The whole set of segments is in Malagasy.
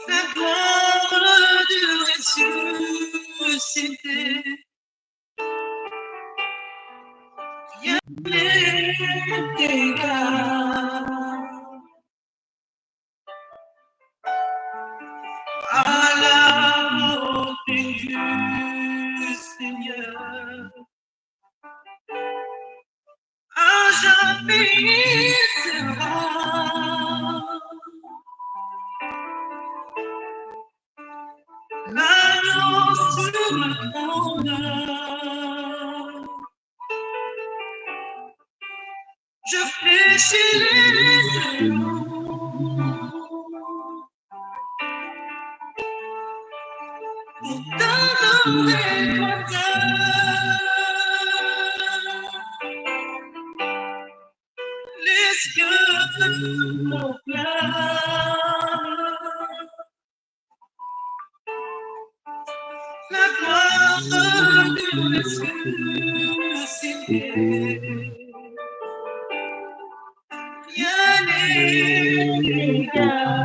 La gloire du ressuscité. Rien n'est égal à la beauté du Seigneur. À jamais il sera. L'agneau sur le trône. Je fléchis les genoux pour t'adorer toi seul. Les cieux proclament la gloire du ressuscité. Rien n'est égal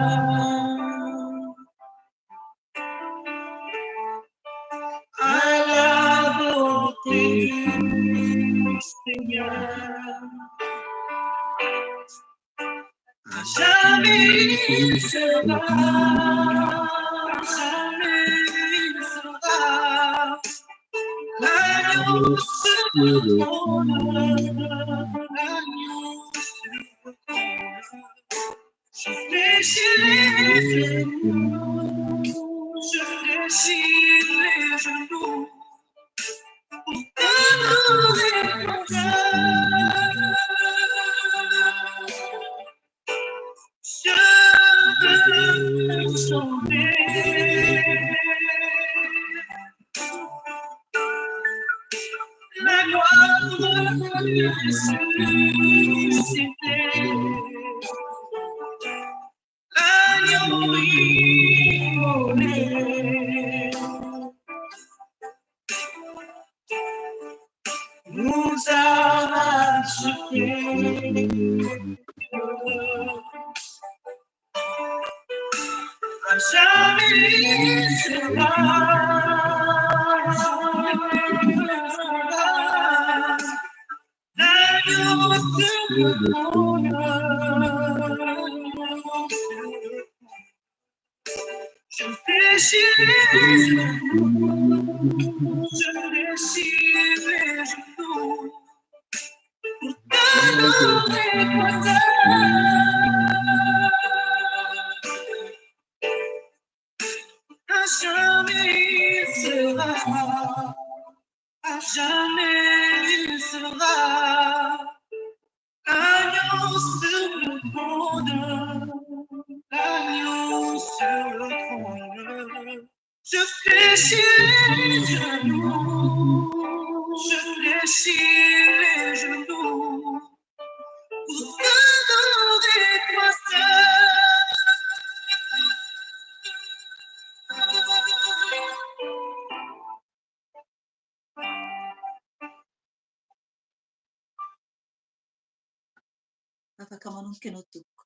à la beauté du Seigneur. À jamais il sera, à jamais il sera l'agneau sur le trône, l'agneau sur le trône. Je fléchis les genoux, je fléchis les genoux pour t'adorer toi seul. Je veux chanter la gloire du ressuscité. L'agneau immolé. Nous a rachetés. À jamais il sera, l'agneau sur le trône. Je fléchis les genoux, je fléchis les genoux pour t'adorer toi seul. À jamais il sera, à jamais il sera, l'agneau sur le trône, l'agneau sur le trône. Je fléchis les genoux, je fléchis les genoux pour t'adorer toi seul. Afaka manomboka ianao tompoko.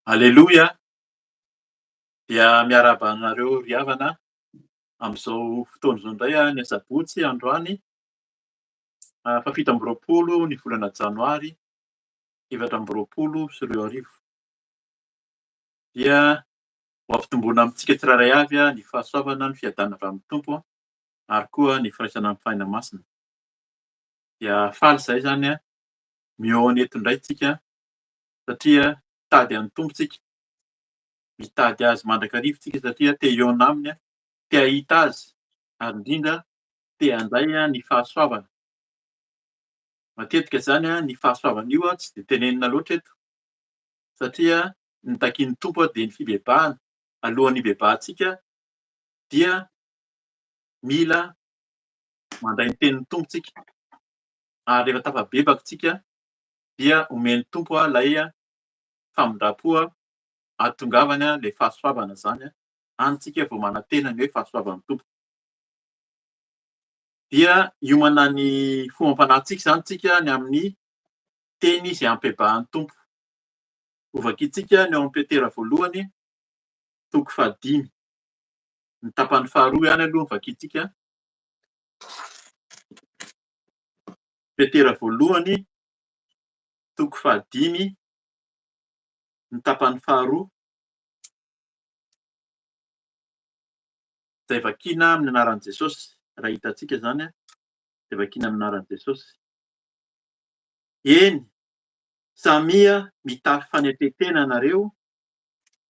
Aleloia! Dia miarahaba anareo ry havana amin'izao fotoana izao indray ny asabotsy androany faha 27 ny volana janoary 2024. Dia ho ampitomboina amintsika tsirairay avy ny fahasoavana, ny fiadanana avy amin'ny Tompo ary koa ny firaisana amin'ny Fanahy Masina. Dia faly izahay izany mihaona eto indray tsika satria mitady an'ny Tompo tsika. Mitady Azy mandrakariva tsika satria te hihaona Aminy, te hahita Azy ary indrindra te handray ny fahasoavana. Matetika izany ny fahasoavana io tsy dia tenenina loatra eto. Satria ny takian'ny Tompo dia ny fibebahana. Alohan'ny hibebahantsika dia mila mandray ny tenin'ny Tompo tsika. Ary rehefa tafabebaka tsika dia omen'ny Tompo ilay famindram-po ahatongavany ilay fahasoavana izany. Any tsika vao manantena ny hoe fahasoavan'ny Tompo. Dia hiomana ny fo amam-panahintsika izany tsika ny amin'ny teny izay ampibebahan'ny Tompo. Hovakintsika ny ao amin'ny Petera voalohany, toko fahadimy. Ny tapany faharoa ihany aloha no vakintsika. Petera voalohany, toko fahadimy, ny tapany faharoa. Izay vakiana amin'ny anaran'i Jesosy. Raha hitantsika izany, dia vakiana amin'ny anaran'i Jesosy. Eny, samia mitafy fanetren-tena ianareo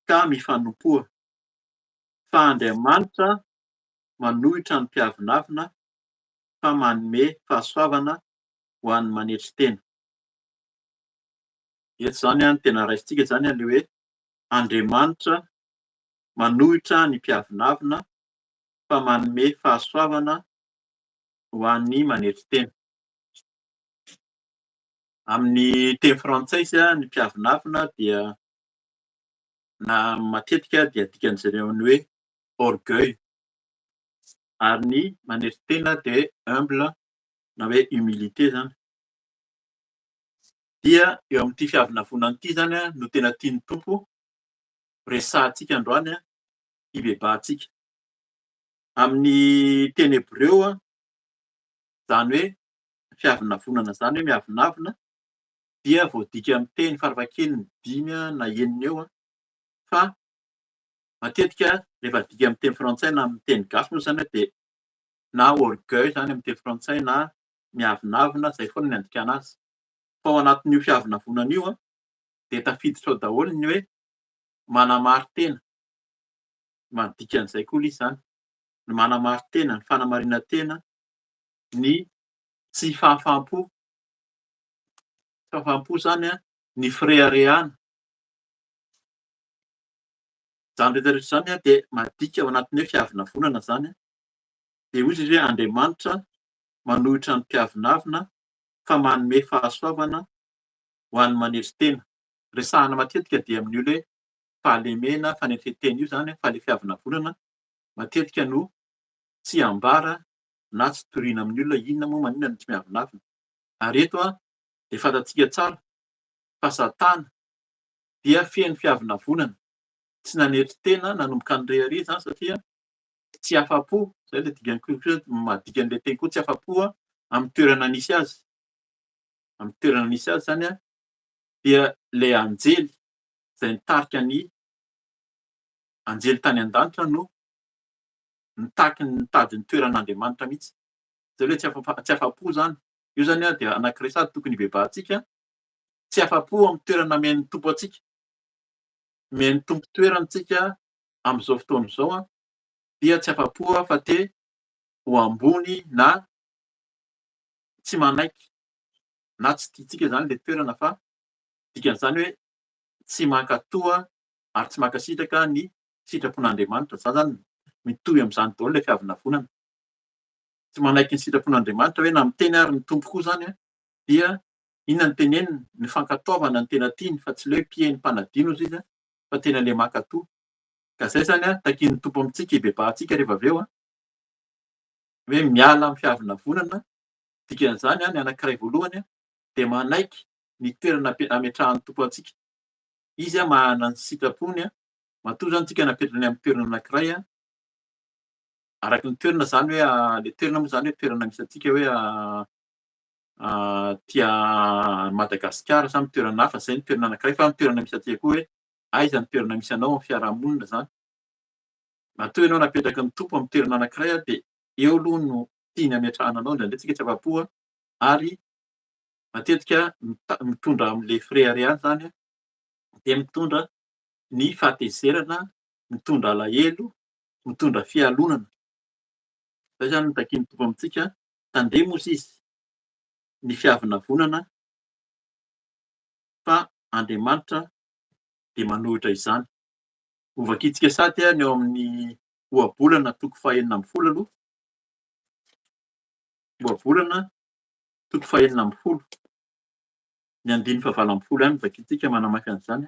ka mifanompoa, fa Andriamanitra manohitra ny mpiavonavona fa manome fahasoavana ho an'ny manetry tena. Eto izany no tena raisintsika izany ilay hoe Andriamanitra manohitra ny mpiavonavona fa manome fahasoavana ho an'ny manetry tena. Amin'ny teny frantsay izy, ny mpiavonavona dia na matetika dia adikan'izy ireo amin'ny hoe orgueil ary ny manetry tena dia humble na hoe humilité izany. Dia eo amin'ity fiavonavonana ity izany no tena tian'ny Tompo resahantsika androany, hibebahantsika. Amin'ny teny hebreo, izany hoe fiavonavonana izany hoe miavonavona dia voadika amin'ny teny farafahakeliny dimy na enina eo fa matetika rehefa adika amin'ny teny frantsay na amin'ny teny gasy moa izany dia na orgueil izany amin'ny teny frantsay na miavonavona izay foana ny andikana azy. Fa ao anatin'io fiavonavonana io dia tafiditra ao daholo ny hoe manamari-tena, manodika an'izay koa ilay izy izany, ny manamari-tena, ny fanamarinan-tena, ny tsy fahafaham-po, tsy fahafaham-po izany an, ny fireharehana. Izany rehetra rehetra izany an dia madika ao anatin'ny hoe fiavonavonana izany an. Dia hoy izy hoe Andriamanitra manohitra ny mpiavonavona fa manome fahasoavana ho an'ny manetry tena. Resahana matetika dia amin'io ilay fahalemena, fanetren-tena io izany fa ilay fiavonavonana matetika no tsy ambara na tsy toriana amin'ny olona inona moa maninona no tsy miavonavona. Ary eto dia fantatsika tsara fa Satana dia feno fiavonavonana, tsy nanetry tena nanomboka nirehareha izany satria tsy afa-po, izay ilay dikany koa, mahadika an'ilay teny koa tsy afa-po amin'ny toerana nisy azy, amin'ny toerana nisy azy izany dia ilay anjely izay nitarika ny anjely tany an-danitra no nitaky ny nitady ny toeran'Andriamanitra mihitsy. Izay hoe tsy afa tsy afa-po izany. Io izany dia anankiray sady tokony hibebahantsika, tsy afa-po amin'ny toerana amen'ny Tompo antsika. Omen'ny Tompo toerana antsika amin'izao fotoana izao dia tsy afa-po fa te ho ambony na tsy manaiky na tsy tiantsika izany ilay toerana fa dikan'izany hoe tsy mankatoa ary tsy mankasitraka ny sitrapon'Andriamanitra. Za zany mitohy amin'izany daholo ilay fiavonavonana. Tsy manaiky ny sitrapon'Andriamanitra hoe na miteny ary ny Tompo koa izany dia inona no teneniny? Ny fankatoavana no tena tiany fa tsy ilay hoe mpiheno mpanadino ozy izy fa tena ilay mankatoa. Ka izay izany takian'ny Tompo amintsika hibebahantsika rehefa avy eo hoe miala amin'ny fiavonavonana. Dikan'izany ny anankiray voalohany dia manaiky ny toerana ametrahan'ny Tompo antsika. Izy manana ny sitrapony. Matoa izany tsika napetrany amin'ny toerana anankiray, araka ny toerana izany hoe ilay toerana moa izany hoe toerana misy antsika hoe aty Madagasikara sa amin'ny toerana hafa, izay ny toerana anankiray fa ny toerana misy antsika koa hoe aiza ny toerana misy anao amin'ny fiarahamonina izany. Matoa ianao napetraky ny Tompo amin'ny toerana anankiray dia eo aloha no tiany hametrahana anao, indraindray tsika tsy afa-po ary matetika mitondra amin'ilay fireharehana izany dia mitondra ny fahatezerana, mitondra alahelo, mitondra fialonana. Izay izany no takian'ny Tompo amintsika, tandremo hozy izy ny fiavonavonana fa Andriamanitra. dia manohitra izany. Hovakintsika sady ny ao amin'ny ohabolana toko faha-16 aloha. Ohabolana toko faha-16. Ny andininy faha-18 ihany no vakintsika manamafy an'izany.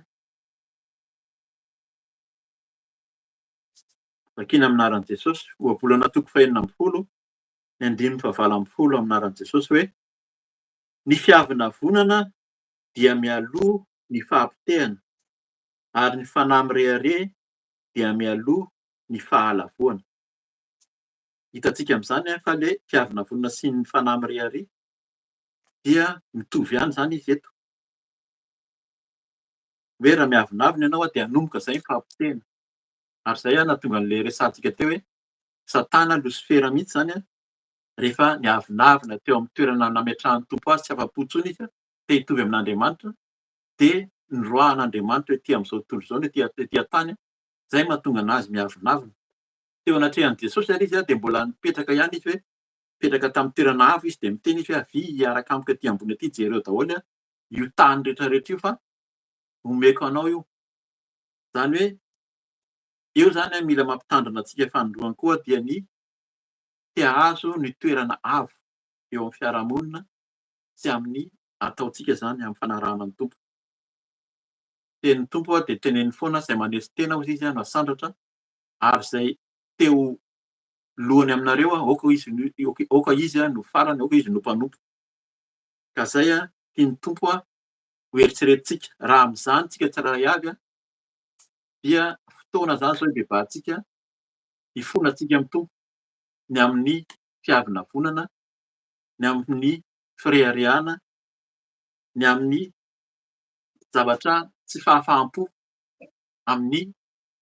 Vakina amin'ny anaran'i Jesosy. Ohabolana toko faha-16, ny andininy faha-18 amin'ny anaran'i Jesosy hoe, Ny fiavonavonana dia mialoha ny fahapotehana, ary ny fanahy mirehareha dia mialoha ny fahalavoana. Hitantsika amin'izany fa ilay fiavonavonana sy ny fanahy mirehareha dia mitovy ihany izany izy eto. Hoe raha miavonavona ianao dia hanomboka izay ny fahapotehana. Ary izay nahatonga an'ilay resahantsika teo hoe Satana Losifera mihitsy izany rehefa niavonavona teo amin'ny toerana nametrahan'ny Tompo azy, tsy afa-po intsony izy, te hitovy amin'Andriamanitra, dia noroahan'Andriamanitra ety amin'izao tontolo izao, ety ety an-tany, izay mahatonga an'azy miavonavona. Teo anatrehan'i Jesosy ary izy dia mbola nipetraka ihany izy hoe, nipetraka tamin'ny toerana avo izy dia miteny izy hoe avia hiaraka amiko ety ambony ety, jereo daholo io tany rehetra rehetra io fa omeko anao io. Izany hoe eo izany mila mampitandrina antsika fanindroany koa dia ny te hahazo ny toerana avo eo amin'ny fiarahamonina sy amin'ny ataontsika izany amin'ny fanarahana ny Tompo. Tenin'ny Tompo dia teneniny foana izay maneso tena hozy izy no asandratra ary izay te ho lohany aminareo aoka izy aoka izy no farany, aoka izy no mpanompo. Ka izay tian'ny Tompo ho eritreretintsika. Raha amin'izany tsika tsirairay avy dia fotoana izany izao hibebahantsika, hifonantsika amin'ny Tompo ny amin'ny fiavonavonana, ny amin'ny fireharehana, ny amin'ny zavatra tsy fahafaham-po amin'ny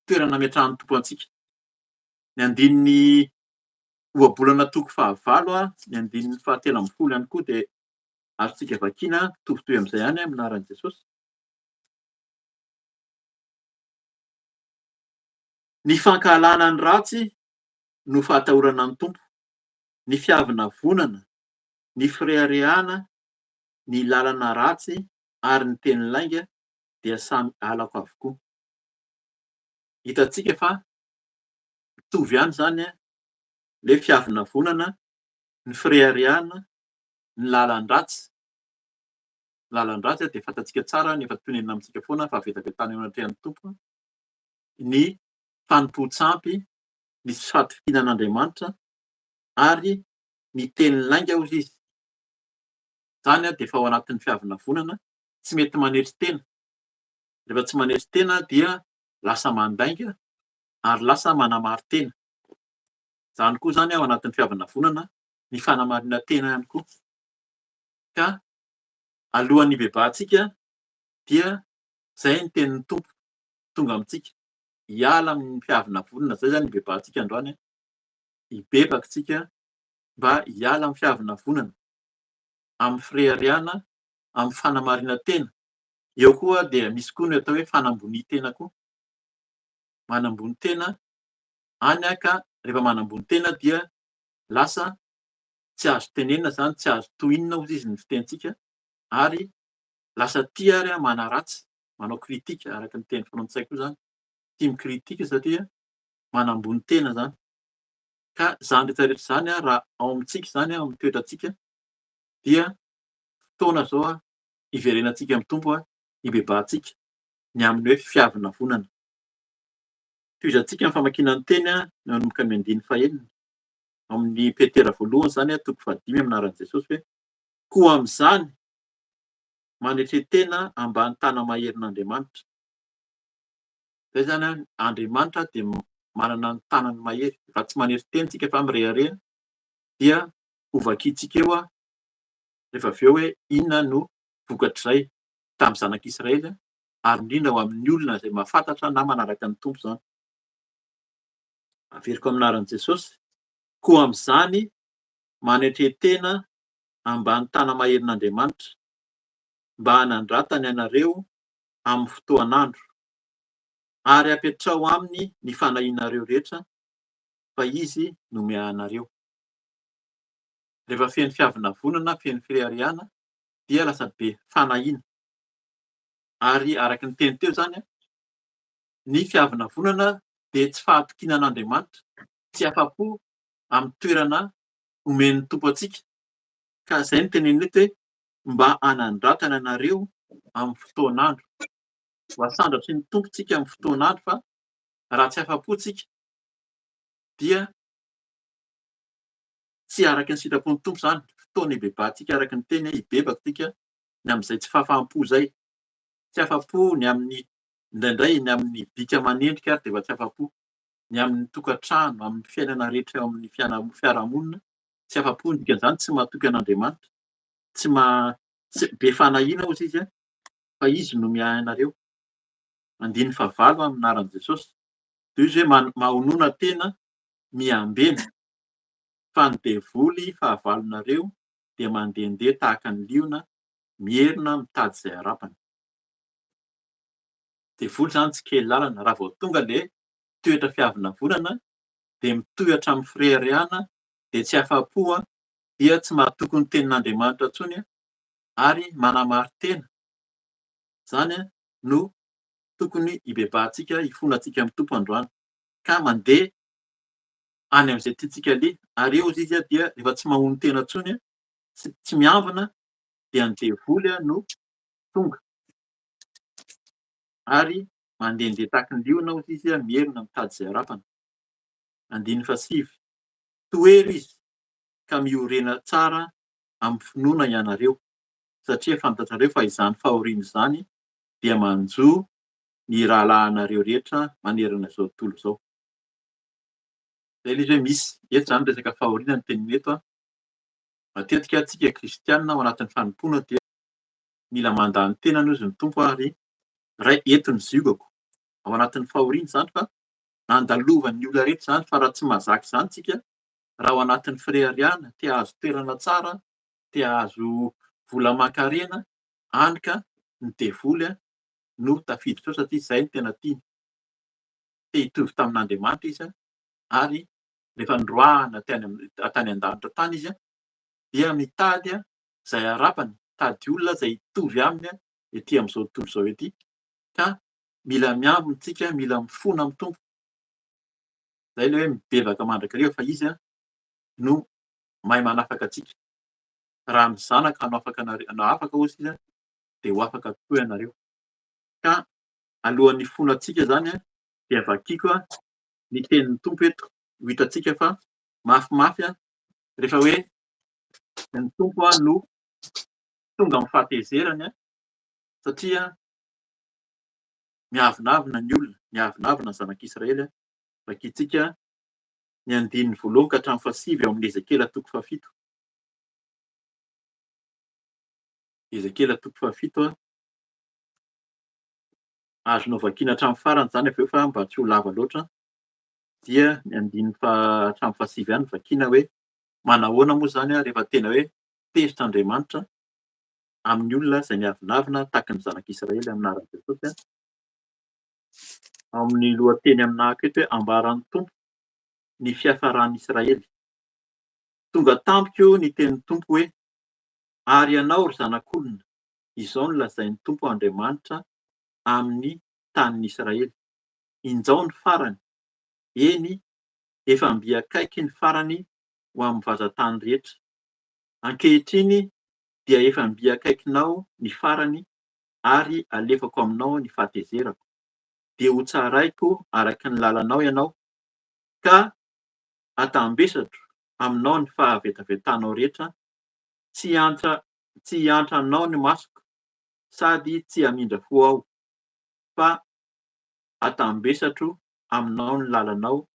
toerana nametrahan'ny Tompo antsika. Ny andininy ohabolana toko fahavalo, ny andininy fahatelo ambin'ny folo ihany koa dia azontsika vakiana mitovitovy amin'izay ihany amin'ny anaran'i Jesosy. Ny fankahalana ny ratsy no fahatahorana ny Tompo, ny fiavonavonana, ny fireharehana, ny lalana ratsy ary ny teny lainga dia samy halako avokoa. Hitantsika fa mitovy ihany izany ilay fiavonavonana, ny fireharehana, ny lalan-dratsy. Ny lalan-dratsy dia fantatsika tsara ny efa tonenina amintsika foana fa vetaveta eo anatrehan'ny Tompo, ny fanompoan-tsampy, ny tsy fahatokiana an'Andriamanitra ary ny teny lainga hozy izy. Izany dia efa ao anatin'ny fiavonavonana, tsy mety manetry tena. Rehefa tsy manetry tena dia lasa mandainga ary lasa manamari-tena. Izany koa izany ao anatin'ny fiavonavonana, ny fanamarinan-tena ihany koa. Ka alohan'ny hibebahantsika dia izay ny tenin'ny Tompo tonga amintsika, hiala amin'ny fiavonavonana, izay izany hibebahantsika androany, hibebaka isika mba hiala amin'ny fiavonavonana, amin'ny fireharehana, amin'ny fanamarinan-tena. Eo koa dia misy koa ny atao hoe fanambonian-tena koa. Manambony tena any ka rehefa manambony tena dia lasa tsy azo tenenina izany, tsy azo tohinina hozy izy ny fitenintsika ary lasa tia ary manaratsy, manao critique araka ny teny frantsay koa izany, tia mi-critique satria manambony tena izany. Ka izany rehetra rehetra izany raha ao amintsika izany, ao amin'ny toetrantsika dia fotoana izao hiverenantsika amin'ny Tompo, hibebahantsika ny amin'ny hoe fiavonavonana. Tohizantsika ny famakiana ny teny manomboka amin'ny andininy fahenina, ao amin'ny Petera voalohany izany, toko fahadimy amin'ny anaran'i Jesosy hoe, Koa amin'izany, manetre tena ambany tana-maherin'Andriamanitra. Izay izany, Andriamanitra dia manana ny tanany mahery. Raha tsy manery tena isika fa mirehareha dia hovakintsika eo rehefa avy eo hoe inona no vokatr'izay tamin'ny zanak'Israely ary indrindra ho amin'ny olona izay mahafantatra na manaraka ny Tompo izany. Averiko amin'ny anaran'i Jesosy. Koa amin'izany manetre tena ambany tana-maherin'Andriamanitra mba hanandratany anareo amin'ny fotoan'andro, ary apetraho aminy ny fanahianareo rehetra, fa izy no miahy anareo. Rehefa feno fiavonavonana, feno fireharehana, dia lasa be fanahiana. Ary araka ny teny teo izany, Ny fiavonavonana dia tsy fahatokiana an'Andriamanitra, tsy afa-po amin'ny toerana omen'ny Tompo antsika. Ka izay no tenenina eto hoe mba hanandratana anareo amin'ny fotoan'andro. Ho asandratry ny Tompo tsika amin'ny fotoan'andro fa raha tsy afa-po tsika dia tsy araka ny sitrapon'ny Tompo izany. Fotoana hibebahantsika araka ny teny hoe hibebaka tsika ny amin'izay tsy fahafaham-po izay. Tsy afa-po ny amin'ny indraindray ny amin'ny bika aman'endrika ary dia efa tsy afa-po. Ny amin'ny tokantrano, amin'ny fiainana rehetra eo amin'ny fiarahamonina, tsy afa-po ny dikan'izany tsy matoky an'Andriamanitra. Tsy ma tsy be fanahiana hozy izy fa izy no miahy anareo. Andininy fahavalo amin'ny anaran'i Jesosy. Dia hoy izy hoe mahonona tena miambena fa ny devoly fahavalonareo dia mandehandeha tahaka ny liona mierona mitady izay harapany. Devoly izany tsy kely lalana, raha vao tonga ilay toetra fiavonavonana dia mitohy hatramin'ny fireharehana dia tsy afa-po dia tsy mahatoky ny tenin'Andriamanitra intsony ary manamari-tena. Izany no tokony hibebahantsika, hifonantsika amin'ny Tompo androany ka mandeha any amin'izay tiantsika aleha ary eo izy dia rehefa tsy mahonon-tena intsony, tsy miambina dia ny devoly no tonga ary mandehandeha tahaky ny liona hozy izy mierona mitady izay harapana. Andininy fahasivy, Tohero izy ka miorena tsara amin'ny finoana ianareo, satria fantatrareo fa izany fahoriana izany dia manjo ny rahalahinareo rehetra manerana izao tontolo izao. Izay ilay izy hoe misy, eto izany resaka fahoriana no tenenina eto an. Matetika antsika kristiana ao anatin'ny fanompoana dia mila mandà ny tenany hozy ny Tompo ary Ray eto ny ziogako. Ao anatin'ny fahoriana izany fa nandalovan'ny olona rehetra izany fa raha tsy mahazaka izany tsika, raha ao anatin'ny fireharehana, te hahazo toerana tsara, te hahazo vola aman-karena, any ka ny devoly no tafiditra ao satria izay no tena tiany. Te hitovy tamin'Andriamanitra izy ary rehefa noroahana tany an-danitra tany izy dia mitady izay harapany, mitady olona izay hitovy aminy ety amin'izao tontolo izao ety ka mila miambina isika, mila mifona amin'ny Tompo. Izay ilay hoe mibebaka mandrakariva fa Izy no mahay manafaka antsika. Raha ny Zanaka no afaka anareo, no afaka hozy Izy dia ho afaka tokoa ianareo. Ka alohan'ny hifonantsika izany dia vakiko ny tenin'ny Tompo eto, ho hitantsika fa mafimafy rehefa hoe ny Tompo no tonga amin'ny fahatezerany satria miavonavona ny olona, miavonavona ny zanak'Israely. Vakintsika ny andininy voalohany ka hatramin'ny fahasivy ao amin'ny Ezekiela toko fahafito. Ezekiela toko fahafito. Azonao vakiana hatramin'ny farany izany avy eo fa mba tsy ho lava loatra dia ny andininy faha hatramin'ny fahasivy ihany vakiana hoe manahoana moa izany rehefa tena hoe tezitra Andriamanitra amin'ny olona izay miavonavona tahaka ny zanak'Israely amin'ny anaran'i Jesosy. Ao amin'ny lohateny aminahako eto hoe ambaran'ny Tompo ny fiafaran'i Israely. Tonga tamiko ny tenin'ny Tompo hoe, Ary ianao, ry zanak'olona, izao no lazain'ny Tompo Andriamanitra amin'ny tanin'i Israely, Injao ny farany, eny, efa mby akaiky ny farany ho amin'ny vazan-tany rehetra. Ankehitriny dia efa mby akaikinao ny farany ary alefako aminao ny fahatezerako, dia hotsaraiko araka ny lalanao ianao, ka hatambesatro aminao ny fahavetavetanao rehetra, tsy hiantra tsy hiantra anao ny masoko, sady tsy hamindra fo Aho, fa hatambesatro aminao ny lalanao,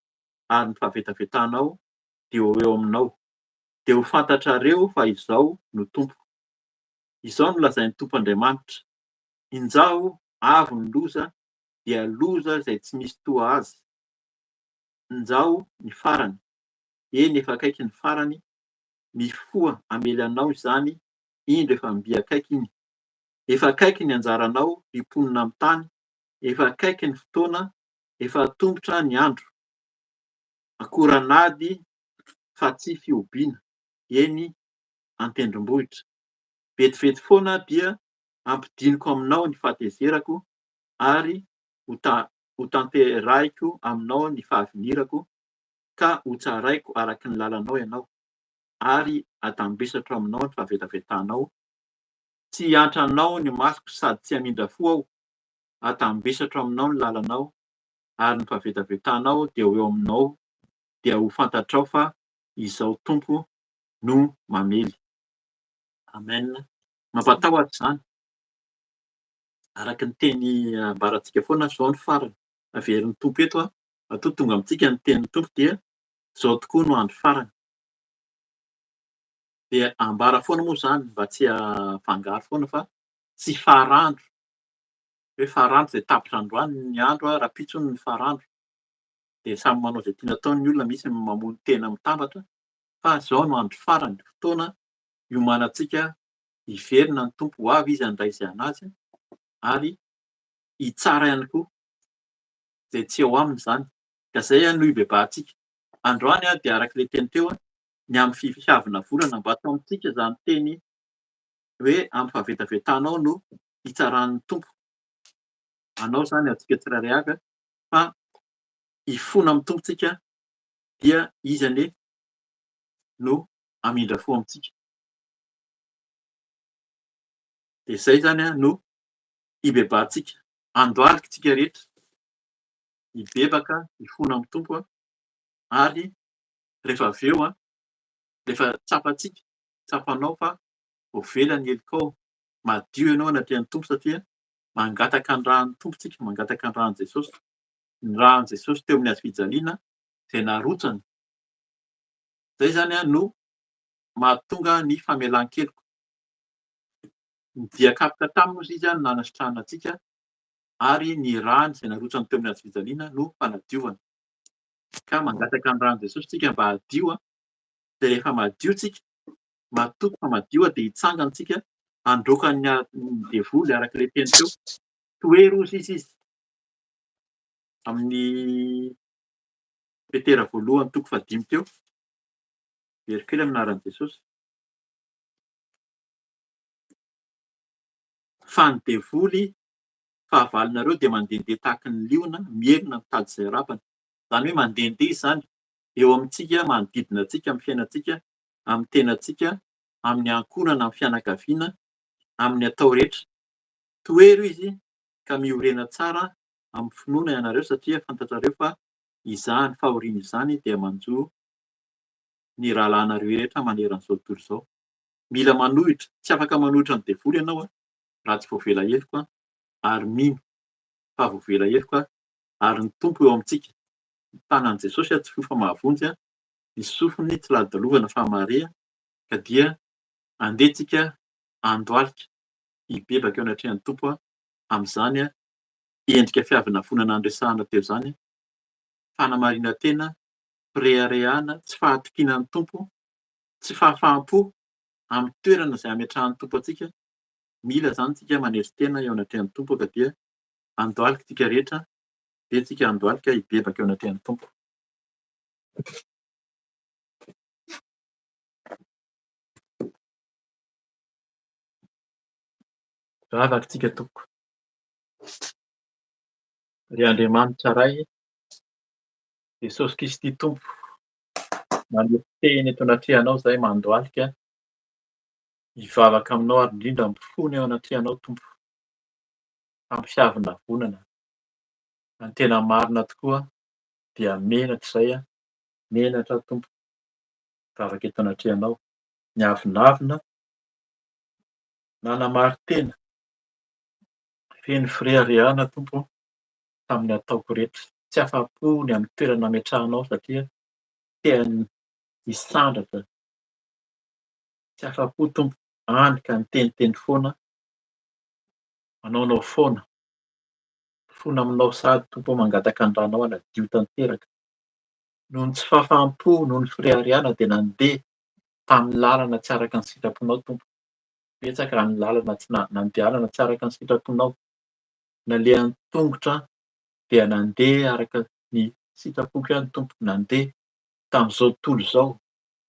ary ny fahavetavetanao dia ho eo aminao. Dia ho fantatrareo fa Izaho no Tompo. Izao no lazain'ny Tompo Andriamanitra, Injao avy ny loza, dia loza izay tsy misy toa azy. Injao ny farany, eny efa akaiky ny farany, mifoha hamely anao izany, indro efa mby akaiky iny. Efa akaiky ny anjaranao, ry mponina amin'ny tany, efa akaiky ny fotoana, efa atombotra ny andro. Akoran'ady fa tsy fihobiana, eny an-tendrombohitra. Vetivety foana dia hampidiniko aminao ny fahatezerako ary Hotanterahiko aminao ny fahavinirako, ka hotsaraiko araka ny lalanao ianao, ary hatambesatro aminao ny fahavetavetanao. Tsy hiantra anao ny masoko sady tsy hamindra fo aho, hatambesatro aminao ny lalanao, ary ny fahavetavetanao dia ho eo aminao, dia ho fantatrao fa Izaho Tompo no mamely. Amen. Mampatahotra izany. Araka ny teny ambarantsika foana, izao ny farany. Averin'ny Tompo eto, matoa tonga amintsika ny tenin'ny Tompo dia izao tokoa no andro farany. Dia ambara foana moa izany mba tsy hafangaro foana fa tsy farandro. Hoe farandro dia tapitra androany ny andro, rahampitso ny farandro. Dia samy manao izay tiana atao ny olona, misy ny mamono tena mitambatra fa izao no andro farany, fotoana hiomanantsika hiverina ny Tompo, ho avy Izy handray izay an'Azy ary hitsara ihany koa izay tsy eo aminy izany. Ka izay no hibebahantsika. Androany dia araka ilay teny teo, ny amin'ny fiavonavonana, mba atao amintsika izany teny hoe amin'ny fahavetavetanao no hitsaran'ny Tompo anao izany, antsika tsirairay avy, fa hifona amin'ny Tompo tsika dia Izy anie no hamindra fo amintsika. Dia izay izany no hibebahantsika. Andohalika isika rehetra hibebaka, hifona amin'ny Tompo ary rehefa avy eo, rehefa tsapantsika, tsapanao fa voavela ny helokao, madio ianao anatrehan'ny Tompo satria mangataka ny ràn'ny Tompo isika, mangataka ny ràn'i Jesosy. Ny ràn'i Jesosy teo amin'ny hazo fijaliana izay narotsany. Izay izany no mahatonga ny famelan-keloka. Ny dia kapoka taminy hozy izy no nanasitrahana antsika ary ny ràny izay narotsany teo amin'ny hazo fijaliana no fanadiovana. Ka mangataka ny ràn'i Jesosy isika mba hadio, dia rehefa madio tsika, matoky fa madio dia hitsangana tsika handroaka ny devoly araka ilay teny teo. Tohero hozy izy izy amin'ny Petera voalohany toko fahadimy teo. Very kely amin'ny anaran'i Jesosy. Fa ny devoly fahavalonareo dia mandehandeha tahaky ny liona, mierona mitady izay rabany. Izany hoe mandehandeha izany eo amintsika, manodidina antsika, amin'ny fiainantsika, amin'ny tenantsika, amin'ny ankohonana, amin'ny fianakaviana, amin'ny atao rehetra. Tohero izy ka miorena tsara amin'ny finoana ianareo satria fantatrareo fa izany fahoriana izany dia manjo ny rahalahinareo rehetra manerana izao tontolo izao. Mila manohitra, tsy afaka manohitra ny devoly ianao raha tsy voavela heloka ary mino fa voavela heloka ary ny Tompo eo amintsika. Ny tanan'i Jesosy tsy fohy fa mahavonjy, ny sofiny tsy lalodalovana fa mahare ka dia andeha tsika handohalika hibebaka eo anatrehan'ny Tompo amin'izany endrika fiavonavonana niresahana teo izany, fanamarinan-tena, fireharehana, tsy fahatokiana ny Tompo, tsy fahafaham-po amin'ny toerana izay ametrahan'ny Tompo antsika. Mila izany tsika manetry tena eo anatrehan'ny Tompo ka dia andohalika tsika rehetra, dia tsika andohalika hibebaka eo anatrehan'ny Tompo. Vavaka tsika tompoko. Ry Andriamanitra Ray, Jesosy Kristy Tompo, maneho teny eto anatrehanao izahay mandohalika, hivavaka aminao ary indrindra mifona eo anatrehanao Tompo, amin'ny fiavonavonana. Ny tena marina tokoa dia menatra izay, menatra aho Tompo, mivavaka eto anatrehanao. Niavonavona, nanamari-tena, feno fireharehana Tompo tamin'ny ataoko rehetra. Tsy afa-po ny amin'ny toerana nametrahanao satria te hisandratra. Tsy afa-po Tompo, hany ka niteniteny foana, manaonao foana. Mifona aminao sahady Tompo aho mangataka ny ranao hanadio tanteraka. Noho ny tsy fahafaham-po, noho ny fireharehana dia nandeha tamin'ny lalana tsy araka ny sitraponao Tompo. Betsaka ny lalana tsy nandehanana tsy araka ny sitraponao. Nalehan'ny tongotra dia nandeha araka ny sitrapoko ihany Tompo. Nandeha tamin'izao tontolo izao,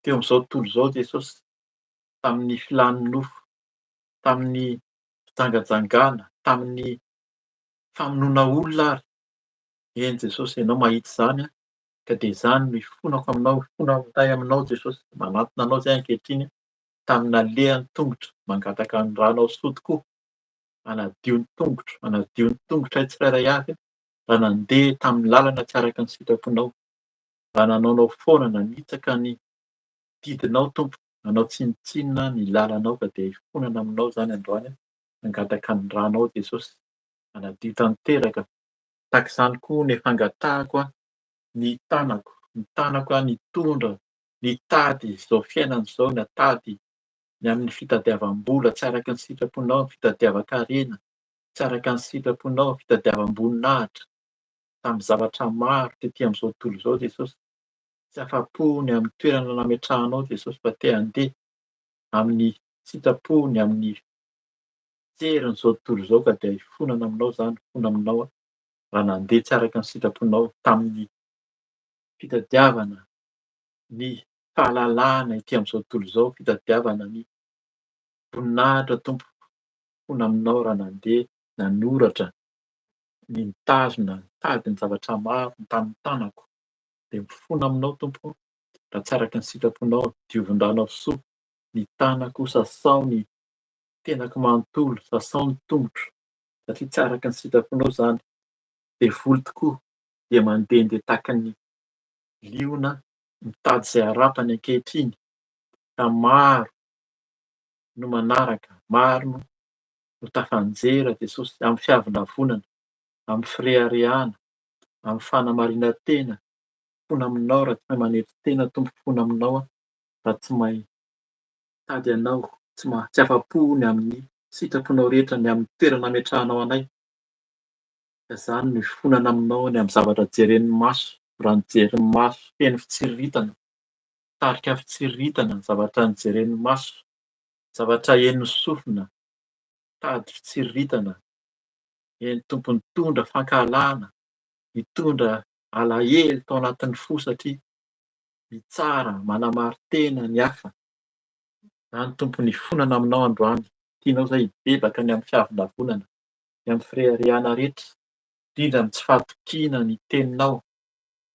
teo amin'izao tontolo izao Jesosy, tamin'ny filan'ny nofo, tamin'ny fijangajangana, tamin'ny famonoana olona ary. Eny Jesosy, Ianao mahita izany an, ka dia izany no ifonako aminao, ifonanay aminao Jesosy, manantona anao izay ankehitriny tamin'ny nalehan'ny tongotro, mangataka ny ranao soa tokoa, hanadio ny tongotro, hanadio ny tongotray tsirairay avy raha nandeha tamin'ny lalana tsy araka ny sitraponao, raha nanaonao foana, nanitsaka ny didinao Tompo, nanao tsinontsinona ny lalanao ka dia ifonana aminao izany androany, mangataka ny ranao Jesosy, hanadio tanteraka. Tahaka izany koa ny efa angatahako ny tanako, ny tanako nitondra, nitady izao fiainana izao, nitady ny amin'ny fitadiavam-bola tsy araka ny sitraponao, ny fitadiavan-karena tsy araka ny sitraponao, ny fitadiavam-boninahitra tamin'ny zavatra maro tety amin'izao tontolo izao Jesosy. Tsy afa-po ny amin'ny toerana nametrahanao Jesosy fa te handeha amin'ny sitrapo, ny amin'ny fijerin'izao tontolo izao ka dia hifonana aminao izany, hifona aminao aho raha nandeha tsy araka ny sitraponao tamin'ny fitadiavana ny fahalalahana ety amin'izao tontolo izao, fitadiavana ny voninahitra Tompo, hifona aminao raha nandeha nanoratra ny nitazona, nitady ny zavatra maro tamin'ny tanako, dia mifona aminao Tompo raha tsy araka ny sitraponao, diovin-dranao soa ny tanako, sasao ny tenako manontolo, sasao ny tongotro, satria tsy araka ny sitraponao izany. Devoly tokoa dia mandehandeha tahaka ny liona mitady izay harapany ankehitriny, ka maro no manaraka, maro no tafanjera Jesosy amin'ny fiavonavonana, amin'ny fireharehana, amin'ny fanamarinan-tena, fona aminao raha tsy mahay manetry tena Tompo, fona aminao aho raha tsy mahay mitady Anao, tsy maha tsy afa-po ny amin'ny sitraponao rehetra, ny amin'ny toerana ametrahanao anay. Ka izany no ifonana aminao ny amin'ny zavatra jeren'ny maso, raha nijery ny maso feno fitsiriritana, mitarika fitsiriritana ny zavatra nojeren'ny maso, zavatra henon'ny sofina, mitady fitsiriritana, eny Tompo nitondra fankahalana, nitondra alahelo tao anatin'ny fo satria mitsara, manamari-tena ny hafa. Izany Tompo nifonana aminao androany, tianao izay hibebaka ny amin'ny fiavonavonana, ny amin'ny fireharehana rehetra, indrindra amin'ny tsy fahatokiana ny teninao.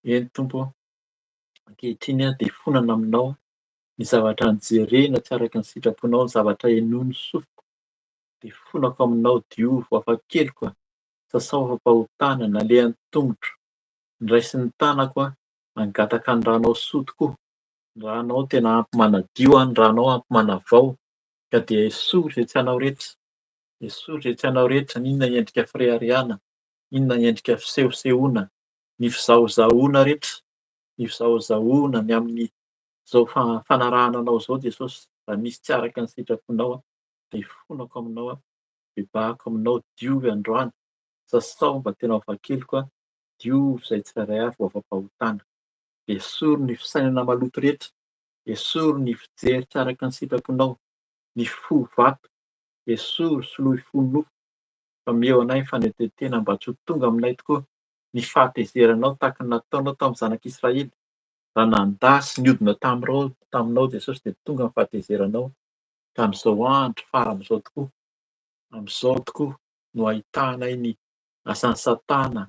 Eny Tompo ô, ankehitriny aho dia hifonana aminao ny zavatra nijerena tsy araka ny sitraponao, ny zavatra henoin'ny sofiko, dia hifonako aminao, diovy ho afa-keloka, sasao afa-pahotana, nalehan'ny tongotro, niraisin'ny tanako aho, mangataka ny ranao soa tokoa. Ny ranao tena ampy manadio an, ny ranao ampy manavao, ka dia esory izay tsy anao rehetra, esory izay tsy anao rehetra, n'inona endrika fireharehana, n'inona endrika fisehosehoana, ny fizahozahoana rehetra, ny fizahozahoana ny amin'izao fanarahana anao izao Jesosy, raha misy tsy araka ny sitraponao aho, dia ifonako aminao aho, bebahako aminao, diovy androany, sasao mba tena ho afa-keloka aho, diovy izay tsirairay avy ho afa-pahotana. Esory ny fisainana maloto rehetra, esory ny fijery tsy araka ny sitraponao, ny fo vato, esory, soloy fo nofo, fa meo anay ny fanetren-tena mba tsy ho tonga aminay tokoa ny fahatezeranao tahaka ny nataonao tamin'ny zanak'Israely, raha nandà sy niodina taminao taminao Jesosy dia tonga ny fahatezeranao, ka amin'izao andro farany izao tokoa, amin'izao tokoa no ahitanay ny asan'i Satana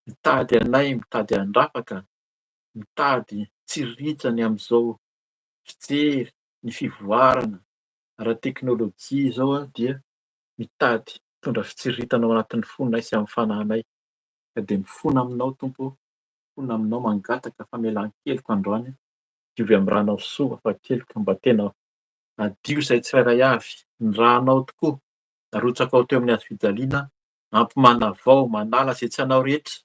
mitady anay, mitady handrafaka, mitady tsiriritra ny amin'izao fijery ny fivoarana ara-teknolojia izao dia mitady hitondra fitsiriritana ao anatin'ny fonay sy amin'ny fanahinay. Ka dia mifona aminao Tompo ô, mifona aminao mangataka famelan-keloka androany, diovy amin'ny ranao soa afa-keloka mba tena hadio izay tsirairay avy, ny ranao tokoa narotsakao teo amin'ny hazofijaliana ampy manavao, manala izay tsy anao rehetra,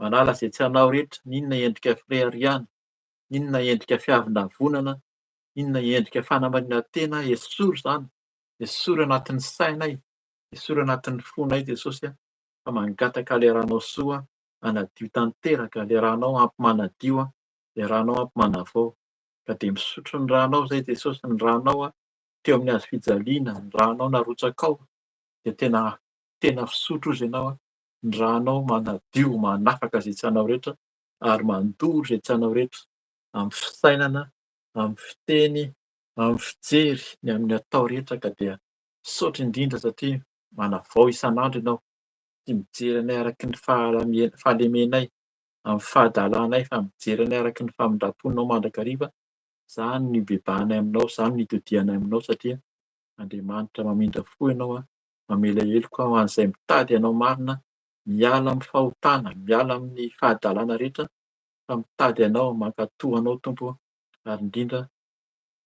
manala izay tsy anao rehetra, n'inona endrika fireharehana, n'inona endrika fiavonavonana, n'inona endrika fanamarinan-tena, esory izany, esory anatin'ny sainay, esory anatin'ny fonay Jesosy a, fa mangataka ilay ranao soa hanadio tanteraka, ilay ranao ampy manadio, ilay ranao ampy manavao, ka dia misotro ny ranao izay Jesosy, ny ranao teo amin'ny hazo fijaliana, ny ranao narotsakao dia tena tena fisotro ozy ianao an, ny ranao manadio manafaka izay tsy anao rehetra ary mandoro izay tsy anao rehetra amin'ny fisainana, amin'ny fiteny, amin'ny fijery, ny amin'ny atao rehetra ka dia misaotra indrindra satria manavao isan'andro ianao. Tsy mijery anay araka ny fahalemenay, amin'ny fahadalanay fa mijery anay araka ny famindram-ponao mandrakariva. Izany no ibebahanay aminao, izany no itodihanay aminao satria Andriamanitra mamindra fo ianao, mamela heloka ho an'izay mitady anao marina, miala amin'ny fahotana, miala amin'ny fahadalana rehetra fa mitady anao, mankatò anao Tompo ary indrindra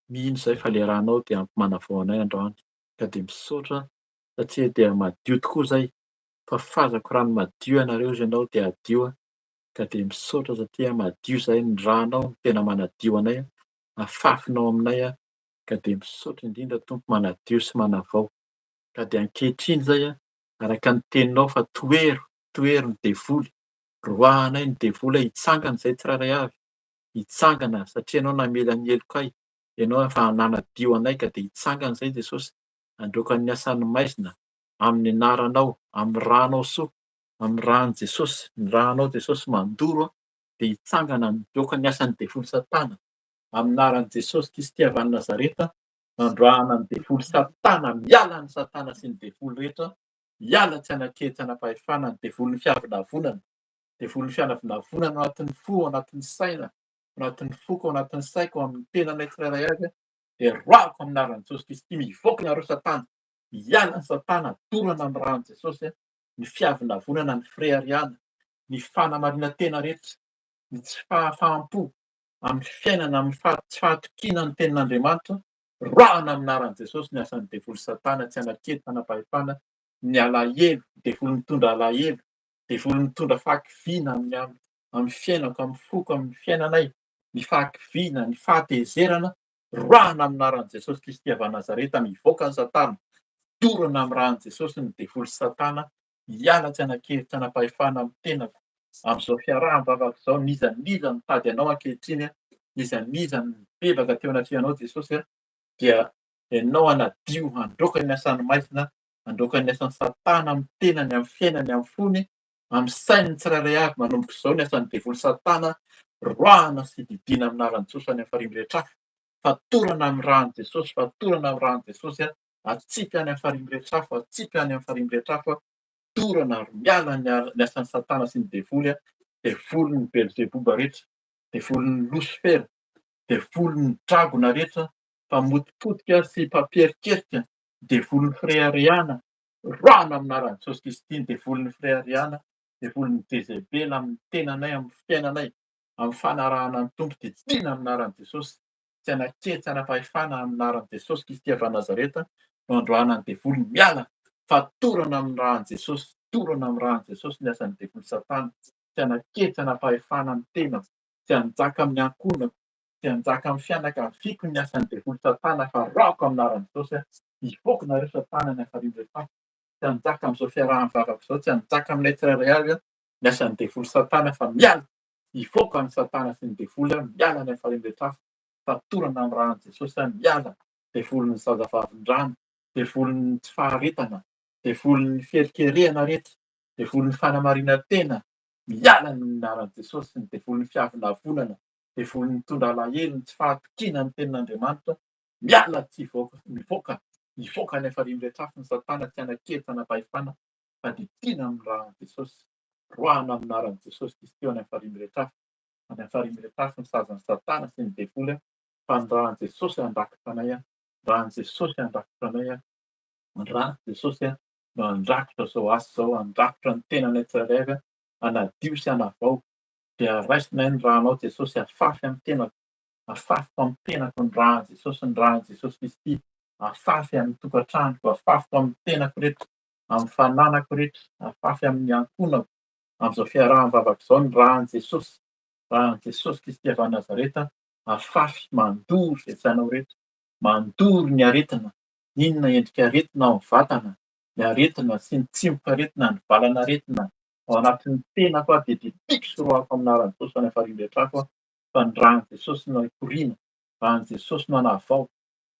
mino izay fa ilay ranao dia ampy manavao anay androany ka dia misaotra satria dia madio tokoa izay fafazako rano madio ianareo izy ianao dia hadio ka dia misaotra satria madio izay ny ranao no tena manadio anay afafinao aminay ka dia misaotra indrindra Tompo manadio sy manavao ka dia ankehitriny izay araka ny teninao fa tohero tohero ny devoly roahanay ny devoly hitsangana izay tsirairay avy hitsangana satria ianao namela ny helokay ianao efa nanadio anay ka dia hitsangana izay Jesosy handroaka ny asan'ny maizina amin'ny anaranao, amin'ny rànao soa, amin'ny ràn'i Jesosy, ny rànao Jesosy mandoro dia hitsangana handroaka ny asan'ny devoly satana, amin'ny anaran'i Jesosy Kristy avy any Nazareta, nandroahana ny devoly satana, miala ny satana sy ny devoly rehetra, miala tsy hanan-kery tsy hanam-pahefana, ny devolin'ny fiavonavonana, devolin'ny fianavonavonana ao anatin'ny fo, ao anatin'ny saina, ao anatin'ny foko, ao anatin'ny saiko, ao amin'ny tenanay tsirairay avy, dia roahako amin'ny anaran'i Jesosy Kristy, mivoaka nareo satana, Hiala ny satana, dorana amin'ny ràn'i Jesosy ny fiavonavonana, ny fireharehana, ny fanamarinan-tena rehetra, ny tsy fahafaham-po amin'ny fiainana, amin'ny tsy fahatokiana ny tenin'Andriamanitra, roahana amin'ny anaran'i Jesosy ny asan'ny devoly satana tsy hanan-kery, tsy hanam-pahefana, ny alahelo, devoly mitondra alahelo, devoly mitondra fahakiviana amin'ny amin'ny fiainako, amin'ny foko, amin'ny fiainanay, ny fahakiviana, ny fahatezerana, Roahina amin'ny anaran'i Jesosy Kristy avy any Nazareta mivoaka ny satana, dorana amin'ny ràn'i Jesosy ny devoly sy satana, hiala tsy hanan-kery tsy hanam-pahefana amin'ny tenako amin'izao fiaraha-mivavaka izao, n'iza n'iza mitady anao ankehitriny, n'iza n'iza mibebaka teo anatrehanao Jesosy dia ianao hanadio handroaka ny asan'ny maizina, handroaka ny asan'ny satana amin'ny tenany, amin'ny fiainany, amin'ny fony, amin'ny sain'ny tsirairay avy manomboka izao ny asan'ny devoly satana roahana sy didiana amin'ny anaran'i Jesosy any amin'ny farihy miretrafo fatorana amin'ny ràn'i Jesosy fatorana amin'ny ràn'i Jesosy atsipy any amin'ny farihy miretrafo atsipy any amin'ny farihy miretrafo dorana ary miala ny ny asan'ny satana sy ny devoly devolin'ny belzeboba rehetra devolin'ny losifera devolin'ny dragona rehetra mpamotipotika sy mpampierikerika devolin'ny fireharehana Roahina amin'ny anaran'i Jesosy Kristy ny devolin'ny fireharehana, devolin'ny Jezebela amin'ny tenanay, amin'ny fiainanay, amin'ny fanarahana ny Tompo dia tiana amin'ny anaran'i Jesosy, tsy hanan-kery, tsy hanam-pahefana amin'ny anaran'i Jesosy Kristy avy any Nazareta no androahana ny devoly miala fatorana amin'ny ràn'i Jesosy, dorana amin'ny ràn'i Jesosy ny asan'ny devoly satana, tsy hanan-kery, tsy hanam-pahefana amin'ny tenako, tsy hanjaka amin'ny ankohonako, tsy hanjaka amin'ny fianakaviako ny asan'ny devoly satana fa roahiko amin'ny anaran'i Jesosy aho, hivoaka nareo satana ny hafalian'i Refa, tsy hanjaka amin'izao fiaraha-mivavaka izao, tsy hanjaka aminay tsirairay avy ny asan'ny devoly satana fa miala, hivoaka ny satana sy ny devoly aho, miala ny hafalian'i Refa, fatorana amin'ny ràn'i Jesosy aho, miala, devolin'ny zazavavindrano, devolin'ny tsy faharetana, devolin'ny fiherikerehana rehetra, devolin'ny fanamarinan-tena, miala ny anaran'i Jesosy, ny devolin'ny fiavonavonana, devoly mitondra alahelo, ny tsy fahatokiana ny tenin'Andriamanitra, miala tsy hivoaka, mivoaka, hivoaka any hafarian'ny retrafo ny satana tsy hanan-kery tsy hanam-pahefana fa dia tiana amin'ny ràn'i Jesosy, roahina amin'ny anaran'i Jesosy Kristy any hafarian'ny retrafo, any hafarian'ny retrafo ny sazin'ny satana sy ny devoly fa ny ràn'i Jesosy handrakotra anay, ràn'i Jesosy handrakotra anay, ny ràn'i Jesosy no handrakotra izao asa izao, handrakotra ny tenanay tsirairay avy, hanadio sy hanavao dia raisinay ny rànao Jesosy afafy amin'ny tenako, afafiko amin'ny tenako ny ràn'i Jesosy, ny ràn'i Jesosy Kristy, afafy amin'ny tokantranoko, afafiko amin'ny tenako rehetra, amin'ny fananako rehetra, afafy amin'ny ankohonako, amin'izao fiaraha-mivavaka izao ny ràn'i Jesosy, ràn'i Jesosy Kristy avy any Nazareta, afafy, mandoro izay tsy anao rehetra, mandoro ny aretina, inona endrika aretina ao amin'ny vatana, ny aretina sy ny tsimokaretina, ny valan'aretina, ao anatin'ny tenako aho dia didiko sy roahako amin'ny anaran'i Jesosy any am-farimbetrako aho fa ny ràn'i Jesosy no hikoriana, ràn'i Jesosy no hanavao,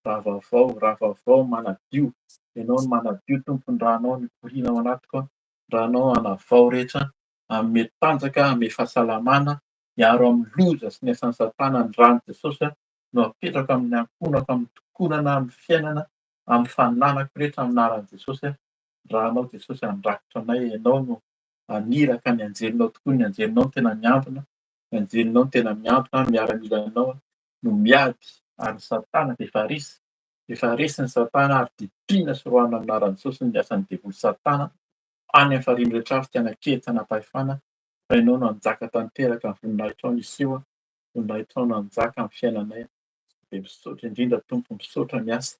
rà vaovao, rà vaovao manadio, Ianao no manadio Tompo ny rànao no hikoriana ao anatiko, ny rànao hanavao rehetra, hanome tanjaka, hanome fahasalamana, hiaro amin'ny loza sy ny asan'i satana, ny ràn'i Jesosy no apetrako amin'ny ankohonako, amin'ny tokonana, amin'ny fiainana, amin'ny fananako rehetra amin'ny anaran'i Jesosy. Ranao Jesosy handrakotra anay, Ianao no haniraka ny anjelinao tokoa, ny anjelinao no tena miambina, ny anjelinao no tena miambina, ny miaramilanao no miady ary ny satana dia efa resy, efa resy ny satana ary didiana sy roahina amin'ny anaran'i Jesosy ny asan'ny devoly satana any amin'ny farihy miretrafo tsy hanan-kery tsy hanam-pahefana fa Ianao no hanjaka tanteraka ny voninahitrao no hiseho, voninahitrao no hanjaka amin'ny fiainanay dia misaotra indrindra Tompo, misaotra miasa.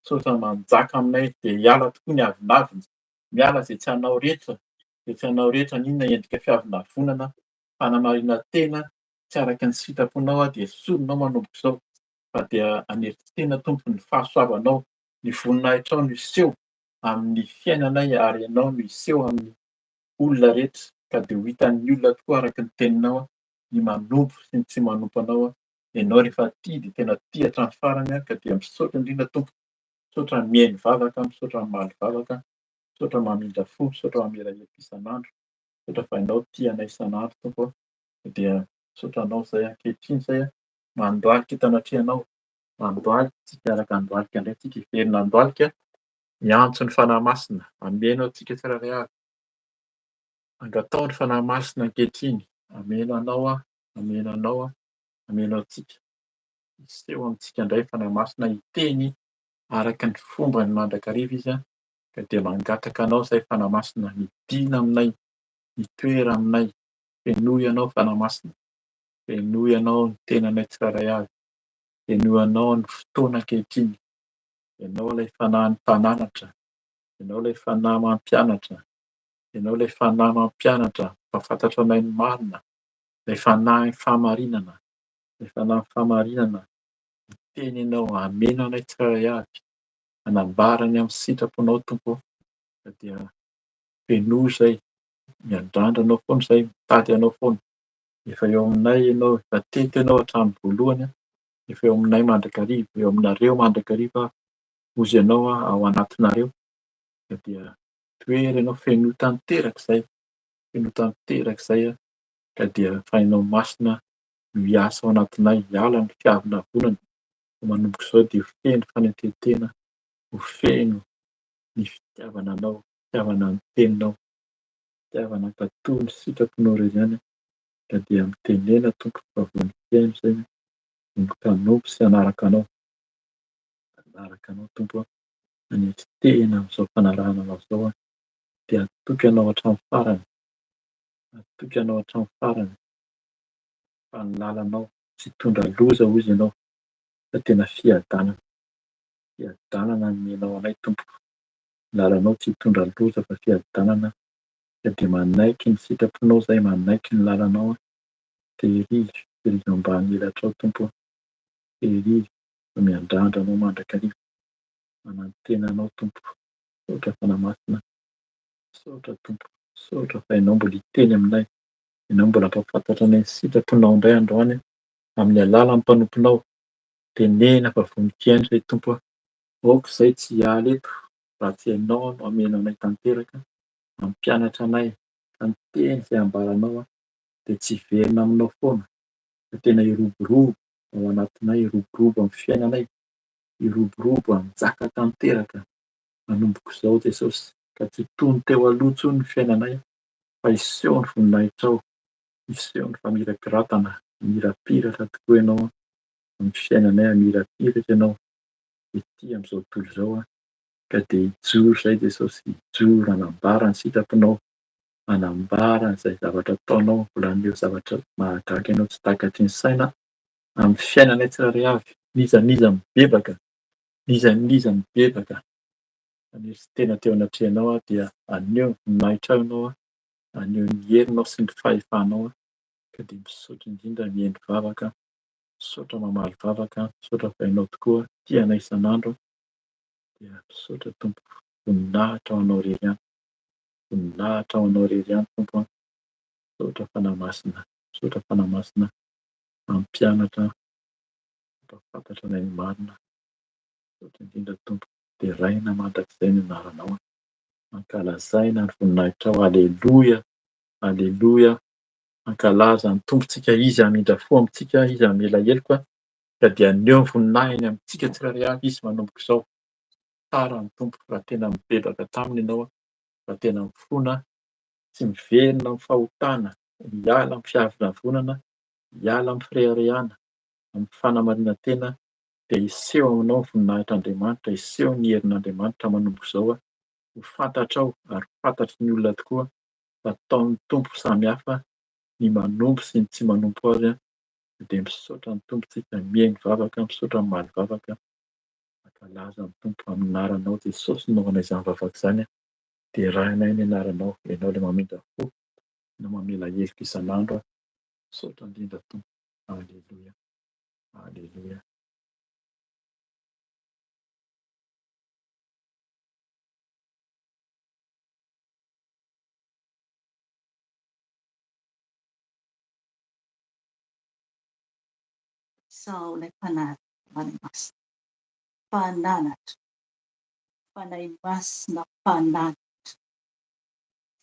Misaotra manjaka aminay dia hiala tokoa ny avonavona, miala izay tsy anao rehetra, izay tsy anao rehetra n'inona endrika fiavonavonana, fanamarinan-tena tsy araka ny sitraponao aho dia esorinao manomboka izao fa dia hanery tena Tompo ny fahasoavanao, ny voninahitrao no hiseho amin'ny fiainanay ary ianao no hiseho amin'ny olona rehetra ka dia ho hitan'ny olona tokoa araka ny teninao ny manompo sy ny tsy manompo anao Ianao rehefa tia dia tena tia hatramin'ny farany ka dia misaotra indrindra Tompo, misaotra mihaino vavaka, misaotra mamaly vavaka, misaotra mamindra fo, misaotra mamela heloka isan'andro, misaotra fa Ianao tia anay isan'andro Tompo a, dia misaotra Anao izay ankehitriny izay a, mandohalika eto anatrehanao, mandohalika tsika araka andohalika indray tsika hiverina andohalika, miantso ny Fanahy Masina hameno antsika tsirairay avy, angataho ny Fanahy Masina ankehitriny hameno anao aho, hameno anao aho, hameno antsika. Hiseho amintsika indray ny Fanahy Masina hiteny araka ny fombany mandrakariva Izy ka dia mangataka Anao izay Fanahy Masina midina aminay, mitoera aminay, fenoy Ianao Fanahy Masina, fenoy Ianao ny tenanay tsirairay avy, fenoy Anao ny fotoana ankehitriny, Ianao ilay Fanahy mpananatra, Ianao ilay Fanahy mampianatra, Ianao ilay Fanahy mampianatra, mampahafantatra anay ny marina, Ilay Fanahin'ny fahamarinana, ilay Fanahin'ny fahamarinana, miteny Ianao, hameno anay tsirairay avy, hanambara ny amin'ny sitraponao Tompo ô, ka dia fenoy izay, miandrandra Anao foana izay, mitady Anao foana, efa eo aminay Ianao, efa teto Ianao hatramin'ny voalohany, efa eo aminay mandrakariva, eo aminareo mandrakariva aho, hozy Ianao aho ao anatinareo, ka dia toero Ianao, fenoy tanteraka izay, fenoy tanteraka izay ka dia Fanahinao Masina no hiasa ao anatinay, hiala ny fiavonavonana, fa manomboka izao dia ho feno fanetren-tena, ho feno ny fitiavana Anao, fitiavana ny Teninao, fitiavana hankatò ny sitraponao irery ihany, ka dia mitenena Tompo fa vonon-kihaino izay, vonon-kanompo sy hanaraka Anao, hanaraka Anao Tompo a, hanetry tena amin'izao fanarahana Anao izao dia hatoky Anao hatramin'ny farany. Hatoky anao hatramin'ny farany fa ny lalanao tsy hitondra loza hozy ianao fa tena fiadanana. Fiadanana no omenao anay Tompoko. Ny lalanao tsy hitondra loza fa fiadanana ka dia manaiky ny sitraponao zahay manaiky ny lalanao aho. Tehirizo, tehirizo ambany elatrao Tompo o. Tehirizo fa miandrandra anao mandrakariva. Manantena anao Tompo. Misaotra Fanahy Masina. Misaotra Tompo, misaotra fa Ianao mbola hiteny aminay, Ianao mbola hampahafantatra anay ny sitraponao indray androany amin'ny alalan'ny mpanomponao. Tenena fa vonon-kihaino izay Tompo a. Aoka izay tsy hiala eto raha tsy Ianao no hameno anay tanteraka, hampianatra anay ka ny teny izay ambaranao dia tsy hiverina aminao foana fa tena hiroborobo ao anatinay, hiroborobo amin'ny fiainanay, hiroborobo hanjaka tanteraka manomboka izao Jesosy ka tsy toy ny teo aloha intsony ny fiainanay fa hiseho ny voninahitrao, hiseho ny famirapiratana, hamirapiratra tokoa Ianao amin'ny fiainanay, hamirapiratra Ianao ety amin'izao tontolo izao ka dia hijoro izay Jesosy, hijoro hanambara ny sitraponao, hanambara izay zavatra ataonao, mbola haneho zavatra mahagaga Ianao tsy takatry ny saina amin'ny fiainanay tsirairay avy, n'iza n'iza mibebaka. N'iza n'iza mibebaka hanisy tena teo anatrehanao aho dia haneho ny voninahitrao ianao, haneho ny herinao sy ny fahefanao aho ka dia misaotra indrindra mihaino vavaka, misaotra mamaly vavaka, misaotra fa ianao tokoa tia anay isan'andro dia misaotra Tompo, voninahitra ho anao irery ihany, voninahitra ho anao irery ihany Tompo an, misaotra Fanahy Masina, misaotra Fanahy Masina mampianatra mampahafantatra anay ny marina. Misaotra indrindra Tompo. Deraina mandrakizay ny anaranao. Ankalazaina ny voninahitrao. Aleloia. Aleloia. Ankalaza ny Tompontsika Izy hamindra fo amintsika, Izy hamela heloka, ka dia haneho ny voninahiny amintsika tsirairay avy Izy manomboka izao. Tsara ny Tompo raha tena mibebaka taminy ianao. Raha tena mifona sy miverina amin'ny fahotana, miala amin'ny fiavonavonana, miala amin'ny fireharehana, amin'ny fanamarinan-tena, dia hiseho aminao ny voninahitr'Andriamanitra, hiseho ny herin'Andriamanitra manomboka izao. Ho fantatrao ary fantatry ny olona tokoa fa ataon'ny Tompo samy hafa ny manompo sy ny tsy manompo Azy. Dia misaotra ny Tompo tsika mihaino vavaka, misaotra mamaly vavaka. Mankalaza ny Tompo amin'ny anaranao Jesosy no nanaovana izany vavaka izany. Derainay ny anaranao, Ianao ilay mamindra fo no mamela heloka isan'andro. Misaotra indrindra Tompo. Aleloia. Aleloia. Izaho ilay Mpanahy Masina, Mpananatra, Fanahy Masina Mpananatra,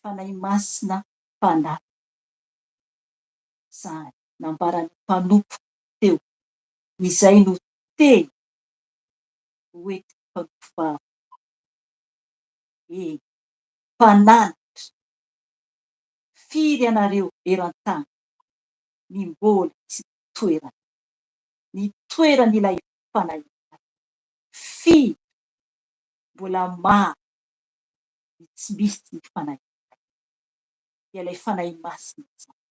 Fanahy Masina Mpananatra. Izany nambaran'ny mpanompo teo, izay no teny hoentin'ny mpanompovavy. Eny, mpananatra, firy ianareo eran-tany ny mbola tsy nitoerana, nitoeran'ilay Fanahy Masina? Firy mbola maro ny tsy misy ny Fanahy Masina, dia ilay Fanahy Masina izany.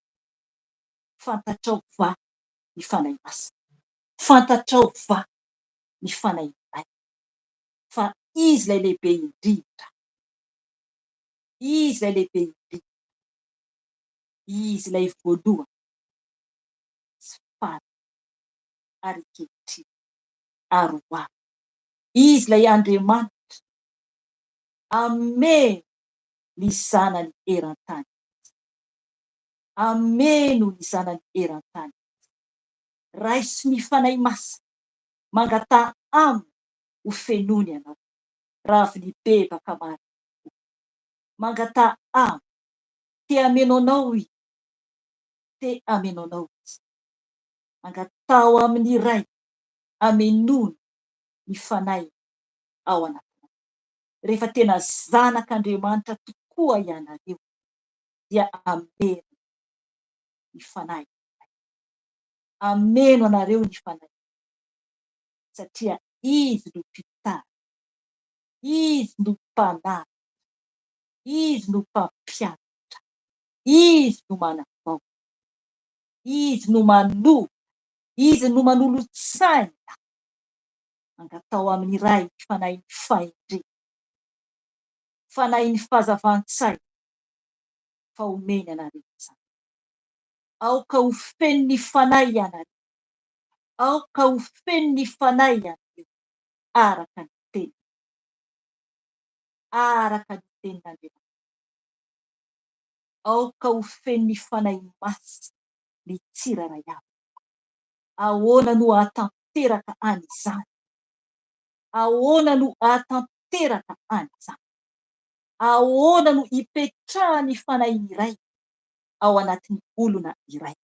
Fantatrao va ny Fanahy Masina? Fantatrao va ny Fanahy Ray? Fa Izy ilay lehibe indrindra. Izy ilay lehibe indrindra. Izy ilay voalohany sy farany ary ankehitriny ary ho avy. Izy ilay Andriamanitra. Amen ny zanany eran-tany Izy. Ameno ny zanany eran-tany Izy. Raiso ny Fanahy Masina. Mangataha Aminy ho fenoiny ianao raha avy nibebaka marina tokoa. Mangataha Aminy. Te hameno anao Izy. Te hameno anao Izy. Angataho amin'ny Ray hamenoany ny Fanahiny ao anatinao. Rehefa tena zanak'Andriamanitra tokoa ianareo dia hameno ny Fanahiny Ray. Hameno anareo ny Fanahiny satria Izy no Mpitarika, Izy no Mpanavotra, Izy no Mpampianatra, Izy no manavao, Izy no manova, Izy no manolo-tsaina. Angataho amin'ny Ray ny Fanahin'ny fahendrena, Fanahin'ny fahazavan-tsaina, fa homeny anareo izany. Aoka ho feno ny Fanahy ianareo. Aoka ho feno ny Fanahy ianareo, araka ny Teniny. Araka ny Tenin'Andriamanitra. Aoka ho feno ny Fanahy Masina ny tsirairay avy. Ahoana no hahatanteraka an'izany? Ahoana no hahatanteraka an'izany? Ahoana no hipetrahan'ny Fanahin'ny Ray ao anatin'ny olona iray?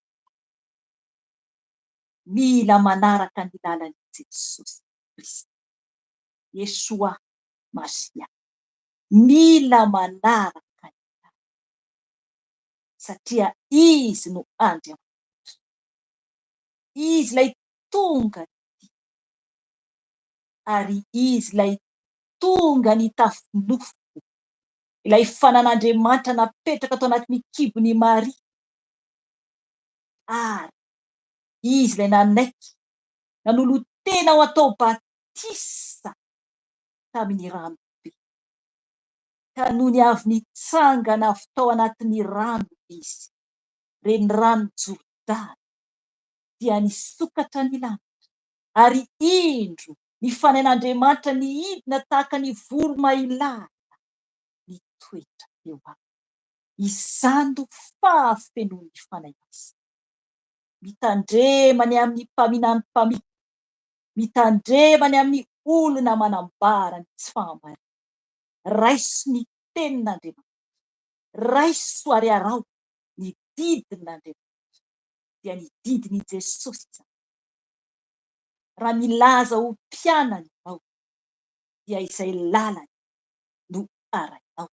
Mila manaraka ny lalan'i Jesosy Kristy, Yeshua Mashiach. Mila manaraka ny lalany, satria Izy no Andriamanitra. Izy ilay tonga nitia, ary Izy ilay tonga nitafy nofo, ilay fanan'Andriamanitra napetraka tao anatin'ny kibon'i Maria, ary Izy ilay nanaiky nanolo-tena ho atao batisa tamin'ny rano be. Ka nony avy nitsangana avy tao anatin'ny rano Izy, renirano Jordana, dia nisokatra ny lanitra, ary indro ny Fanahin'Andriamanitra nihidina tahaka ny voromailala nitoetra teo aminy. Izany no fahafenoan'ny Fanahy Masina. Mitandrema ny amin'ny mpaminany mpamita. Mitandrema ny amin'ny olona manambara ny tsy fahamarinana. Raiso ny tenin'Andriamanitra. Raiso ary araho ny didin'Andriamanitra. Dia ny didin'i Jesosy izany. Raha milaza ho mpianany ianao, dia izay lalany no arahinao.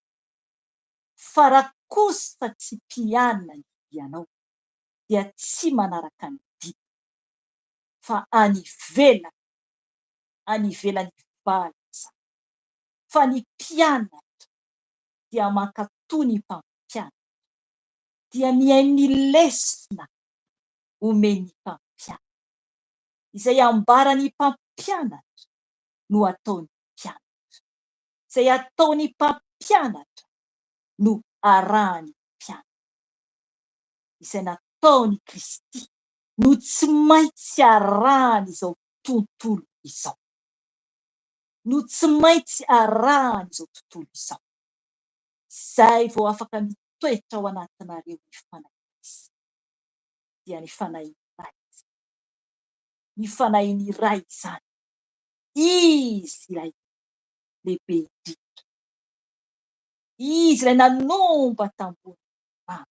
Fa raha kosa tsy mpianany ianao, dia tsy manaraka ny didy, fa any ivelany, any ivelan'ny vala izany. Fa ny mpianatra dia mankatò ny mpampianatra, dia mihaino ny lesona omen'ny mpampianatra. Izay ambaran'ny mpampianatra no ataon'ny mpianatra. Izay ataon'ny mpampianatra no arahan'ny mpianatra. Izay nataon'i Kristy no tsy maintsy arahan'izao tontolo izao. No tsy maintsy arahan'izao tontolo izao. Izay vao afaka mitoetra ao anatinareo ny Fanahy Masina. Dia ny Fanahin'ny Ray izany. Ny Fanahin'ny Ray izany. Izy ilay lehibe indrindra. Izy ilay nanomba tambony rano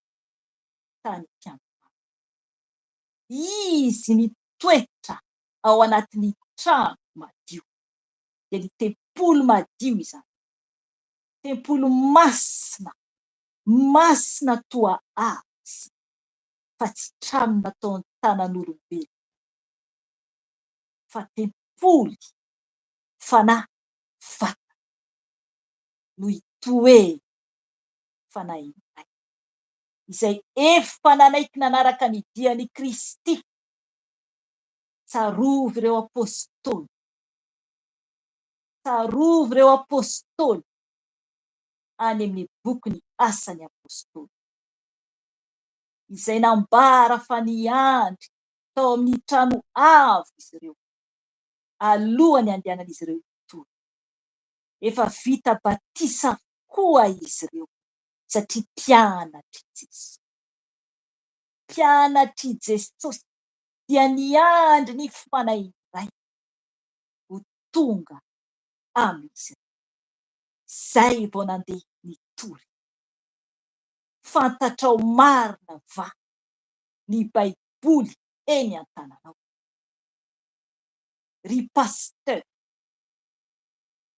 tany am-piandohana. Izy mitoetra ao anatin'ny trano madio. Dia ny tempoly madio izany. Tempoly masina, masina toa Azy, fa tsy trano nataon'ny tanan'olombelona, fa tempoly fanahy vatana no itoeran'ny Fanahin'ny Ray, izay efa nanaiky nanaraka ny dian'i Kristy. Tsarovy ireo Apostoly, tsarovy ireo Apostoly any amin'ny bokin'ny Asan'ny Apostoly, izay nambara fa niandry tao amin'ny trano avo izy ireo, alohan'ny handehanan'izy ireo hitory. Efa vita batisa avokoa izy ireo satria mpianatr'i Jesosy. Mpianatr'i Jesosy dia niandry ny Fanahin'ny Ray ho tonga amin'izy ireo. Izay vao nandeha nitory. Fantatrao marina va ny Baiboly eny an-tananao? Ry pasteur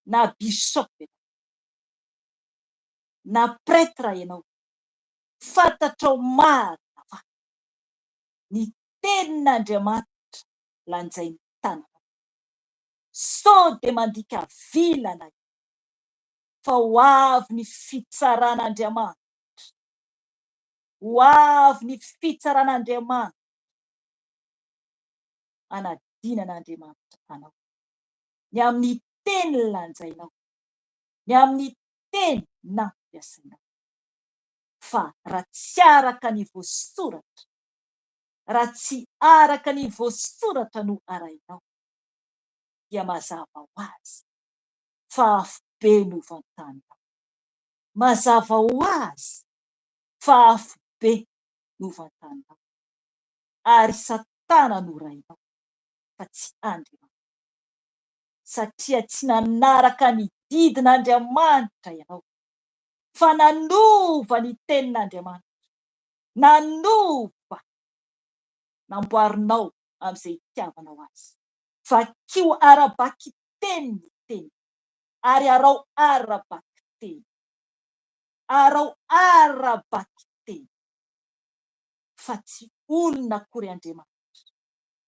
na bishop ianao na pretre ianao, fantatrao marina va ny tenin'Andriamanitra lanjain'ny tananao? Sao dia mandika vilana ianao fa ho avy ny fitsaran'Andriamanitra, ho avy ny fitsaran'Andriamanitra hanadinan'Andriamanitra anao ny amin'ny teny lanjainao, ny amin'ny teny nampiasainao. Fa raha tsy araka ny voasoratra, raha tsy araka ny voasoratra no arahinao, dia mazava ho azy fa afobe no vantaninao. Mazava ho azy fa afobe no vantaninao. Ary Satana no rainao fa tsy Andriamanitra. Satria tsy nanaraka ny didin'Andriamanitra ianao, fa nanova ny tenin'Andriamanitra, nanova, namboarinao amin'izay itiavanao azy. Vakio ara-bakiteny ny teny, ary arao ara-bakiteny. Arao ara-bakiteny. Fa tsy olona akory Andriamanitra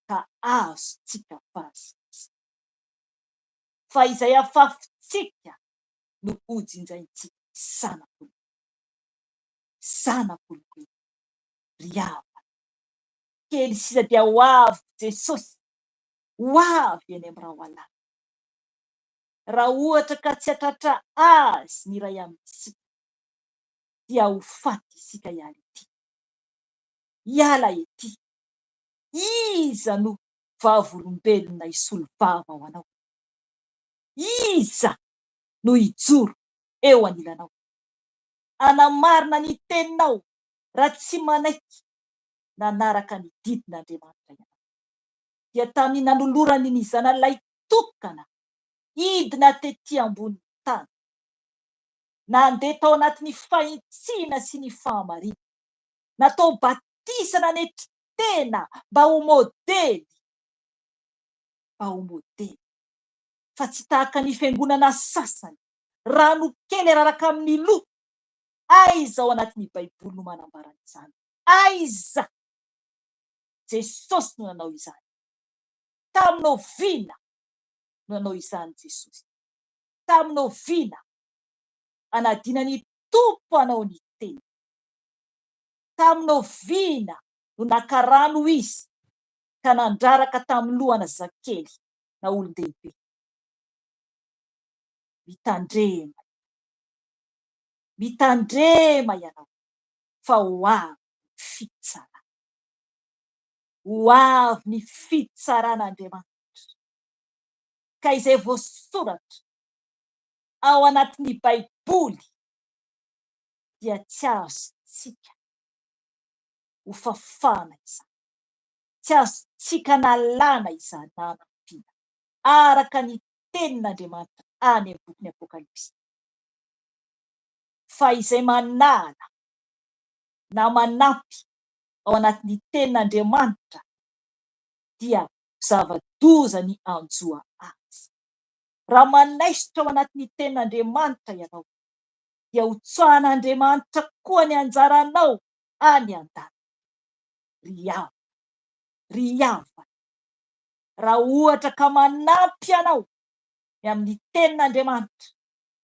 ka azontsika vazivaziana. Fa izay afafintsika no hojinjaintsika zanak'olombelona. Zanak'olombelona, ry havana, kely sisa dia ho avy Jesosy, ho avy eny amin'ny rahona. Raha ohatra ka tsy hatratra Azy ny iray amintsika, dia ho faty isika hiala ety. Hiala ety. Iza no vavolombelona hisolo vava ho anao? Iza no hijoro eo anilanao? Hanamarina ny teninao raha tsy manaiky nanaraka ny didin'Andriamanitra ianao. Dia tamin'ny nanolorany ny Zanany tokana hidina tety ambonin'ny tany, nandeha tao anatin'ny fahintsiana sy ny fahamarinana, natao batisa nanetry tena mba ho modely, mba ho modely, fa tsy tahaka ny fiangonana sasany, rano kely araraka amin'ny loha. Aiza ao anatin'ny Baiboly no manambara an'izany? Aiza? Jesosy no nanao izany. Tamin'ny oviana no nanao izany Jesosy? Tamin'ny oviana? Anadinan'ny Tompo anao ny teny. Tamin'ny oviana no naka rano Izy ka nandraraka tamin'ny lohana zazakely na olon-dehibe? Mitandrema ianao. Mitandrema ianao fa ho avy ny fitsarana. Ho avy ny fitsaran'Andriamanitra. Ka izay voasoratra ao anatin'ny Baiboly dia tsy azontsika ho fafana izany, tsy azontsika analana izany na anampiana, araka ny tenin'Andriamanitra any amin'ny bokin'ny Apokalypsy. Fa izay manala na manampy ao anatin'ny tenin'Andriamanitra dia zava-doza ny anjoa azy. Raha manaisotra ao anatin'ny tenin'Andriamanitra ianao, dia ho tsoahan'Andriamanitra koa ny anjaranao any an-danitra. Ry havana, ry havana, raha ohatra ka manampy anao ny amin'ny tenin'Andriamanitra,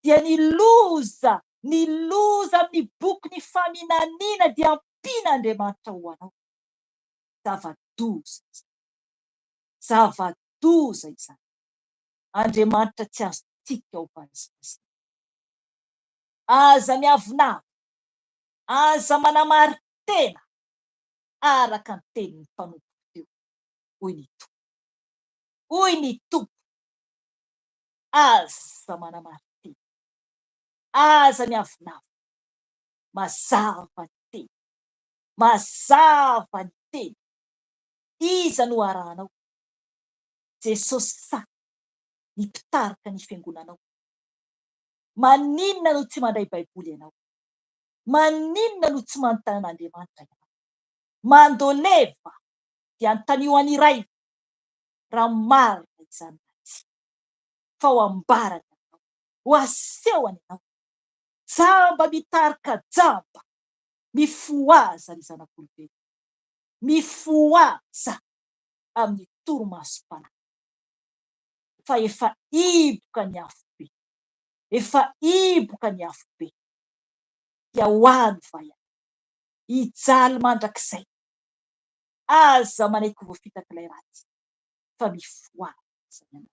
dia ny loza, ny loza amin'ny bokin'ny faminaniana dia ampian'Andriamanitra ho anao. Zava-doza izany. Zava-doza izany. Andriamanitra tsy azontsika ho vazivaziana. Aza miavonavona, aza manamari-tena araka ny tenin'ny mpanompoko teo, hoy ny Tompo. Hoy ny Tompo, aza manamari-tena, aza miavonavona, mazava ny teny, mazava ny teny. Iza no arahanao? Jesosy sa ny mpitarika ny fiangonanao? Maninona no tsy mandray Baiboly ianao? Maninona no tsy manontany an'Andriamanitra ianao? Mandoleva dia anontanio an'i Ray raha marina izany na tsia. Fa ho ambarany aminao, ho asehony anao. Jamba mitarika jamba, mifohaza ry zanak'olombelona. Mifohaza amin'ny torimasom-panahy. Fa efa hiboka ny afobe. Efa hiboka ny afobe. Dia ho any va ianao? Hijaly mandrakizay. Aza manaiky ho voafitak'ilay ratsy, fa mifohaza ianareo.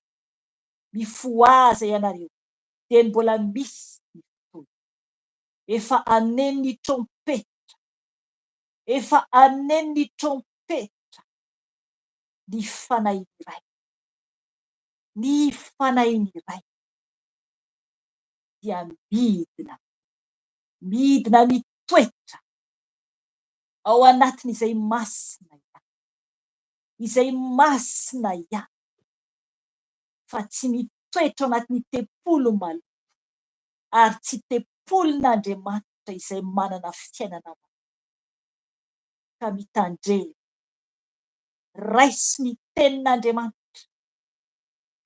Mifohaza ianareo, dia ny mbola misy ny fotoana. Efa haneno ny trompetra. Efa haneno ny trompetra ny fanahin'ny Ray. Ny fanahin'ny Ray dia midina, midina mitoetra ao anatin'izay masina ihany, izay masina ihany, fa tsy mitoetra ao anatin'ny tempoly maloto, ary tsy tempolin'Andriamanitra izay manana fiainana maloto. Ka mitandrema, raiso ny tenin'Andriamanitra,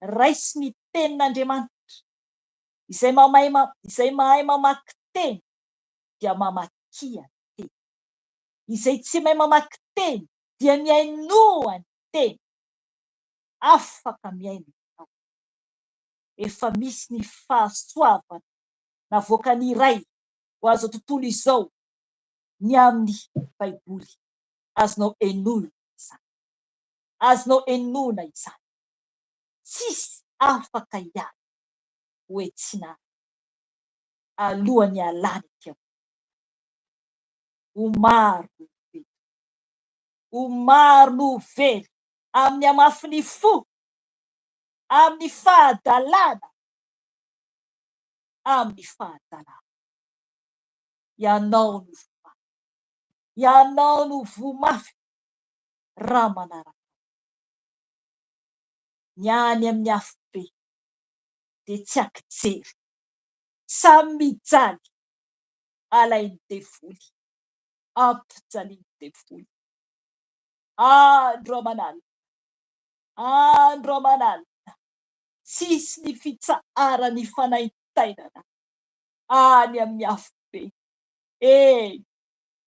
raiso ny tenin'Andriamanitra, izay mamay izay mahay mamaky teny dia mamakia teny. Izay tsy mahay mamaky teny dia mihainoa ny teny. Afaka mihaino ianao. Efa misy ny fahasoavana navoakan'ny Ray ho an'izao tontolo izao ny amin'ny Baiboly. Azonao henoina izany. Azonao henoina izany. Tsisy afaka hiala hoe tsy nahay alohan'ny hialany ety ambony. Ho maro no ho very. Ho maro no ho very amin'ny hamafin'ny fo, amin'ny fahadalana, amin'ny fahadalana. Ianao no voa mafy. Ianao no voa mafy raha manaraka ahy. Ny any amin'ny afobe dia tsy ankijery. Samy mijaly alain'ny devoly, ampijalian'ny devoly. Andro aman'alina, andro aman'alina, tsisy ny fitsaharan'ny fanaintainana any amin'ny afobe. Eny,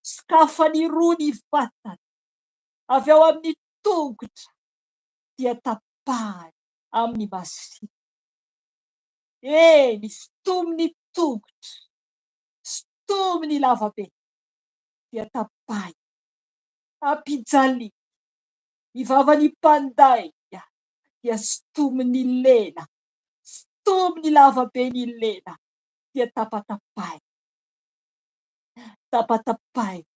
sokafany roa ny vatana, avy ao amin'ny tongotra dia tapahany amin'ny masinina. Eny, sintominy ny tongotra, sintominy lavabe dia tapahiny, ampijaliany. Ny vavan'ny mpandainga dia sintominy lela, sintominy lavabe ny lela dia tapatapahiny, tapatapahiny.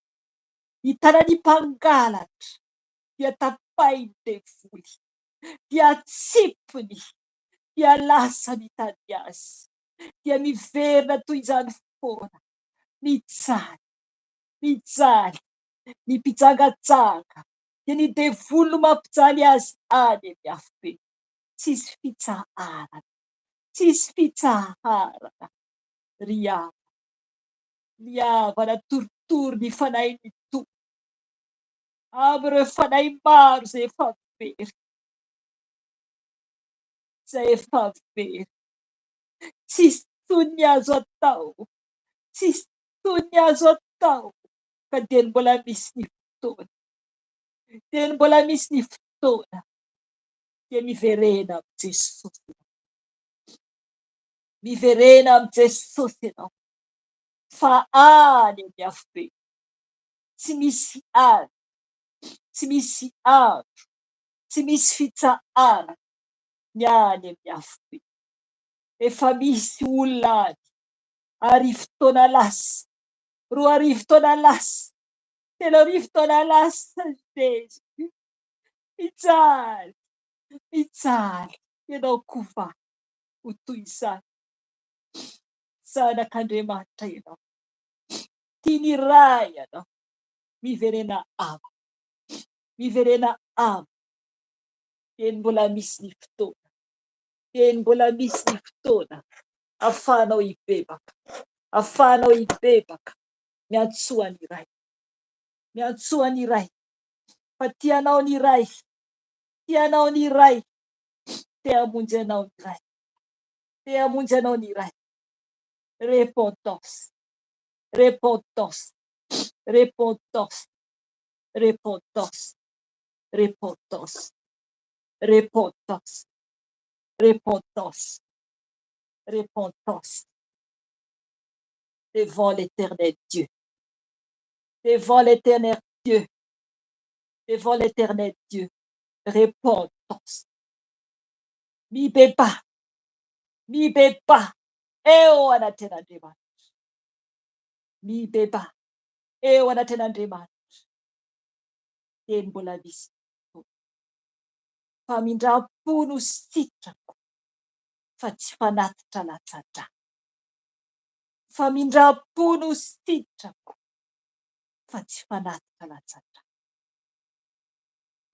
Ny tanan'ny mpangalatra dia tapahin'ny devoly, dia atsipiny, dia lasa mitady azy, dia miverina toy izany foana, mijaly, mijaly, ny mpijangajanga, dia ny devoly no mampijaly azy any amin'ny afobe. Tsisy fitsaharana, tsisy fitsaharana, ry havana. Ny havana torotoro ny fanahin'ny Tompo amin'ireo fanahy maro izay efa very, izay efa very. Tsisy intsony ny azo atao, tsisy intsony ny azo atao fa dia ny mbola misy ny fotoana, dia ny mbola misy ny fotoana dia miverena amin'i Jesosy ianao. Miverena amin'i Jesosy ianao fa any amin'ny afobe tsy misy ady, tsy misy andro, tsy misy fitsaharana ny any amin'ny afobe. Efa misy olona any, arivo taona lasa, 2000 taona lasa, 3000 taona lasa, Jésus. Mijaly, mijaly ianao koa va ho toy izany? Zanak'Andriamanitra ianao. Tian'ny Ray ianao. Miverena aminy. Miverena aminy. Dieny mbola misy ny fotoana. Dieny mbola misy ny fotoana ahafahanao hibebaka. Ahafahanao hibebaka. Miantsoa ny Ray. Miantsoa ny Ray. Fa tia anao ny Ray. Tia anao ny Ray. Te hamonjy anao ny Ray. Te hamonjy anao ny Ray. Repentance. Repentance. Repentance. Repentance. Repentance. Repentance. Repentance. Repentance. Devant l'Éternel Dieu. Devant l'Éternel Dieu. Devant l'Éternel Dieu. Repentance. Mibebaha. Mibebaha eo anatrehan'Andriamanitra. Mibebaha eo anatrehan'Andriamanitra. Dia mbola misy fotoana. Famindram-po no sitrako fa tsy fanatitra latsa-drà. Famindram-po no sitrako fa tsy fanatitra latsa-drà.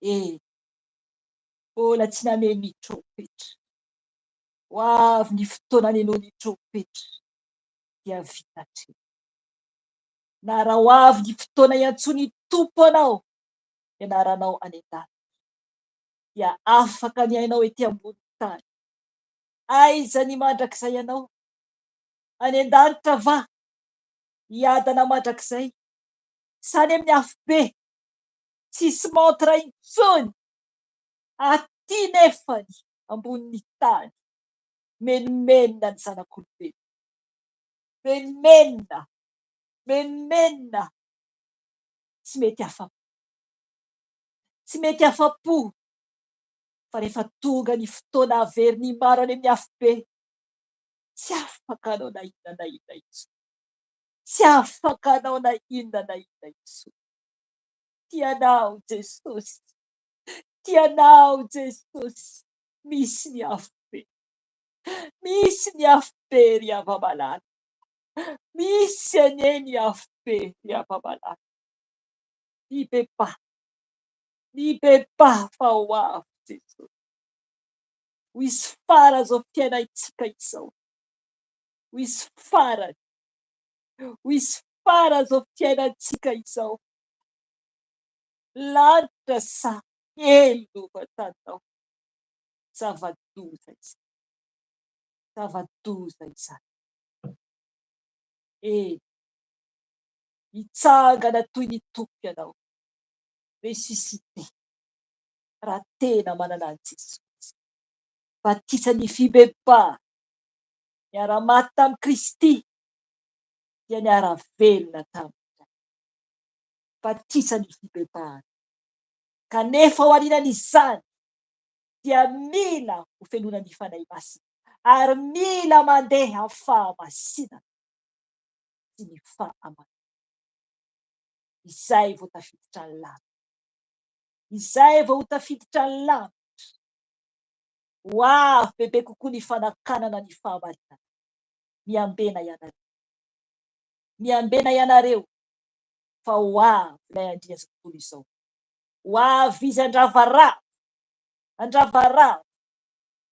Eny, mbola tsy nameno ny trompetra. Ho avy ny fotoana hanenoany ny trompetra dia vita hatreo. Na raha ho avy ny fotoana hiantsoan'ny Tompo anao, ny anaranao any an-danitra, dia afaka ny ainao ety ambony tany. Aiza ny mandrakizay anao? Any an-danitra va? Hiadana mandrakizay? Sa any amin'ny afobe? Tsisy montre intsony! Aty nefany ambonin'ny tany, menomenona ny zanak'olombelona. Menomenona, menomenona, tsy mety afa-po. Tsy mety afa-po fa rehefa tonga ny fotoana haverin'ny maro any amin'ny afobe, tsy afaka hanao na inona na inona intsony. Tsy afaka hanao na inona na inona intsony. Tia anao Jesosy. Tia anao Jesosy. Misy ny afobe. Misy ny afobe ry hava-malala. Misy anie ny afobe ry hava-malala. Mibebaha. Mibebaha fa ho avy Jesosy. Ho hisy farany izao fiainantsika izao. Ho hisy farany. Ho hisy farany izao fiainantsika izao. Lanitra sa helo no vatanao. Zava-doza izany. Zava-doza izany. Eny. Hitsangana toy ny Tompo ianao, ressuscité, raha tena manana an'i Jesosy. Batisan'ny fibebahana, niara-maty tamin'i Kristy dia niara-velona taminy indray. Batisan'ny fibebahana. Kanefa ao aorianan'izany dia mila ho fenoina ny Fanahy Masina ary mila mandeha amin'ny fahamasinana sy ny fahamarinana. Izay vao tafiditra ny lanitra. Izay vao ho tafiditra ny lanitra. Ho avy bebe kokoa ny fanakanana ny fahamarinana. Miambena ianareo. Miambena ianareo fa ho avy ilay andrian'izao tontolo izao. Ho avy izy handravarava, handravarava,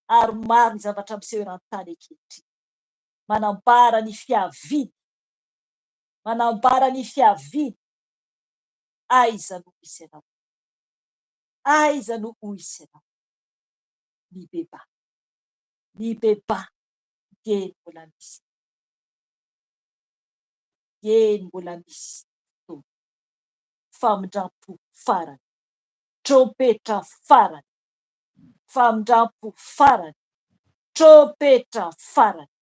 ary maro ny zavatra miseho eran-tany ankehitriny. Manambara ny fiaviany, manambara ny fiaviany. Aiza no hisy anao? Aiza no ho hisy anao? Mibebaha, mibebaha dieny mbola misy, dieny mbola misy fotoana. Famindrampo farany, trompetra farany, famindrampo farany, trompetra farany.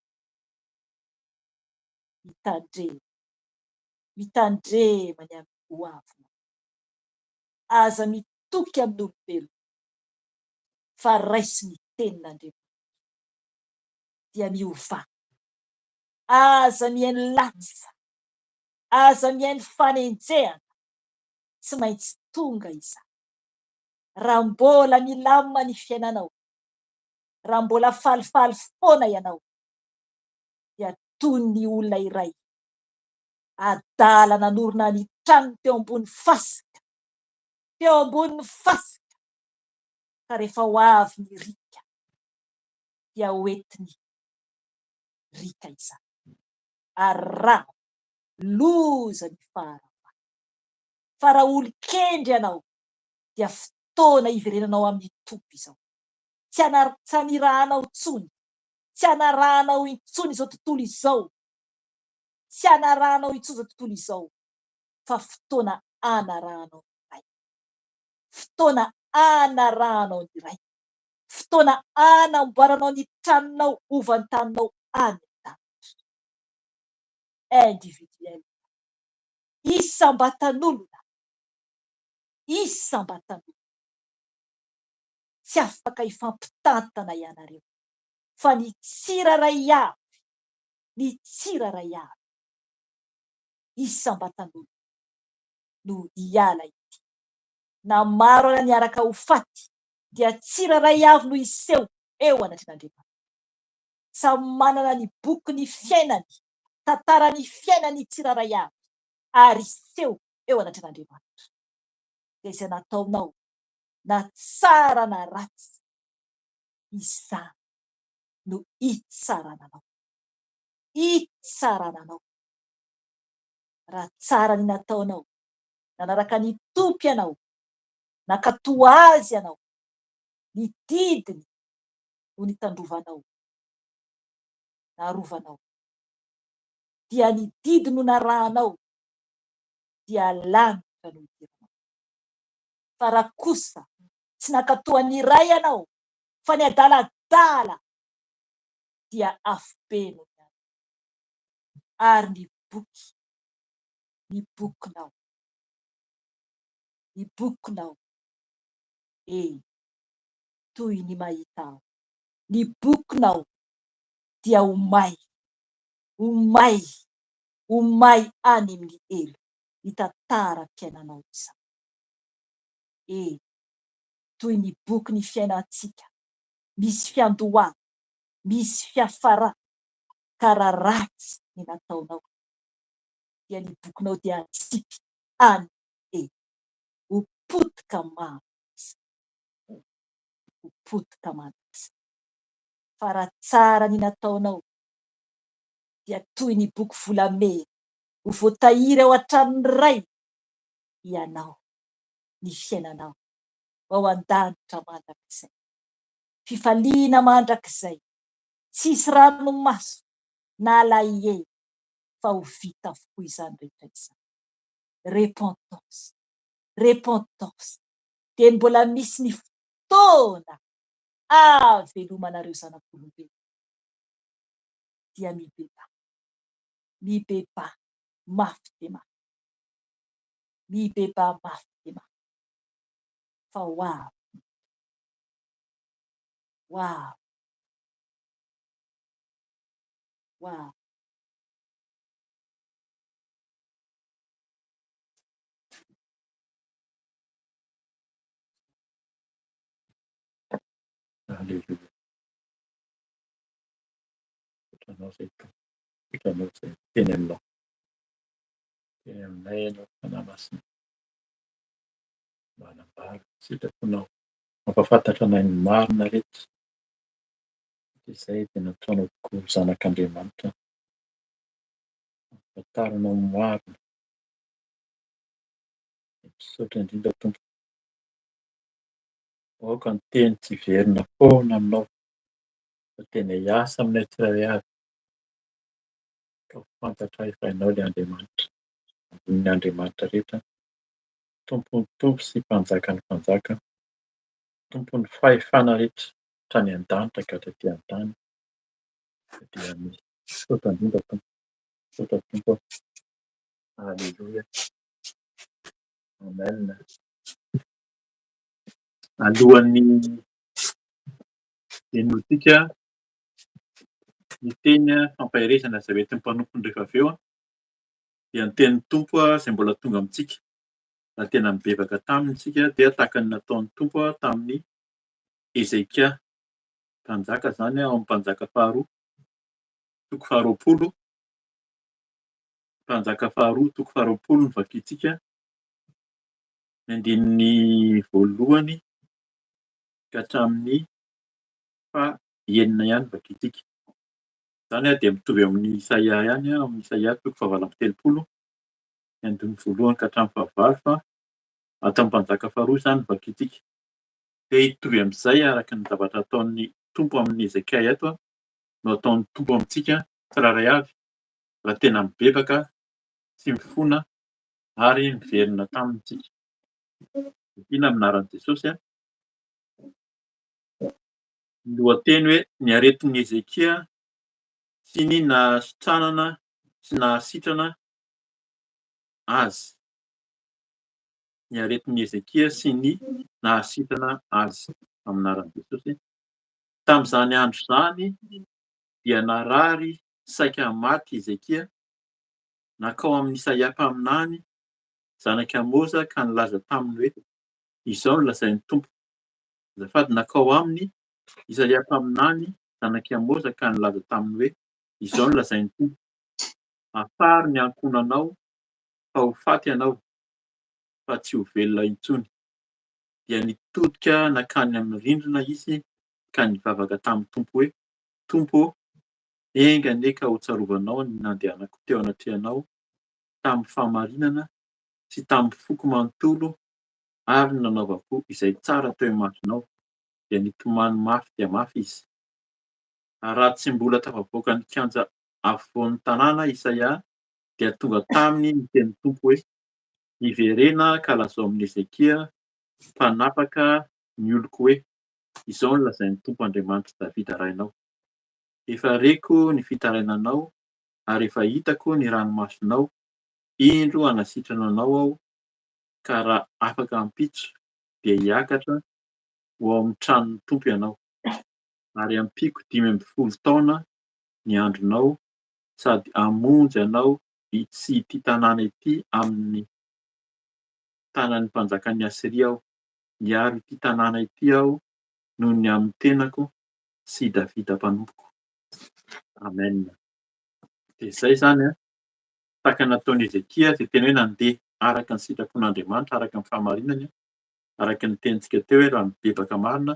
Mitandrema, mitandrema ny amin'ny ho avinao. Aza mitoky amin'olombelona fa raiso ny tenin'Andriamanitra dia miovà. Aza mihaino latsa, aza mihaino fanenjehana, tsy maintsy tonga izany. Raha mbola milamina ny fiainanao, raha mbola falifaly foana ianao, dia toy ny olona iray adala nanorina ny tranony teo ambony fasika, teo ambonin'ny fasika, ka rehefa ho avy ny riaka dia ho entiny riaka izany, ary rava, loza ny faharavana. Fa raha olon-kendry ianao dia fotoana hiverenanao amin'ny Tompo izao. Tsy tsy hanirahanao intsony, tsy hanarahanao intsony izao tontolo izao, tsy hanarahanao intsony izao tontolo izao, fa fotoana hanarahanao ny Ray. Fotoana hanarahanao ny Ray. Fotoana hanamboaranao ny tranonao hovantaninao any an-danitra. Individuel. Isam-batan'olona. Isam-batan'olona. Tsy afaka hifampitantana ianareo fa ny tsirairay avy, ny tsirairay avy, isam-batan'olona no hiala ity. Na maro ara niaraka ho faty dia tsirairay avy no hiseho eo anatrehan'Andriamanitra. Samy manana ny boky ny fiainany, tantaran'ny fiainany tsirairay avy ary hiseho eo anatrehan'Andriamanitra. Dia izay nataonao na tsara na ratsy, izany no hitsarana anao. Hitsarana anao. Raha tsara ny nataonao, nanaraka ny Tompo ianao, nankatò Azy ianao, ny didiny no nitandrovanao, narovanao, dia ny didy no narahanao, dia lanitra no hidiranao. Fa raha kosa tsy nankatò an'ny Ray ianao, fa niadaladala, dia afobe no miandry. Ary ny boky, ny bokinao, ny bokinao, eny, toy ny mahita aho, ny bokinao dia ho may, ho may, ho may any amin'ny helo ny tantaram-piainanao izany. Eny, toy ny boky ny fiainantsika, misy fiandohana, misy fiafarana, ka raha ratsy ny nataonao, dia ny bokinao dia atsipy any e, ho potika mandrakizay, ho potika mandrakizay. Fa raha tsara ny nataonao, dia toy ny boky volamena ho voatahiry ao an-tranon'ny Ray ianao, ny fiainanao ho ao an-danitra mandrakizay. Fifaliana mandrakizay, tsy hisy ranomaso na alahelo fa ho vita avokoa izany rehetra izany. Repentance, repentance, dia ny mbola misy ny fotoana ahavelomanareo zanak'olombelona. Dia mibebaha, mibebaha mafy dia mafy, mibebaha mafy dia mafy, fa ho avy ny fotoana, ho avy, ho avy. Alléluia. Misaotra anao izay Tompo. Misaotra anao izay miteny aminao. Miteny aminay ianao Fanahy Masina. Manambara ny sitraponao. Mampahafantatra anay ny marina rehetra. Izay dia nataonao tokoa ho zanak'Andriamanitra. Ampahafantarinao ny marina. Misaotra indrindra Tompo. Aoka ny teny tsy hiverina foana aminao fa tena hiasa aminay tsirairay avy ka ho fantatray fa Ianao ilay Andriamanitra, ambonin'ny andriamanitra rehetra, Tompon'ny tompo sy Mpanjakan'ny mpanjaka, Tompon'ny fahefana rehetra hatrany an-danitra ka hatraty an-tany. Dia misaotra indrindra Tompo. Misaotra Tompo. Alléluia. Amen. Alohan'ny henointsika ny teny fampaherezana izay hoentin'ny mpanompony rehefa avy eo dia ny tenin'ny Tompo izay mbola tonga amintsika raha tena mibebaka taminy isika dia tahaka ny nataon'ny Tompo tamin'i Hezekia mpanjaka izany ao amin'ny Mpanjaka faharoa toko faharoapolo, Mpanjaka faharoa toko faharoapolo no vakintsika, ny andininy voalohany ka hatramin'ny fahenina ihany vakintsika. Izany dia mitovy amin'ny Isaia ihany, amin'ny Isaia toko fahavalo amby telopolo, ny andininy voalohany ka hatramin'ny fahavalo fa ato amin'ny Mpanjaka faharoa izany no vakintsika. Dia hitovy amin'izay araka ny zavatra ataon'ny Tompo amin'i Hezekia eto no ataon'ny Tompo amintsika tsirairay avy raha tena mibebaka sy mifona ary miverina taminy isika. Vakina amin'ny anaran'i Jesosy ny lohateny hoe ny aretin'i Hezekia sy ny nahasitranana sy nahasitrana azy. Ny aretin'i Hezekia sy ny nahasitrana azy amin'ny anaran'i Jesosy. Tamin'izany andro izany dia narary saika maty Hezekia, nankao amin'i Isaia mpaminany, zanak'i Amoza, ka nilaza taminy hoe, Izao no lazain'ny Tompo. Azafady, nankao aminy Isaia mpaminany, zanak'i Amoza, ka nilaza taminy hoe, Izao no lazain'ny Tompo, Afaro ny ankohonanao, fa ho faty ianao, fa tsy ho velona intsony. Dia nitodika nankany amin'ny rindrina izy ka nivavaka tamin'ny Tompo hoe, Tompo ô, enga anie ka hotsarovanao ny nandehanako teo anatrehanao tamin'ny fahamarinana sy tamin'ny foko manontolo ary ny nanaovako izay tsara teo imasonao. Dia nitomany mafy dia mafy izy. Ary raha tsy mbola tafavoaka ny kianja afovoan'ny tanàna Isaia, dia tonga taminy ny tenin'ny Tompo hoe, Miverena ka lazao amin'i Hezekia mpanapaka ny oloko hoe, Izao no lazain'ny Tompo Andriamanitr'i Davida rainao, Efa reko ny fitarainanao ary efa hitako ny ranomasonao, indro hanasitrana anao Aho, ka raha afaka ampitso dia hiakatra ho ao amin'ny tranon'ny Tompo ianao, ary hampiako 15 taona ny andronao sady hamonjy anao sy ity tanàna ity amin'ny tanan'ny mpanjakan'i Asyria Aho. Hiaro ity tanàna ity Aho noho ny amin'ny tenako sy i Davida mpanompoko. Amen. Dia izay izany an, tahaka ny nataon'i Hezekia dia tena hoe nandeha araka ny sitrapon'Andriamanitra, araka ny fahamarinany, araka ny tenintsika teo hoe raha mibebaka marina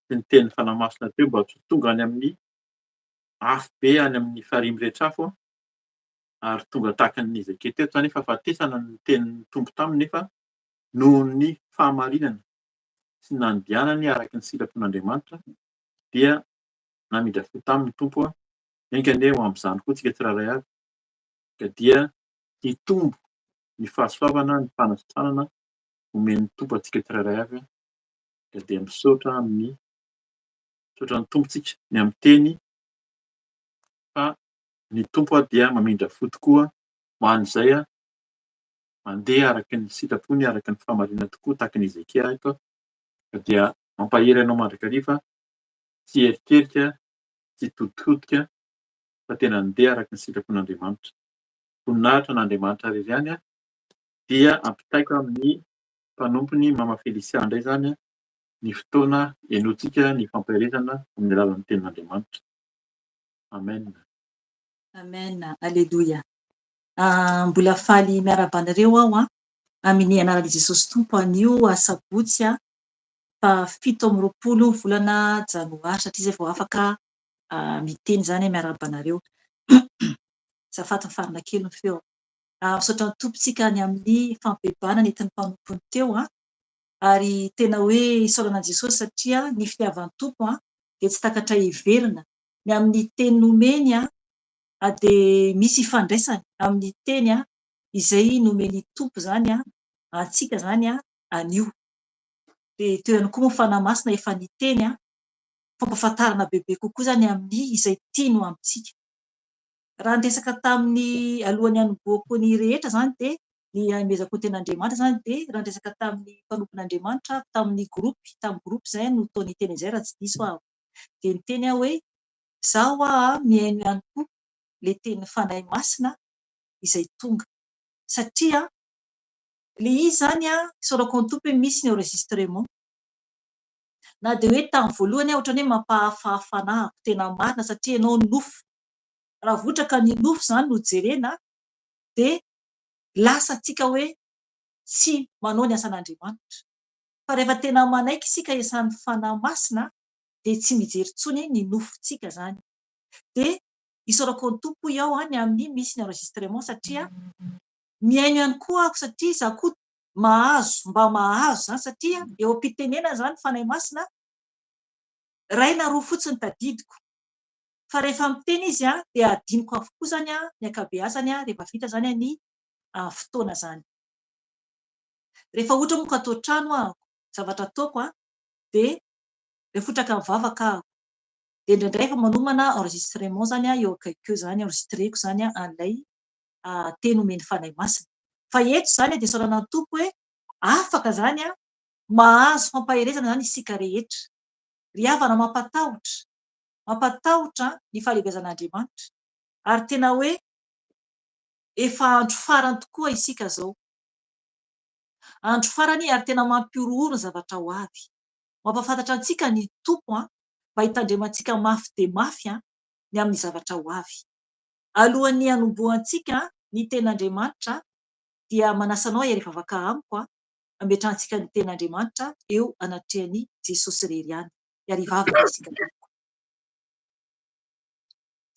sy ny tenin'ny Fanahy Masina teo mba tsy ho tonga any amin'ny afobe, any amin'ny farihy miretr'afo ary tonga tahaka ny Hezekia teto izany fahafatesana ny tenin'ny Tompo taminy nefa noho ny fahamarinana sy nandehanany araka ny sitrapon'Andriamanitra dia namindra fo taminy ny Tompo. Enga anie ho amin'izany koa tsika tsirairay avy ka dia hitombo. ny fahasoavana, ny fanasitranana omen'ny Tompo antsika tsirairay avy. Ka dia misaotra amin'ny misaotra ny Tompo tsika ny amin'ny teny fa ny Tompo dia mamindra fo tokoa ho an'izay mandeha araka ny sitrapony, araka ny fahamarinana tokoa tahaka an'i Hezekia eto. Ka dia mampahery anao mandrakariva tsy hierikerika, tsy hitoditodika fa tena handeha araka ny sitrapon'Andriamanitra. Voninahitra an'Andriamanitra irery ihany dia ampitaiko amin'ny mpanompony Mama Felicia indray izany ny fotoana henointsika ny fampaherezana amin'ny alalan'ny tenin'Andriamanitra. Amen. Amen, Aleloia. Mbola faly miarahaba anareo aho amin'ny anaran'i Jesosy Tompo anio asabotsy faha 27 volana janoary satria izay vao afaka miteny izany miarahaba anareo. Azafady mifarana kely ny feo. Misaotra ny Tompo tsika ny amin'ny fampibebahana nentin'ny mpanompony teo ary tena hoe isaorana an'i Jesosy satria ny fitiavan'ny Tompo dia tsy takatra heverina. Ny amin'ny teny nomeny dia misy ifandraisany amin'ny teny izay nomen'ny Tompo izany antsika izany anio. Dia teo ihany koa moa Fanahy Masina efa niteny fampahafantarana bebe kokoa izany amin'ny izay tiany ho amintsika. Raha niresaka tamin'ny alohan'ny hanombohako ny rehetra izany dia ny hanomezako ny tenin'Andriamanitra izany dia raha niresaka tamin'ny mpanompon'Andriamanitra aho tamin'ny groupe, tamin'ny groupe izay no toa niteny an'izay raha tsy diso aho. Dia niteny aho hoe izaho hoa mihaino ihany koa ilay tenin'ny Fanahy Masina izay tonga. Satria ilay izy izany an, isaorako ny Tompo hoe misy ny enregistrement. Na dia hoe tamin'ny voalohany aho ohatran'ny hoe mampahafahafa anah, tena marina satria ianao nofo. Raha voatra ka ny nofo izany no jerena dia lasa tsika hoe tsy manao ny asan'Andriamanitra. Fa rehefa tena manaiky isika iasan'ny Fanahy Masina dia tsy mijery intsony ny nofontsika izany. Dia isaorako ny Tompo hoy aho ny amin'ny misy ny enregistrement satria mihaino ihany koa aho satria izaho koa mahazo, mba mahazo izany satria eo am-pitenenana izany Fanahy Masina, iray na roa fotsiny tadidiko. Fa rehefa miteny izy dia adinoko avokoa izany ny ankabeazany rehefa vita izany ny fotoana izany. Rehefa ohatra moa ka ato an-trano aho, zavatra ataoko dia rehefa ohatra ka mivavaka aho dia indraindray efa manomana enregistrement izany eo akaiky eo izany, enregistreko izany an'ilay teny omen'ny Fanahy Masina. Fa eto izany dia isaorana ny Tompo hoe afaka izany mahazo fampaherezana izany isika rehetra. Ry havana mampatahotra, mampatahotra ny fahalehibeazan'Andriamanitra. Ary tena hoe efa andro farany tokoa isika izao. Andro farany ary tena mampihorohoro ny zavatra ho avy. Mampahafantatra antsika ny Tompo mba hitandremantsika mafy dia mafy ny amin'ny zavatra ho avy. Alohan'ny hanombohantsika ny Tenin'Andriamanitra dia manasa anao hiara-hivavaka amiko hametrahantsika ny Tenin'Andriamanitra eo anatrehan'i Jesosy irery ihany. Hiara-hivavaka isika tompoko.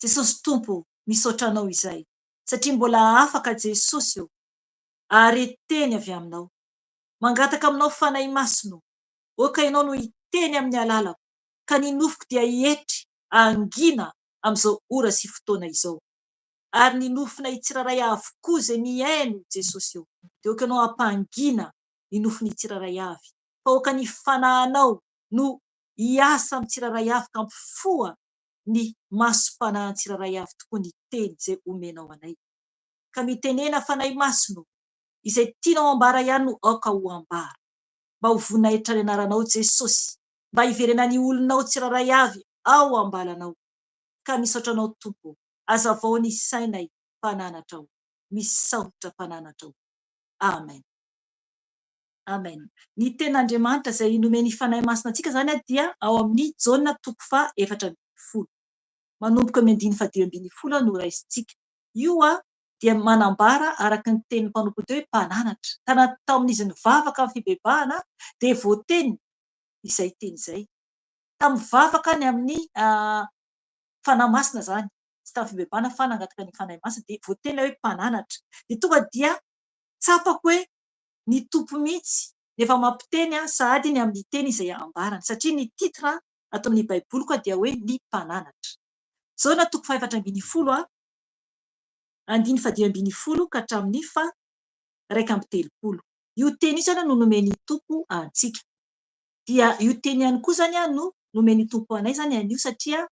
Jesosy Tompo ô, misaotra Anao izay satria mbola afaka Jesosy ô, hahare teny avy Aminao. Mangataka Aminao Fanahy Masina ô, oka Ianao no hiteny amin'ny alalako ka ny nofoko dia hietry hangina amin'izao ora sy fotoana izao. Ary ny nofinay tsirairay avokoa izay mihaino Jesosy ô, dia aoka Ianao hampangina ny nofin'ny tsirairay avy, fa aoka ny Fanahinao no hiasa amin'ny tsirairay avy ka hampifoha ny masom-panahin'ny tsirairay avy tokoa ny teny izay omenao anay. Ka mitenena Fanahy Masina ô, izay tianao ambara ihany no aoka ho ambara, mba ho voninahitra ny anaranao Jesosy, mba hiverenan'ny olonao tsirairay avy ao ambalanao ka misaotra anao Tompo ô azavao ny sainay mpananatra o misaotra mpananatra o Amen Amen Ny tenin'Andriamanitra izay nomen'ny Fanahy Masina antsika izany dia ao amin'ny Jaona toko faha 14 manomboka amin'ny andininy faha 15 no raisintsika io dia manambara araka ny tenin'ny mpanompo teo hoe mpananatra tana tamin'izy nivavaka amin'ny fibebahana dia voateny izay teny izay tamin'ny vavaka ny amin'ny Fanahy Masina izany, tsy tamin'ny fibebahana fa nangataka ny Fanahy Masina dia voateny ilay hoe mpananatra. Dia tonga dia tsapako hoe ny Tompo mihitsy no efa mampiteny ahy sahady ny amin'ny teny izay ambarany satria ny titre ato amin'ny baiboliko dia hoe ny mpananatra. Jaona toko faha 14 andininy faha 15 ka hatramin'ny faha 31. Io teny io izany no nomen'ny Tompo antsika. Dia io teny ihany koa izany no nomen'ny Tompo anay izany anio satria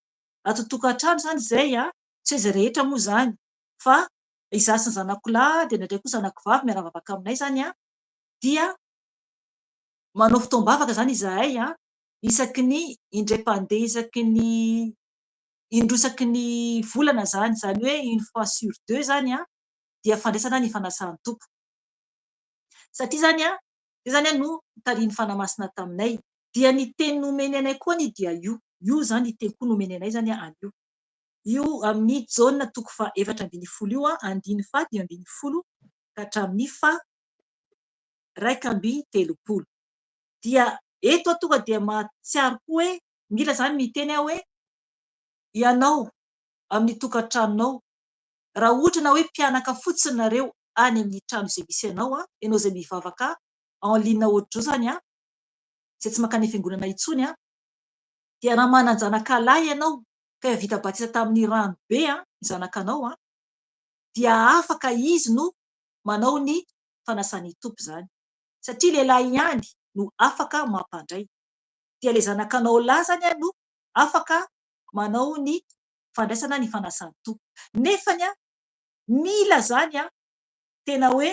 ato an-tokantrano izany izay, tsy hoe izay rehetra moa izany fa izaho sy ny zanako lahy dia indraindray koa zanako vavy miara-mivavaka aminay izany dia manao fotoam-bavaka izany izahay isaky ny indray mpandeha isaky ny indroa isaky ny volana izany, izany hoe une fois sur deux izany dia fandraisana ny fanasan'ny Tompo. Satria izany izay izany no nitarihin'ny Fanahy Masina taminay. Dia ny teny nomeny anay koa anie dia io. Io izany ny teny koa nomeny anay izany anio. Io amin'ny Jaona toko faha 14 io, andininy faha 15 ka hatramin'ny faha 31. Dia eto aho tonga dia mahatsiaro koa hoe mila izany miteny aho hoe ianao amin'ny tokantranonao, raha ohatra na hoe mpianaka fotsiny nareo any amin'ny trano izay misy anao, ianao izay mivavaka en ligne ohatr'izao izany, izay tsy mankany fiangonana intsony, dia raha manan-janaka lahy ianao ka efa vita batisa tamin'ny rano be ny zanakanao, dia afaka izy no manao ny fanasan'ny Tompo izany. Satria lehilahy ihany no afaka mampandray. Dia ilay zanakanao lahy izany no afaka manao ny fandraisana ny fanasan'ny Tompo. Nefany mila izany tena hoe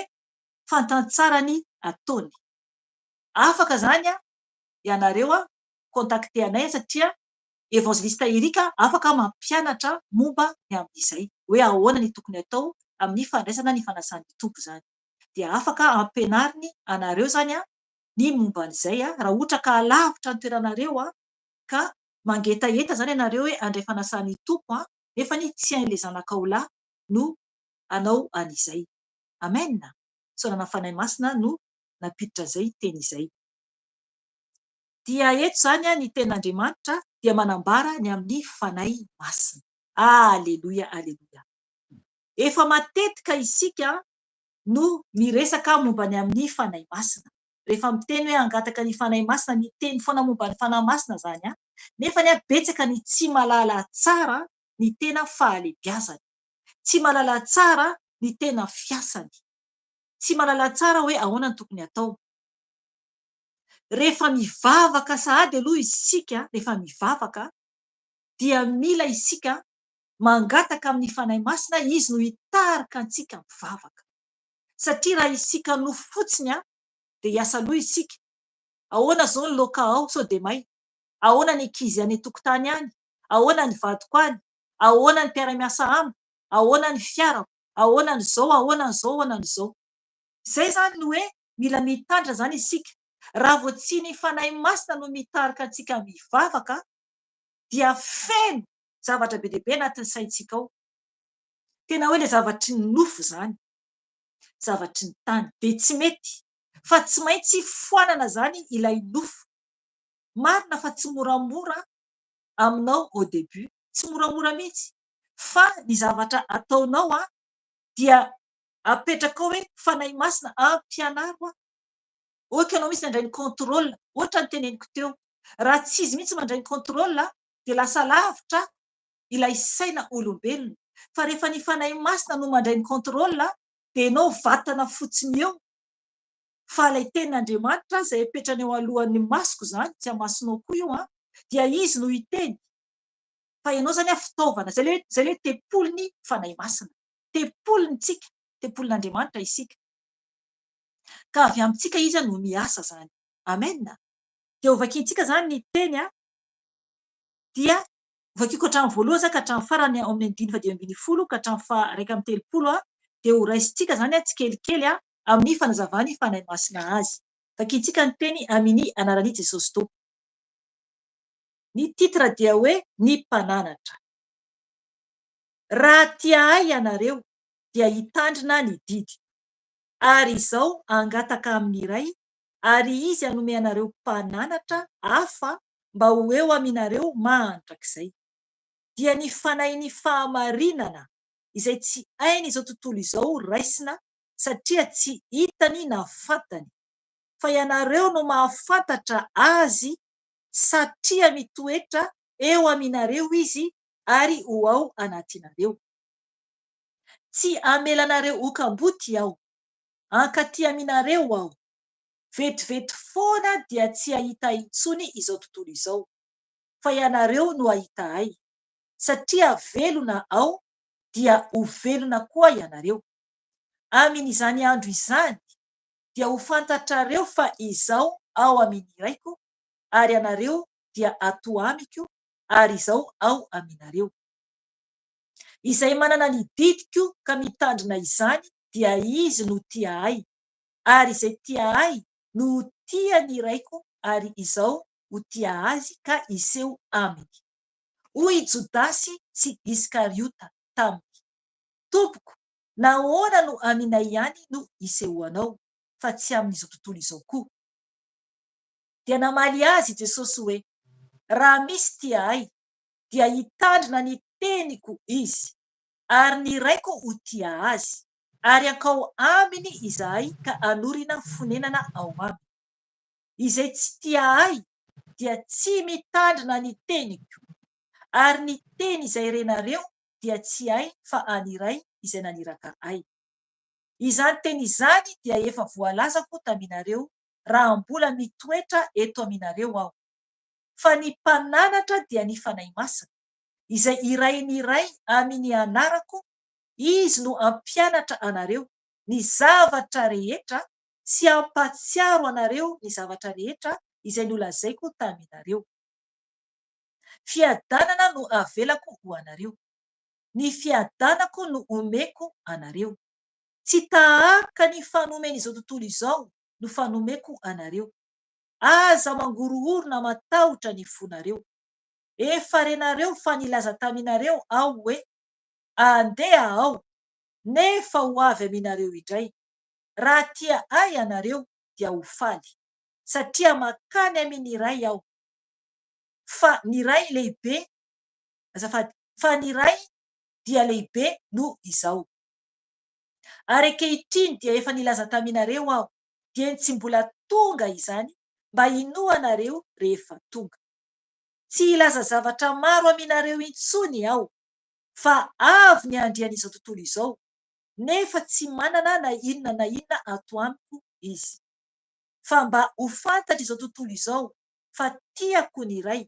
fantantsara ny ataony. Afaka izany ianareo contacter anay satria Evangeliste Eric afaka mampianatra momba ny amin'izay, hoe ahoana ny tokony atao amin'ny fandraisana ny fanasan'ny Tompo izany. Dia afaka ampianariny anareo izany ny momba an'izay raha ohatra ka alavitra ny toeranareo ka mangetaheta izany ianareo hoe handray fanasan'ny Tompo nefa ny tsy hain'ilay zanakao lahy no hanao an'izay. Amen! Fisaorana ny Fanahy Masina no nampiditra izay teny izay. Dia eto izany ny tenin'Andriamanitra dia manambara ny amin'ny Fanahy Masina. Aleloia, aleloia. Efa matetika isika no miresaka momba ny amin'ny Fanahy Masina. Rehefa miteny hoe hangataka ny Fanahy Masina, miteny foana momba ny Fanahy Masina izany. Nefa betsaka ny tsy mahalala tsara ny tena fahalebiazany. Tsy mahalala tsara ny tena fiasany. Tsy mahalala tsara hoe ahoana no tokony hatao. Rehefa mivavaka sahady aloha isika, rehefa mivavaka, dia mila isika mangataka amin'ny Fanahy Masina, Izy no hitarika antsika mivavaka. Satria raha isika nofo fotsiny dia hiasa loha isika. Ahoana izao ny laoka ao, sao dia may? Ahoana ny ankizy any an-tokotany any? Ahoana ny vadiko any? Ahoana ny mpiara-miasa amiko? Ahoana ny fiarako? Ahoana ny izao? Ahoana ny izao? Ahoana ny izao? Izay izany no hoe mila mitandrina izany isika. Raha vao tsy ny Fanahy Masina no mitarika antsika mivavaka dia feno zavatra be dia be anatin'ny saintsika ao. Tena hoe ilay zavatry ny nofo izany, zavatry ny tany. Dia tsy mety fa tsy maintsy foanana izany ilay nofo. Marina fa tsy moramora aminao au début, tsy moramora mihitsy fa ny zavatra ataonao dia apetrakao hoe Fanahy Masina ampianaro aho. Ok ianao mihitsy nandray ny contrôle, ohatra ny teneniko teo, raha tsy izy mihitsy mandray ny contrôle dia lasa lavitra ilay saina olombelona, fa rehefa ny Fanahy Masina no mandray ny contrôle dia ianao vatana fotsiny eo fa ilay tenin'Andriamanitra izay apetrany eo alohan'ny masoko izany, tsy amasonao koa io an, dia izy no hiteny fa ianao izany an fitaovana, izay ilay izay ilay hoe tempolin'ny Fanahy Masina, tempoliny tsika, tempolin'Andriamanitra isika, ka avy amintsika izy no miasa izany. Amen. Dia hovakintsika izany ny teny an, dia hovakiako hatramin'ny voalohany izany ka hatramin'ny farany ao amin'ny andininy faha-15 ka hatramin'ny faha-31 an, dia horaisintsika izany tsikelikely an, amin'ny fanazavan'ny Fanahy Masina azy. Vakintsika ny teny amin'ny anaran'i Jesosy Tompo. Ny titre dia hoe Ny Mpananatra. Raha tia ahy ianareo dia hitandrina ny didiko. Ary izao hangataka amin'ny Ray, ary Izy hanome anareo Mpananatra hafa mba ho eo aminareo mandrakizay. Dia ny Fanahin'ny fahamarinana izay tsy hain'izao tontolo izao raisina satria tsy hitany na fantany. Fa ianareo no mahafantatra Azy satria mitoetra eo aminareo Izy ary ho ao anatinareo. Tsy hamela anareo ho kamboty Aho. Hankaty aminareo aho. Vetivety foana dia tsy hahita ahy intsony izao tontolo izao, fa ianareo no hahita ahy. Satria velona aho, dia ho velona koa ianareo. Amin'izany andro izany dia ho fantatrareo fa Izaho ao amin'ny Raiko, ary ianareo dia ato amiko, ary Izaho ao aminareo. Izay manana ny didiko ka mitandrina izany dia izy no tia Ahy, ary izay tia Ahy no ho tia ny Raiko ary Izaho ho tia azy ka hiseho aminy. Hoy i Jodasy tsy Iskariota taminy, Tompoko, nahoana no aminay ihany no isehoanao, fa tsy amin'izao tontolo izao koa? Dia namaly azy i Jesosy hoe, Raha misy tia Ahy, dia hitandrina ny teniko izy, ary ny Raiko ho tia azy, ary hankao aminy izahay ka hanorina fonenana ao aminy. Izay tsy tia Ahy dia tsy mitandrina ny teniko, ary ny teny izay renareo dia tsy ahy fa an'ny Ray izay naniraka Ahy. Izany teny izany dia efa voalazako taminareo raha mbola mitoetra eto aminareo Aho. Fa ny Mpananatra dia ny Fanahy Masina, izay irahin'ny Ray amin'ny anarako, Izy no hampianatra anareo ny zavatra rehetra sy hampahatsiaro anareo ny zavatra rehetra izay nolazaiko taminareo. Fiadanana no avelako ho anareo. Ny fiadanako no omeko anareo. Tsy tahaka ny fanomen'izao tontolo izao no fanomeko anareo. Aza mangorohoro na matahotra ny fonareo. Efa renareo fa nilaza taminareo aho hoe, Andeha aho, nefa ho avy aminareo indray. Raha tia ahy ianareo dia ho faly, satria mankany amin'ny Ray aho. Fa ny Ray lehibe, azafady, fa ny Ray dia lehibe noho izaho. Ary ankehitriny dia efa nilaza taminareo aho, dieny tsy mbola tonga izany, mba hinoanareo rehefa tonga. Tsy hilaza zavatra maro aminareo intsony aho, fa avy ny andrian'izao tontolo izao, nefa tsy manana na inona na inona ato amiko izy. Fa mba ho fantatr'izao tontolo izao fa tiako ny Ray,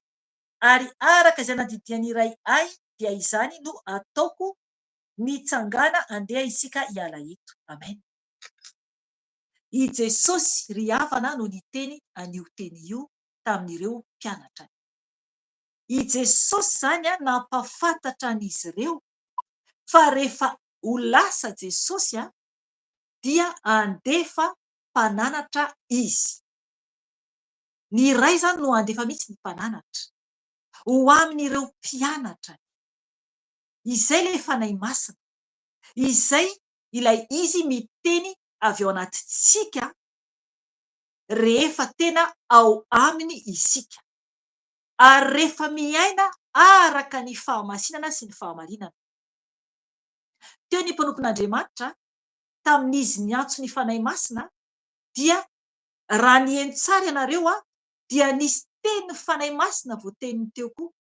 ary araka izay nandidian'ny Ray ahy dia izany no ataoko, mitsangàna andeha isika hiala eto. Amen. I Jesosy ry havana no niteny an'io teny io tamin'ireo mpianatrany. I Jesosy izany nampahafantatra an'izy ireo fa rehefa ho lasa Jesosy dia handefa mpananatra Izy. Ny Ray izany no handefa mihitsy ny mpananatra ho amin'ireo mpianatrany. Izay ilay Fanahy Masina. Izay ilay Izy miteny avy ao anatintsika rehefa tena ao Aminy isika. Ary rehefa miaina araka ny fahamasinana sy ny fahamarinana. Teo ny mpanompon'Andriamanitra, tamin'izy niantso ny Fanahy Masina, dia raha niheno tsara ianareo dia nisy tenin'ny Fanahy Masina voateniny teo koa,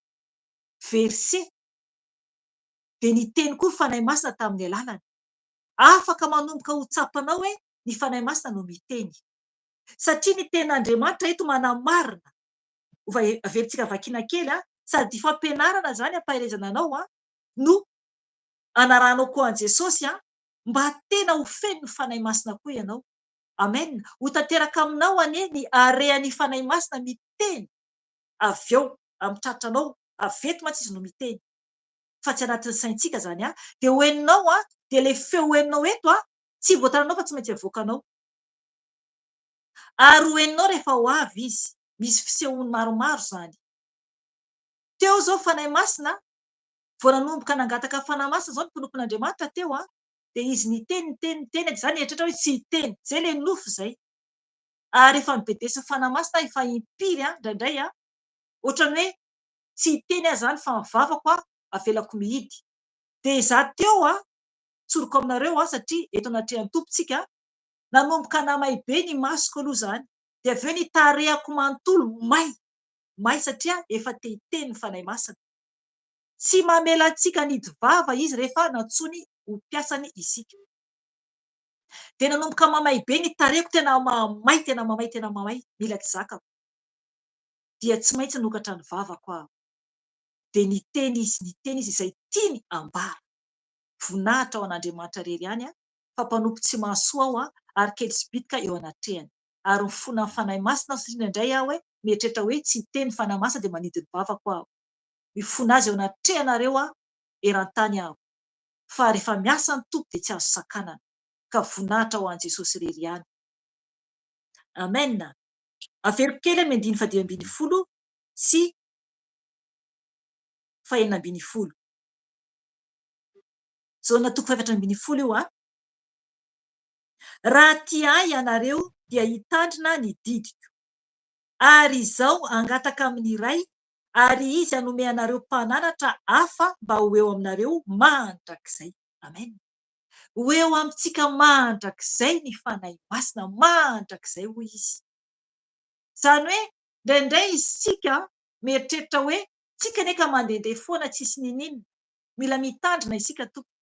verset, dia niteny koa Fanahy Masina tamin'ny alalany. Afaka manomboka ho tsapanao hoe ny Fanahy Masina no miteny. Satria ny tenin'Andriamanitra eto manamarina, averintsika vakiana kely, sady fampianarana izany ampaherezana anao no anarahanao koa an'i Jesosy mba tena ho feno ny Fanahy Masina koa ianao. Amen. Ho tanteraka aminao anie ny harehan'ny Fanahy Masina miteny avy eo amin'ny tratranao, avy eto mantsy izy no miteny fa tsy anatin'ny saintsika izany an, dia ho henonao an, dia ilay feo ho henonao eto an, tsy voatananao fa tsy maintsy avoakanao. Ary ho henonao rehefa ho avy izy, misy fisehoany maromaro izany. Teo izao Fanahy Masina, vao nanomboka nangataka Fanahy Masina izao ny mpanompon'Andriamanitra teo an, dia izy niteny, niteny, niteny, dia izaho nieritreritra hoe tsy hiteny, izay ilay nofy izay. Ary efa nobedesin'ny Fanahy Masina aho efa impiry an, indraindray an, ohatran'ny hoe tsy hiteny aho izany fa ny vavako aho avelako mihidy. Dia izaho teo an, tsoriko aminareo an, satria eto anatrehan'ny Tompo tsika, nanomboka namay be ny masoko aloha izany, dia avy eo ny tarehako manontolo may, may satria efa te hiteny ny Fanahy Masina. Tsy mamela antsika hanidy vava Izy rehefa nantsoiny ho mpiasany isika. Dia nanomboka mamay be ny tarehiko, tena mamay, tena mamay, tena mamay, mila tsy zakako. Dia tsy maintsy nanokatra ny vavako aho. Dia niteny izy, niteny izy izay tiany ambara. Voninahitra ho an'Andriamanitra irery ihany fa mpanompo tsy mahasoa aho ary kely sy bitika eo anatrehany. Ary mifona amin'ny Fanahy Masina aho satria indraindray aho hoe mieritreritra hoe tsy hiteny ny Fanahy Masina dia manidy ny vavako aho. Mifona azy eo anatrehanareo aho eran-tany aho. Fa rehefa miasa ny Tompo dia tsy azo sakanana. Ka voninahitra ho an'i Jesosy irery ihany. Amen. Averiko kely amin'ny andininy fahadimy ambin'ny folo sy fahenina ambin'ny folo. Jaona toko fahefatra ambin'ny folo io an. Raha tia ahy ianareo dia hitandrina ny didiko. Ary izao hangataka amin'ny Ray, ary Izy hanome anareo mpananatra hafa mba ho eo aminareo mandrakizay. Amen. Ho eo amintsika mandrakizay ny Fanahy Masina, mandrakizay hoy Izy. Izany hoe indraindray isika mieritreritra hoe tsika anie ka mandehandeha foana tsisy niniana. Mila mitandrina isika tompoko.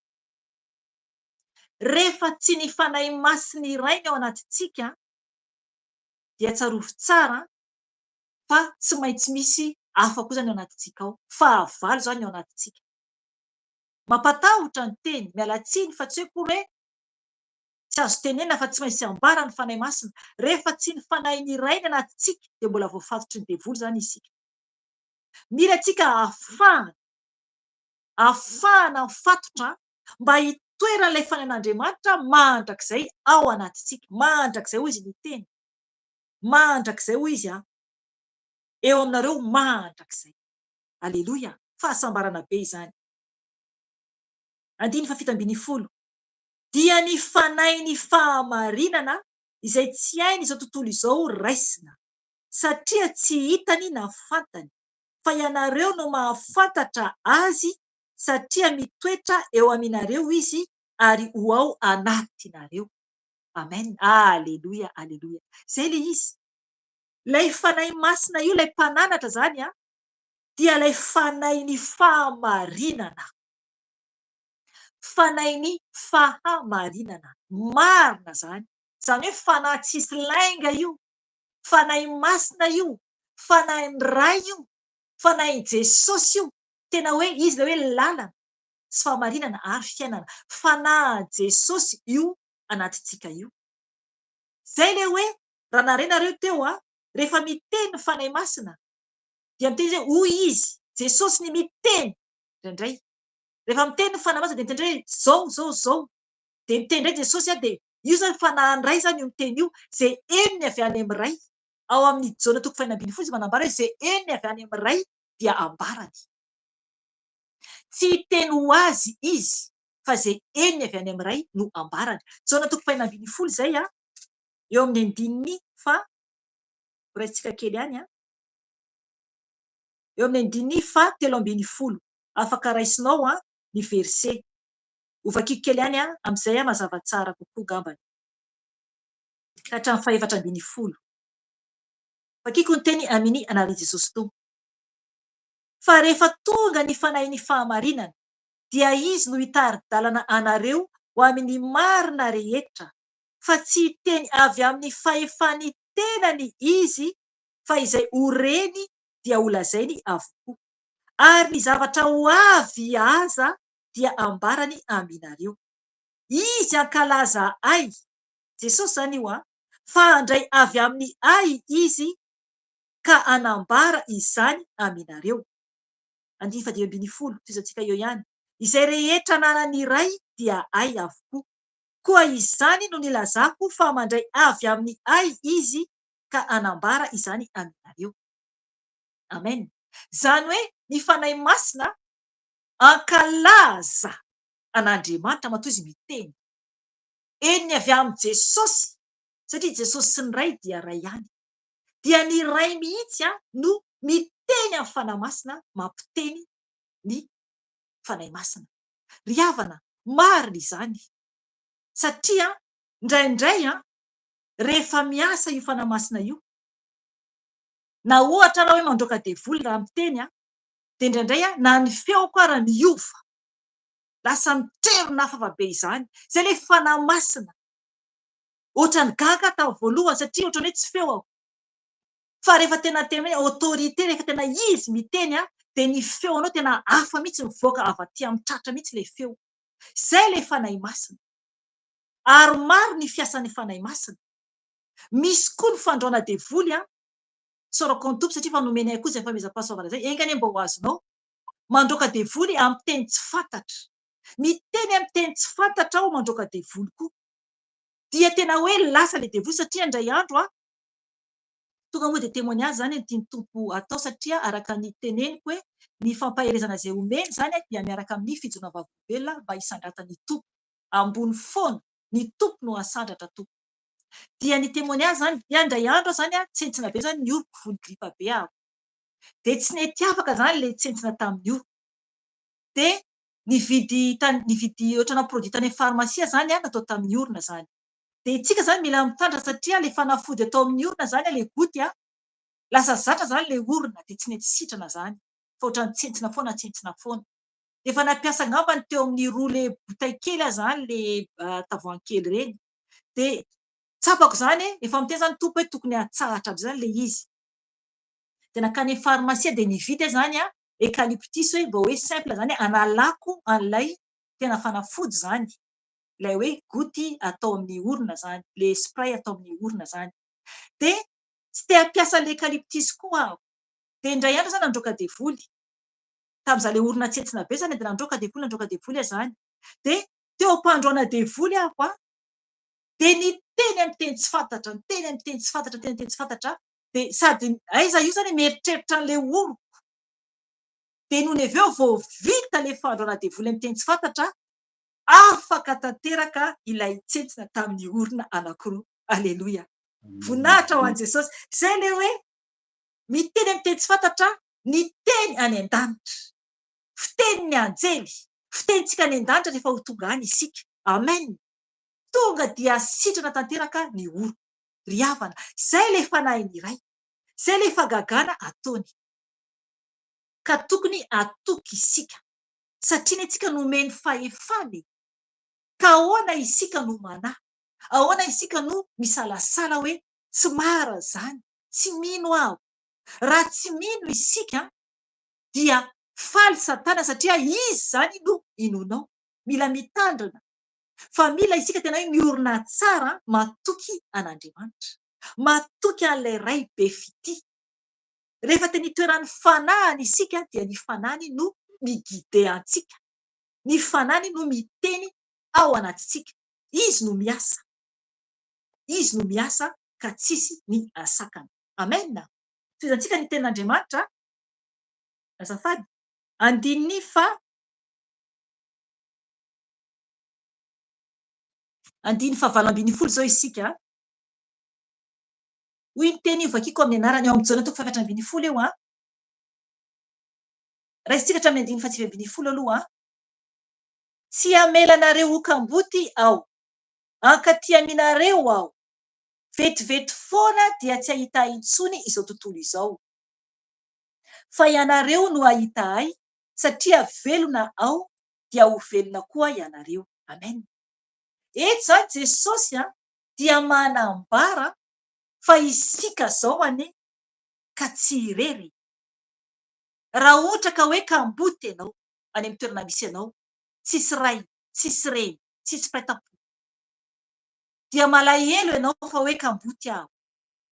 Rehefa tsy ny Fanahy Masina iray ny ao anatintsika dia tsarovy tsara fa tsy maintsy misy hafa koa izany ao anatintsika ao. Fahavalo izany ao anatintsika. Mampatahotra ny teny, miala tsiny fa tsy hoe akory hoe tsy azo tenenina fa tsy maintsy ambara ny Fanahy Masina. Rehefa tsy ny Fanahin'ny Ray ny anatintsika dia mbola voafatotry ny devoly izany isika. Mila antsika hahafahana, hahafahana mifatotra mba hitoeran'ilay Fanahin'Andriamanitra mandrakizay ao anatintsika. Mandrakizay hoy izy ny teny. Mandrakizay hoy izy eo aminareo mandrakizay. Aleloia! Fahasambarana be izany. Andininy fahafito ambin'ny folo. Dia ny Fanahin'ny fahamarinana izay tsy hain'izao tontolo izao raisina, satria tsy hitany na fantany, fa ianareo no mahafantatra azy satria mitoetra eo aminareo izy ary ho ao anatinareo. Amen. Aleloia, aleloia. Izay ilay izy. Ilay Fanahy Masina io, ilay mpananatra izany an, dia ilay Fanahin'ny fahamarinana. Fanahin'ny fahamarinana. Marina izany. Izany hoe fanahy tsisy lainga io. Fanahy Masina io. Fanahin'ny Ray io. Fanahin'i Jesosy io. Tena hoe izy ilay hoe lalana sy fahamarinana ary fiainana. Fanahin'i Jesosy io anatintsika io. Izay ilay hoe raha narenareo teo an, rehefa miteny ny Fanahy Masina dia miteny izy hoe hoy izy, Jesosy ny miteny indraindray. Rehefa miteny ny Fanahy Masina dia miteny indray hoe zao, zao, zao. Dia miteny indray Jesosy an, dia io izany Fanahin'ny Ray izany io miteny io, izay henony avy any amin'ny Ray. Ao amin'ny Jaona toko fahenina ambin'ny folo izy manambara hoe izay henony avy any amin'ny Ray dia ambarany. Tsy hiteny ho azy izy fa izay henony avy any amin'ny Ray no ambarany. Jaona toko fahenina ambin'ny folo izay an, eo amin'ny andininy faha, horaisintsika kely ihany an, eo amin'ny andininy faha 13. Afaka raisinao an ny verset. Hovakiko kely ihany an, amin'izay an mazava tsara kokoa angambany. Ka hatramin'ny fahefatra ambin'ny folo. Vakiko ny teny amin'ny anaran'i Jesosy Tompo. Fa rehefa tonga ny Fanahin'ny fahamarinana, dia Izy no hitari-dalana anareo ho amin'ny marina rehetra, fa tsy hiteny avy amin'ny fahefan'ny tenany Izy, fa izay ho reny dia holazainy avokoa. Ary ny zavatra ho avy aza dia ambarany aminareo. Izy hankalaza Ahy, Jesosy izany io an, fa handray avy amin'ny Ahy Izy ka hanambara izany aminareo. Andininy fahadimy ambin'ny folo, tohizantsika eo ihany, Izay rehetra ananan'ny Ray dia Ahy avokoa. Koa izany no nilazako fa mandray avy amin'ny Ahy Izy ka hanambara izany aminareo. Amen. Izany hoe ny Fanahy Masina hankalaza an'Andriamanitra matoa Izy miteny. Henony avy amin'i Jesosy, satria Jesosy sy ny Ray dia Ray ihany. Dia ny Ray mihitsy no miteny amin'ny Fanahy Masina, mampiteny ny Fanahy Masina. Ry havana, marina izany. Satria indraindray rehefa miasa io Fanahy Masina io, na ohatra raha hoe mandroaka devoly raha miteny dia indraindray na ny feoko ara miova. Lasa mitrerona hafahafa be izany. Izay ilay Fanahy Masina. Ohatran'ny gaga aho tamin'ny voalohany satria ohatran'ny hoe tsy feo aho. Fa rehefa tena tena hoe autorité, rehefa tena izy miteny dia ny feonao tena hafa mihitsy, mivoaka avy aty amin'ny tratra mihitsy ilay feo. Izay ilay Fanahy Masina. Ary maro ny fiasan'ny Fanahy Masina. Misy koa ny fandraona devoly an, Tsaorako ny Tompo satria efa nomeny ahy koa izay fanomezam-pahasoavana izay, enga anie mba ho azonao. Mandroaka devoly amin'ny teny tsy fantatra. Miteny amin'ny teny tsy fantatra aho mandroaka devoly koa. Dia tena hoe lasa ilay devoly satria indray andro aho, tonga moa dia témoignage izany no tian'ny Tompo atao satria araka ny teneniko hoe ny fampaherezana izay omeny izany dia miaraka amin'ny fijoroana vavolombelona mba hisandratan'ny Tompo ambony foana, ny Tompo no hasandratra Tompo. Dia ny témoignage izany dia indray andro aho izany tsentsina be izany ny oroko, voan'ny gripa be aho. Dia tsy nety afaka izany ilay tsentsina tamin'ny oroko. Dia nividy tany, nividy ohatrana produit tany amin'ny pharmacie izany aho natao tamin'ny orona izany. Dia itsika izany mila mitandrina satria ilay fanafody atao amin'ny orona izany ilay goutte a, lasa zatra izany ilay orona dia tsy nety sitrana izany fa ohatran'ny tsentsina foana tsentsina foana. Efa nampiasa angambany teo amin'ny roa le bouteille kely aho izany le tavoahangy kely ireny. Dia tsapako izany hoe efa miteny izany Tompo hoe tokony hatsahatra amin'izay izany ilay izy. Dia nankany amin'ny pharmacie dia nividy aho izany eucalyptus hoe mba hoe simple izany hanalako an'ilay tena fanafody izany. Ilay hoe goutte atao amin'ny orona izany, ilay spray atao amin'ny orona izany. Dia tsy te hampiasa an'ilay eucalyptus koa aho. Dia indray andro aho izany nandroaka devoly. Tamin'izaho ilay orona tsentsina be izany dia nandroaka devoly, nandroaka devoly aho izany. Dia teo am-pandroana devoly aho an, dia niteny amin'ny teny tsy fantatra, niteny amin'ny teny tsy fantatra, niteny amin'ny teny tsy fantatra aho. Dia sady aiza io izany mieritreritra an'ilay oroko. Dia nony avy eo vao vita ilay fandroana devoly amin'ny teny tsy fantatra, afaka tanteraka ilay tsentsina tamin'ny orona anankiroa. Aleloia! Voninahitra ho an'i Jesosy. Izay ilay hoe miteny amin'ny teny tsy fantatra, ny teny any an-danitra. Fitenin'ny anjely, fitenintsika any an-danitra rehefa ho tonga any isika. Amen! Tonga dia sitrana tanteraka ny oroko. Ry havana, izay ilay fanahin'ny Ray. Izay ilay fahagagana ataony. Ka tokony hatoky isika. Satria anie tsika nomeny fahefana e! Ka ahoana isika no manahy? Ahoana isika no misalasala hoe tsy marina izany, tsy mino aho? Raha tsy mino isika dia faly satana satria izy izany no inoanao. Mila mitandrina fa mila isika tena hoe miorina tsara matoky an'Andriamanitra. Matoky an'ilay Ray be fitia. Rehefa tena itoeran'ny fanahiny isika dia ny fanahiny no mi-guider antsika. Ny fanahiny no miteny ao anatintsika. Izy no miasa. Izy no miasa ka tsisy ny sakana. Amen! Tohizantsika ny tenin'Andriamanitra. Azafady. Andininy fa andininy faha 18 izao isika. Hoy ny teny hovakiko amin'ny anarany ao amin'ny Jaona toko fahefatra ambin'ny folo io an. Raisintsika hatramin'ny andininy fahasivy ambin'ny folo aloha an. Tsy hamela anareo ho kamboty aho. Hankaty aminareo aho. Vetivety foana dia tsy hahita ahy intsony izao tontolo izao. Fa ianareo no hahita ahy, satria velona aho dia ho velona koa ianareo. Amen. Eto izany Jesosy an, dia manambara fa isika zao anie ka tsy irery e! Raha ohatra ka hoe kamboty ianao any amin'ny toerana misy anao, tsisy ray, tsisy reny, tsisy mpiray tampo, dia malahelo ianao fa hoe kamboty aho.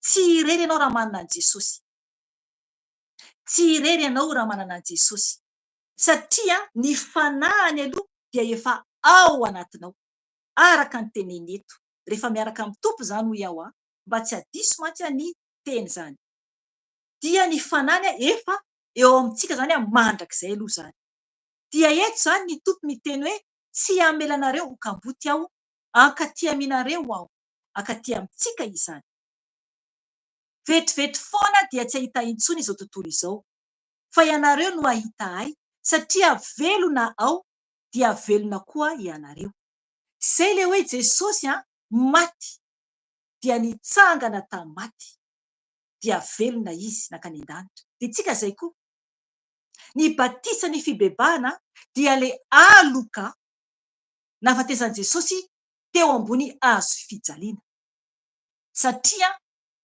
Tsy irery ianao raha manana an'i Jesosy. Tsy irery ianao raha manana an'i Jesosy. Satria ny fanahiny aloha dia efa ao anatinao. Araka ny teneny eto. Rehefa miaraka amin'ny Tompo izany hoy aho an, mba tsy hadiso mantsy an ny teny izany. Dia ny fanany efa eo amintsika izany an mandrakizay aloha izany. Dia eto izany ny Tompo miteny hoe tsy hamela anareo ho kamboty aho, hankaty aminareo aho, hankaty amintsika izany. Vetivety foana dia tsy hahita intsony izao tontolo izao. Fa ianareo no hahita ahy, satria velona aho dia velona koa ianareo. Izay ilay hoe Jesosy an, maty dia nitsangana tamin'ny maty dia velona Izy nankany an-danitra. Dia tsika izay koa. Ny batisan'ny fibebahana dia ilay aloka nahafatesan'i Jesosy teo ambony hazo fijaliana. Satria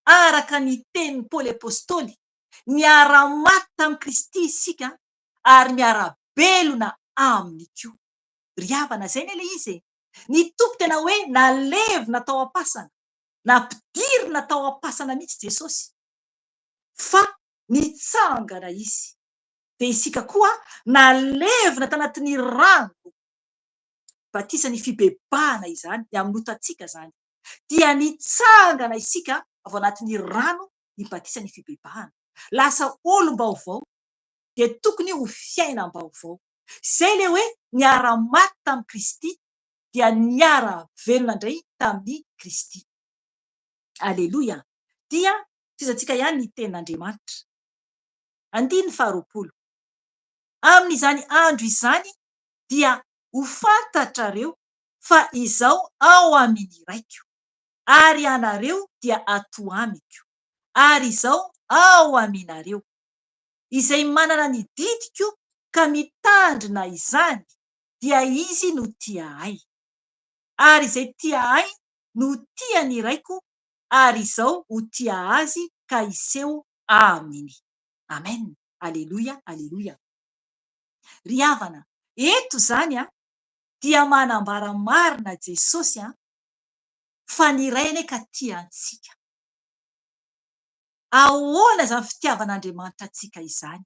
araka ny tenin'i Paoly Apostoly, niara-maty tamin'i Kristy isika ary miara-belona Aminy koa. Ry havana, izay anie ilay izy e! Ny Tompo tena hoe nalevina tao am-pasana, nampidirina tao am-pasana mihitsy Jesosy, fa nitsangana Izy. Dia isika koa nalevina tanatin'ny rano, batisan'ny fibebahana izany, ny amin'ny otantsika izany. Dia nitsangana isika avy ao anatin'ny rano ny batisan'ny fibebahana. Lasa olom-baovao, dia tokony ho fiainam-baovao. Izay ilay hoe niara-maty tamin'i Kristy dia niara-velona indray tamin'i Kristy. Aleloia! Dia tohizantsika ihany ny tenin'Andriamanitra. Andininy faharoapolo. Amin'izany andro izany dia ho fantatrareo fa Izaho ao amin'ny Raiko, ary ianareo dia ato amiko, ary Izaho ao aminareo. Izay manana ny didiko ka mitandrina izany, dia izy no tia Ahy. Ary izay tia Ahy no ho tia ny Raiko, ary Izaho ho tia azy ka hiseho aminy. Amen! Aleloia! Aleloia! Ry havana, eto izany dia manambara marina Jesosy fa ny Ray anie ka tia antsika. Ahoana izany fitiavan'Andriamanitra antsika izany?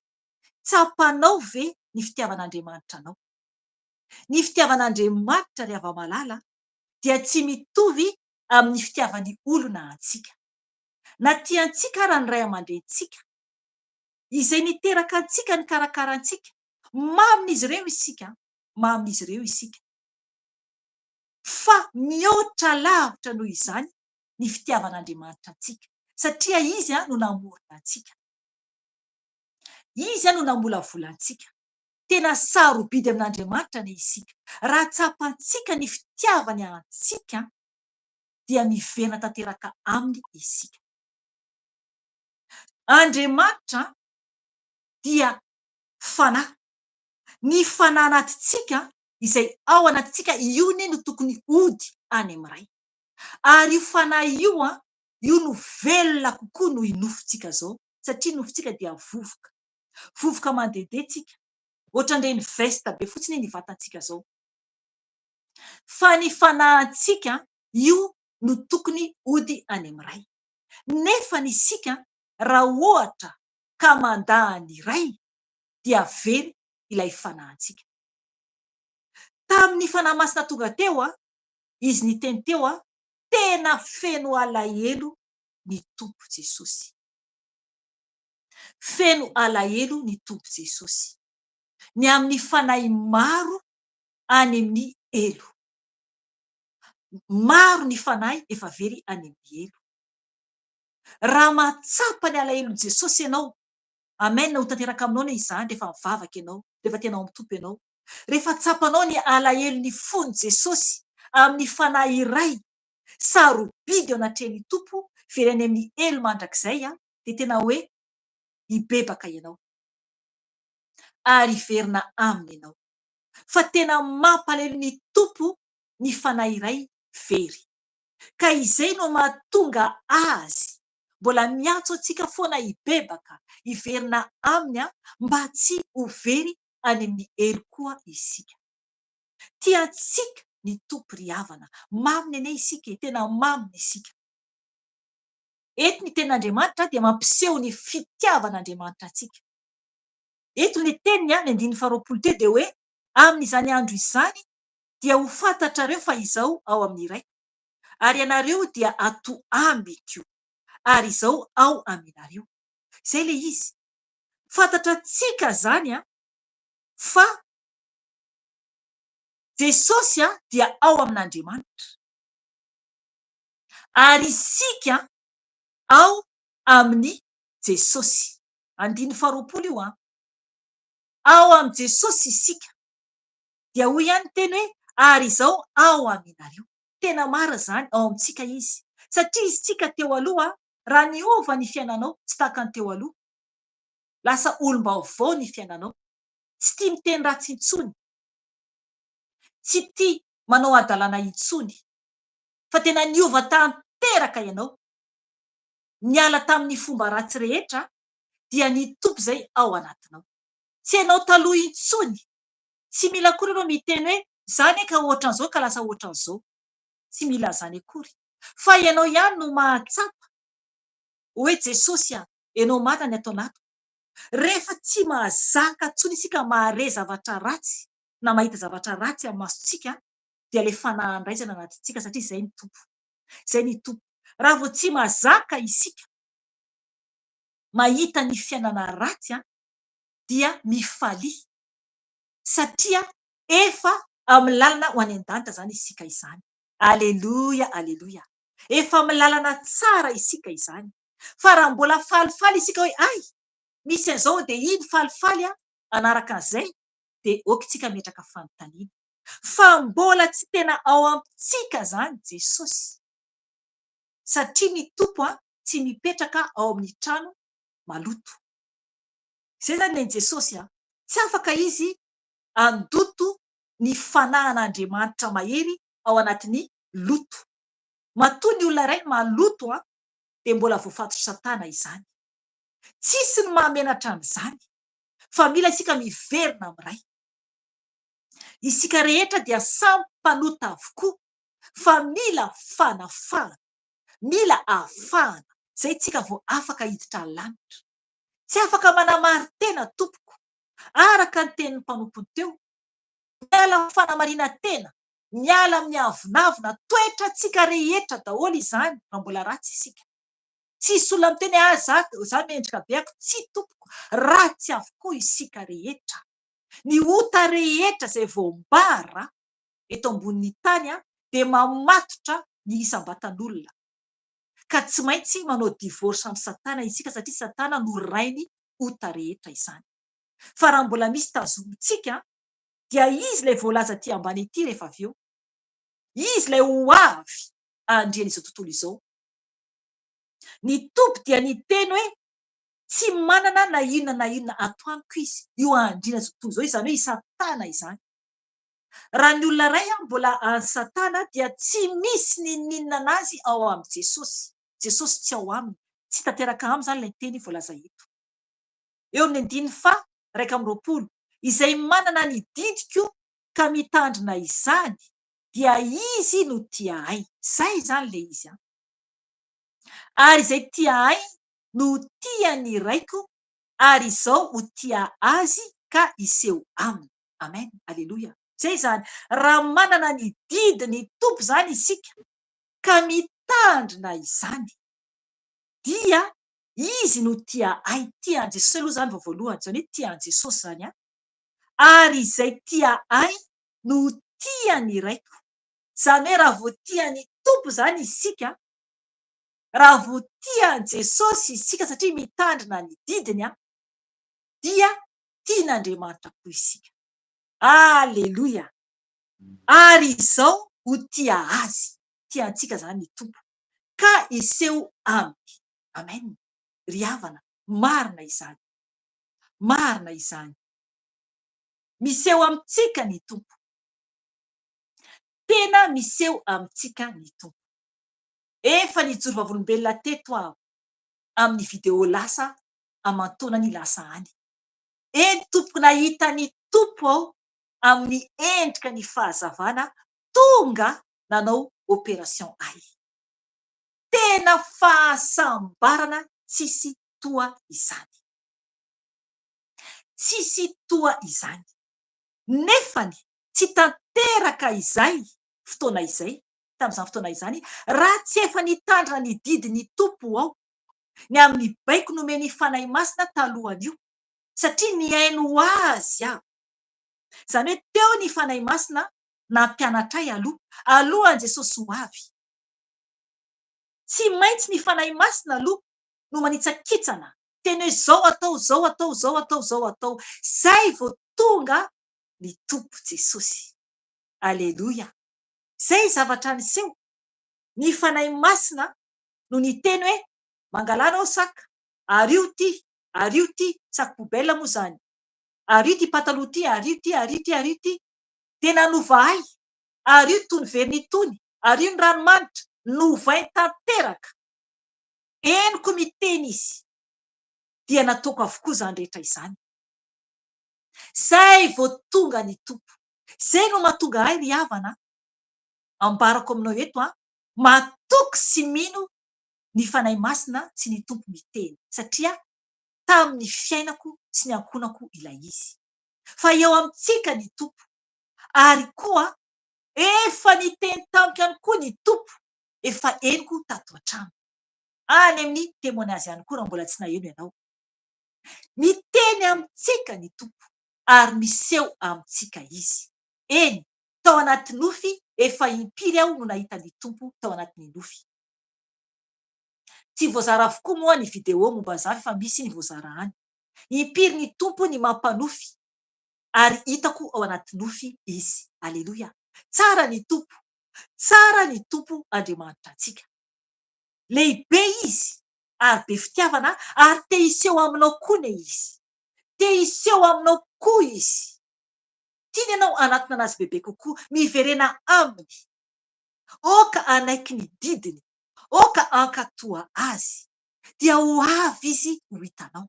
Tsapanao ve ny fitiavan'Andriamanitra anao? Ny fitiavan'Andriamanitra ry hava-malala dia tsy mitovy amin'ny fitiavan'ny olona antsika. Na tia antsika ara ny ray aman-drenintsika, izay niteraka antsika nikarakara antsika, mamin'izy ireo isika, mamin'izy ireo isika. Fa mihoatra lavitra noho izany ny fitiavan'Andriamanitra antsika, satria Izy no namorona antsika. Izy no namolavola antsika. Tena sarobidy amin'Andriamanitra anie isika. Raha tsapantsika ny fitiavany antsika, dia miverina tanteraka aminy isika. Andriamanitra dia fanahy. Ny fanahy anatintsika, izay ao anatintsika, io anie no tokony hody any amin'ny Ray. Ary io fanahy io an, io no velona kokoa noho ny nofontsika izao, satria ny nofontsika dia vovoka. Vovoka mandehandeha tsika. Ohatran'ireny veste be fotsiny ny vatantsika izao. Fa ny fanahintsika, io no tokony hody any amin'ny Ray. Nefa ny isika raha ohatra ka mandà ny Ray dia very ilay fanahintsika. Tamin'ny Fanahy Masina tonga teo an, Izy niteny teo an, tena feno alahelo ny Tompo Jesosy. Feno alahelo ny Tompo Jesosy. Ny amin'ny fanahy maro any amin'ny helo. Maro ny fanahy efa very any amin'ny helo. Raha mahatsapa ny alahelon'i Jesosy ianao, Amen, ho tanteraka aminao anie izany rehefa mivavaka ianao, rehefa tena ao amin'ny Tompo ianao. Rehefa tsapanao ny alahelon'ny fon'i Jesosy amin'ny fanahy iray sarobidy eo anatrehan'ny Tompo, very any amin'ny helo mandrakizay, dia tena hoe hibebaka ianao ary hiverina Aminy ianao. Fa tena mampalahelo ny Tompo ny fanahy iray very. Ka izay no mahatonga Azy mbola miantso antsika foana hibebaka, hiverina Aminy mba tsy ho very any amin'ny helo koa isika. Tia antsika ny Tompo ry havana. Maminy anie isika e, tena maminy isika. Eto ny tenin'Andriamanitra dia mampiseho ny fitiavan'Andriamanitra antsika. Eto ny teniny, ny andininy faharoapolo teo dia hoe, Amin'izany andro izany dia ho fantatrareo fa Izaho ao amin'ny Raiko, ary ianareo dia ato amiko, ary Izaho ao aminareo. Izay ilay izy. Fantatratsika izany fa Jesosy dia ao amin'Andriamanitra, ary isika ao amin'i Jesosy. Andininy faharoapolo io an! Ao amin'i Jesosy isika. Dia hoy ihany ny teny hoe, ary izao ao aminareo. Tena marina izany, ao amintsika Izy. Satria isika teo aloha, raha niova ny fiainanao, tsy tahaka ny teo aloha. Lasa olom-baovao ny fiainanao. Tsy tia miteny ratsy intsony. Tsy tia manao hadalana intsony. Fa tena niova tanteraka ianao. niala tamin'ny fomba ratsy rehetra dia ny Tompo izay ao anatinao. Tsy ianao taloha intsony. Tsy mila akory ianao miteny hoe za anie ka ohatran'izao ka lasa ohatran'izao. Tsy mila an'izany akory. Fa ianao ihany no mahatsapa hoe Jesosy a, ianao marina ny ato anatiko. Rehefa tsy mahazaka intsony isika mahare zavatra ratsy na mahita zavatra ratsy amin'ny masontsika dia ilay fanahy andraisana anatintsika satria izay ny Tompo. Izay ny Tompo. Raha vao tsy mahazaka isika mahita ny fiainana ratsy dia mifalia satria efa amin'ny lalana ho any an-danitra izany isika izany. Aleloia, aleloia. Efa amin'ny lalana tsara isika izany. Fa raha mbola falifaly isika hoe ay, misy an'izao dia iny falifaly hanaraka an'izay dia ok tsika ametraka fanontaniana. Fa mbola tsy tena ao amintsika izany Jesosy. Satria ny Tompo tsy mipetraka ao amin'ny trano maloto. Izay izany nen'i Jesosy an. Tsy afaka Izy handoto ny fanahin'Andriamanitra mahery ao anatin'ny loto. Matoa ny olona iray maloto an, dia mbola voafatotr'i Satana izany. Tsisy ny mahamenatra an'izany. Fa mila isika miverina amin'ny Ray. Isika rehetra dia samy mpanota avokoa fa mila fanafahana, mila afahana, izay tsika vao afaka hiditra lanitra. Tsy afaka manamarin-tena tompoko, araka ny tenin'ny mpanompony teo, miala amin'ny fanamarinan-tena, miala amin'ny avonavona, toetrantsika rehetra daholo izany raha mbola ratsy isika. Tsisy olona miteny hoe ah za, za mendrika be ako, tsia tompoko, ratsy avokoa isika rehetra. Ny ota rehetra izay voambara eto ambonin'ny tany dia mamatotra ny isam-batan'olona. Ka tsy maintsy manao divorce amin'i Satana isika satria Satana no rainy ota rehetra izany. Fa raha mbola misy tazomintsika dia izy ilay voalaza aty ambany ety rehefa avy eo. Izy ilay ho avy handriana izao tontolo izao. Ny Tompo dia niteny hoe tsy manana na inona na inona ato amiko izy. Io handriana izao tontolo izao izany hoe i Satana izany. Raha ny olona iray mbola an'i Satana dia tsy misy n'inon'inona an'azy ao amin'i Jesosy. Jesosy tsy ao aminy. Tsy tanteraka aminy izany ilay teny voalaza eto. Eo amin'ny andininy faha 21, Izay manana ny didiko ka mitandrina izany dia izy no tia ahy. Izay izany ilay izy an. Ary izay tia ahy no ho tia ny Raiko ary izao ho tia azy ka hiseho aminy. Amen. Aleloia. Izay izany. Raha manana ny didy ny Tompo izany isika ka mitandrina izany dia Izy no tia ahy. Tia an'i Jesosy aloha izany vao voalohany. Izany hoe tia an'i Jesosy izany an. Ary izay tia ahy no ho tia ny Raiko. Izany hoe raha vao tia ny Tompo izany isika, raha vao tia an'i Jesosy isika satria mitandrina ny didiny an, dia tian'Andriamanitra koa isika. Aleloia! Ary izao ho tia Azy, tia antsika izany ny Tompo, ka hiseho aminy. Amen! Ry havana, marina izany. Marina izany. Miseho amintsika ny Tompo. Tena miseho amintsika ny Tompo. Efa nijoro vavolombelona teto aho amin'ny video lasa aman-taonany lasa any. Eny tompoko nahita ny Tompo aho amin'ny endrika ny fahazavana tonga nanao opération ahy. Tena fahasambarana tsisy toa izany. Tsisy toa izany. Nefany tsy tanteraka izay fotoana izay, tamin'izany fotoana izany, raha tsy efa nitandrina ny didin'ny Tompo aho, ny amin'ny baiko nomen'ny Fanahy Masina talohan'io, satria nihaino Azy aho. Izany hoe teo ny Fanahy Masina nampianatra ahy aloha, alohan'i Jesosy ho avy. Tsy maintsy ny Fanahy Masina aloha no manitsakitsana, teny hoe zao atao, zao atao, zao atao, zao atao, zay vao tonga ny Tompo Jesosy. Aleloia! Zay zavatra niseho. Ny Fanahy Masina no niteny hoe mangalà anao sac, ario ity, ario ity, sac poubelle moa izany, ario ity pataloha ity, ario ity, ario ity, ario ity. Dia nanova ahy, ario itony vernis itony, ario ny ranomanitra, novainy tanteraka. Henoko miteny izy, dia nataoko avokoa izany rehetra izany. Izay vao tonga ny Tompo. Izay no mahatonga ahy ry havana a, ambarako aminao eto an, matoky sy mino ny Fanahy Masina sy ny Tompo miteny, satria tamin'ny fiainako sy ny ankohonako ilay izy. Fa eo amintsika ny Tompo, ary koa efa niteny tamiko ihany koa ny Tompo, efa henoko tato an-trano. Any amin'ny témoignage ihany koa raha mbola tsy naheno ianao. Miteny amintsika ny Tompo ary miseho amintsika Izy. Eny, tao anaty nofy, efa impiry aho no nahita ny Tompo tao anatin'ny nofy. Tsy voazara avokoa moa ny vidéo momba an'izany fa misy ny voazara any. Impiry ny Tompo ny mampanofy ary hitako ao anaty nofy Izy. Aleloia! Tsara ny Tompo! Tsara ny Tompo Andriamanitra antsika. Lehibe Izy ary be fitiavana ary te hiseho aminao koa ne Izy. Te hiseho aminao koa Izy. Tiany ianao hanatona an'Azy bebe kokoa. Miverena Aminy. Aoka hanaiky ny didiny. Aoka hankatoa Azy. Dia ho avy Izy ho hitanao.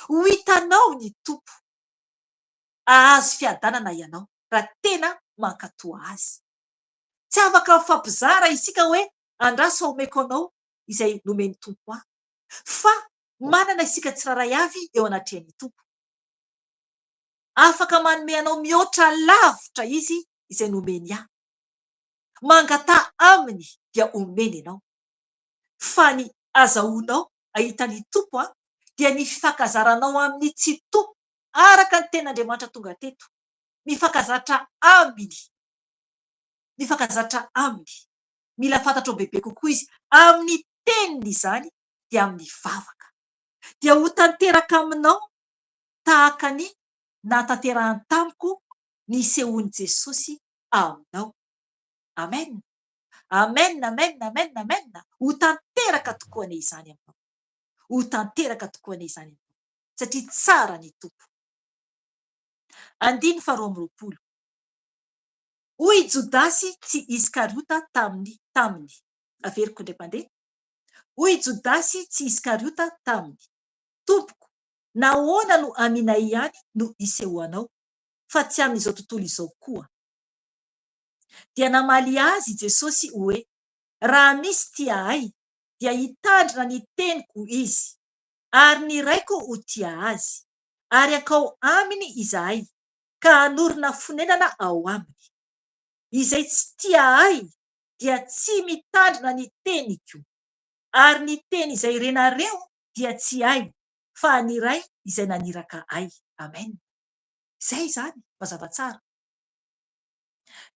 Ho hitanao ny Tompo. Hahazo fiadanana ianao raha tena mankatoa Azy. Tsy afaka mifampizara isika hoe andraso fa omeko anao izay nomen'ny Tompo ahy. Fa manana isika tsirairay avy eo anatrehan'ny Tompo. Afaka manome anao mihoatra lavitra Izy izay nomeny ahy. Mangataha Aminy dia omeny ianao. Fa ny azahoanao ahita ny Tompo dia ny fifankazaranao amin'ny Tsitoha araka ny tenin'Andriamanitra tonga teto. Mifankazatra Aminy. Mifankazatra Aminy. Mila fantatrao bebe kokoa Izy amin'ny Teniny izany dia amin'ny vavaka. Dia ho tanteraka aminao tahaka ny nahatanterahany tamiko ny hisehoan'i Jesosy aminao. Amen. Amen, amen, amen, amen. Ho tanteraka tokoa anie izany aminao. Ho tanteraka tokoa anie izany aminao. Satria tsara ny Tompo. Andininy faharoa amby 20. Hoy i Jodasy tsy Iskariota taminy, taminy. Averiko indray mpandeha. Hoy i Jodasy tsy Iskariota taminy, Tompoko, nahoana no aminay ihany no isehoanao, fa tsy amin'izao tontolo izao koa? Dia namaly azy i Jesosy hoe, Raha misy tia Ahy, dia hitandrina ny teniko izy, ary ny Raiko ho tia azy, ary hankao aminy izahay, ka hanorina fonenana ao aminy. Izay tsy tia Ahy dia tsy mitandrina ny teniko, ary ny teny izay renareo dia tsy Ahy, fa an'ny Ray izay naniraka Ahy. Amen. Izay izany, mazava tsara.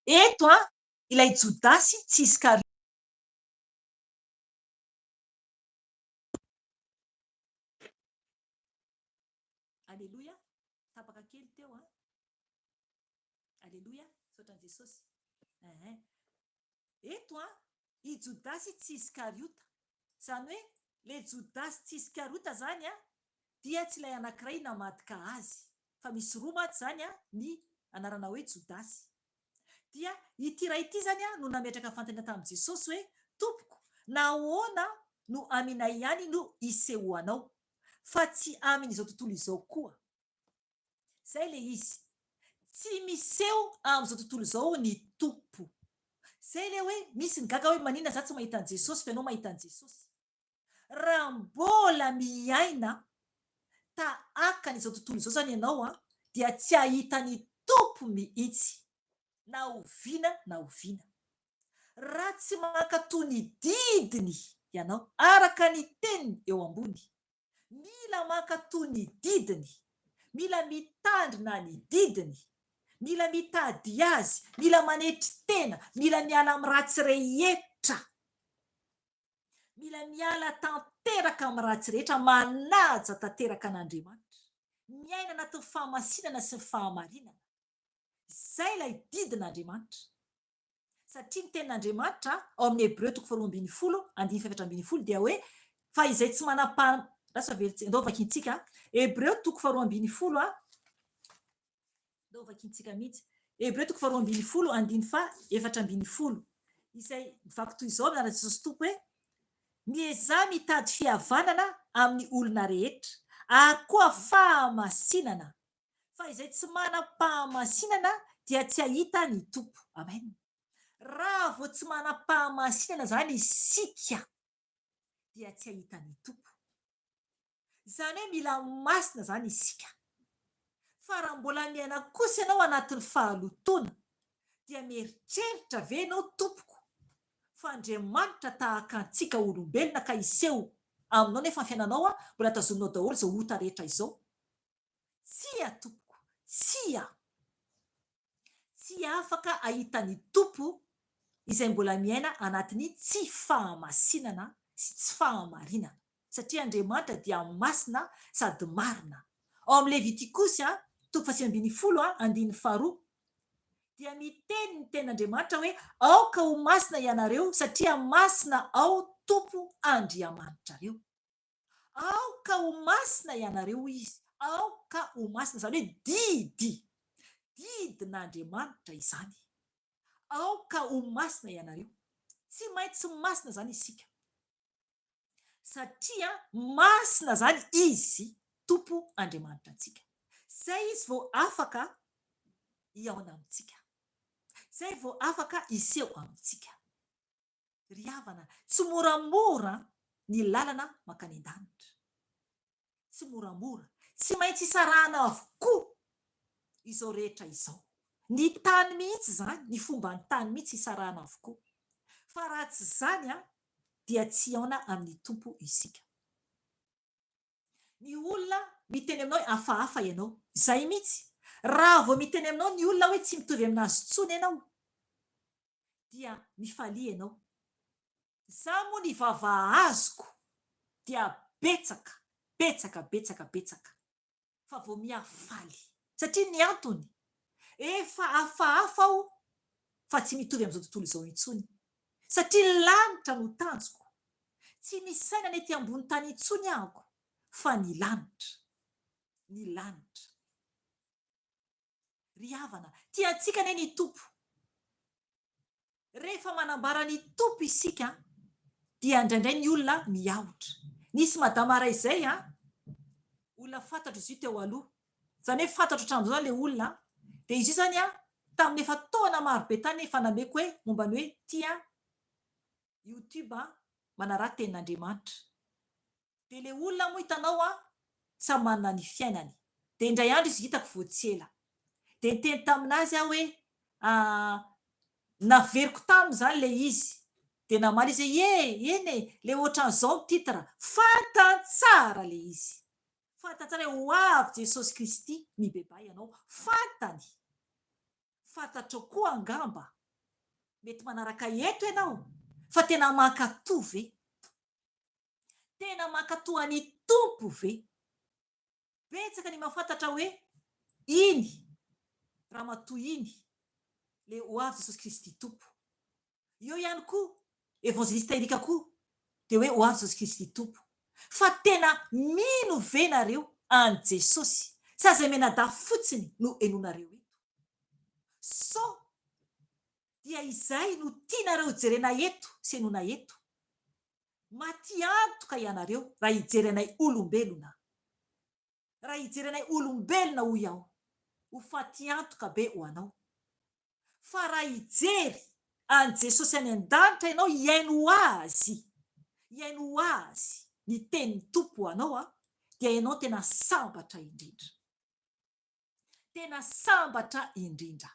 Eto an, ilay Jodasy tsy Iskariota. Aleloia, tapaka kely teo an. Aleloia, misaotra an'i Jesosy. Ehe. Eto an, i Jodasy tsy Iskariota. Izany hoe, ilay Jodasy tsy Iskariota izany an, dia tsy ilay anankiray namadika azy. Fa misy roa mantsy izany an, ny anarana hoe Jodasy. Dia ity iray ity izany an, no nametraka fanontaniana tamin'i Jesosy hoe, Tompoko, nahoana no aminay ihany no isehoanao, fa tsy amin'izao tontolo izao koa? Izay ilay izy. Tsy miseho amin'izao tontolo izao ny Tompo. Izay ilay hoe misy ny gaga hoe maninona za tsy mahita an'i Jesosy fa ianao mahita an'i Jesosy. Raha mbola miaina tahaka an'izao tontolo izao izany ianao dia tsy hahita ny Tompo mihitsy na oviana na oviana. Raha tsy mankatò ny didiny ianao araka ny teniny eo ambony Mila mankatò ny didiny, mila mitandrina ny didiny, mila mitady azy, mila manetry tena, mila miala amin'ny ratsy rehetra. Mila miala tanteraka amin'ny ratsy rehetra, manaja tanteraka an'Andriamanitra, miaina anatin'ny fahamasinana sy ny fahamarinana. Izay ilay didin'Andriamanitra. Satria ny tenin'Andriamanitra ao amin'ny Hebreo toko faharoa ambinifolo, andininy fahefatra ambinifolo dia hoe fa izay tsy manam-pa-, lasa averintsika, ndao vakintsika, Hebreo toko faharoa ambinifolo, ndao vakintsika mihitsy, Hebreo toko faharoa ambinifolo, andininy faha efatra ambinifolo, izay mivaky toy izao amin'ny anaran'i Jesosy Tompo hoe, Miezaha mitady fihavanana amin'ny olona rehetra, ary koa fahamasinana, fa izay tsy manam-pahamasinana dia tsy hahita ny Tompo. Amen. Raha vao tsy manam-pahamasinana izany isika dia tsy hahita ny Tompo. Izany hoe mila masina izany isika. Fa raha mbola miaina kosa ianao anatin'ny fahalotoana, dia mieritreritra ve ianao tompoko fa Andriamanitra tahaka antsika olombelona ka hiseho aminao nefa ny fiainanao mbola tazominao daholo izao ota rehetra izao? Tsia tompoko, tsia! Tsy afaka hahita ny Tompo izay mbola miaina anatin'ny tsy fahamasinana sy tsy fahamarinana, satria Andriamanitra dia masina sady marina. Ao amin'ny Levitikosy, toko faha-19, andininy faharoa, dia miteny ny Tenin'Andriamanitra hoe, Aoka ho masina ianareo, satria masina ao Tompo Andriamanitrareo. Aoka ho masina ianareo, hoy izy. Aoka ho masina, izany hoe didy. Didin'Andriamanitra izany. Aoka ho masina ianareo. Tsy maintsy masina izany isika. Satria masina izany Izy, Tompo Andriamanitra antsika. Izay Izy vao afaka hihaona amintsika. Izay vao afaka hiseho amintsika. Ry havana, tsy moramora ny lalana mankany an-danitra. Tsy moramora. Tsy maintsy isarahana avokoa izao rehetra izao. Ny tany mihitsy izany, ny fomban'ny tany mihitsy isarahana avokoa. Fa raha tsy izany dia tsy hihaona amin'ny Tompo isika. Ny olona miteny aminao hoe hafahafa ianao. Izay mihitsy. Raha vao miteny aminao ny olona hoe tsy mitovy aminazy intsony ianao, dia mifalia ianao. Za moa ny vava azoko dia betsaka, betsaka, betsaka, betsaka. Fa vao miha faly. Satria ny antony, efa hafahafa aho fa tsy mitovy amin'izao tontolo izao intsony. Satria lanitra no tanjoko. Tsy misaina ny ety ambony tany intsony ahako fa ny lanitra. Ny lanitra. Ry havana, tia antsika anie ny Tompo. Rehefa manambara ny Tompo isika dia indraindray ny olona miahotra. Nisy madama iray izay an, olona fantatro izy io teo aloha. Izany hoe fantatro hatramin'izao ilay olona. Dia izy io izany an, tamin'ny efa taona maro be tany efa nameko hoe momba ny hoe tia youtube manaraha tenin'Andriamanitra. Dia ilay olona moa hitanao an, samy manana ny fiainany. Dia indray andro izy hitako vao tsy ela. Dia niteny tamin'azy aho hoe ah, naveriko taminy izany ilay izy. Dia namaly izy hoe ie, eny e, ilay ohatran'izao ny titre. Fantany tsara ilay izy. Fantany tsara hoe ho avy Jesosy Kristy, mibebaha ianao. Fantany. Fantatrao koa angamba, mety manaraka eto ianao, fa tena mankatò ve? Tena mankatò an'i Tompo ve? Betsaka ny mahafantatra hoe iny ramatoa iny le ho avy Jesosy Kristy Tompo. Eo ihany koa Evangeliste Eric koa dia hoe ho avy Jesosy Kristy Tompo. Fa tena mino ve nareo an'i Jesosy sa zay mianadahy fotsiny no henonareo eto? Sao dia izay no tianareo jerena eto sy henoina eto? Matiantoka ianareo raha hijery anay olombelona. Raha hijery anay olombelona hoy aho, ho fatiantoka be ho anao. Fa raha hijery an'i Jesosy any an-danitra ianao hihaino Azy, hihaino Azy, ny tenin'ny Tompo ho anao, dia ianao tena sambatra indrindra. Tena sambatra indrindra.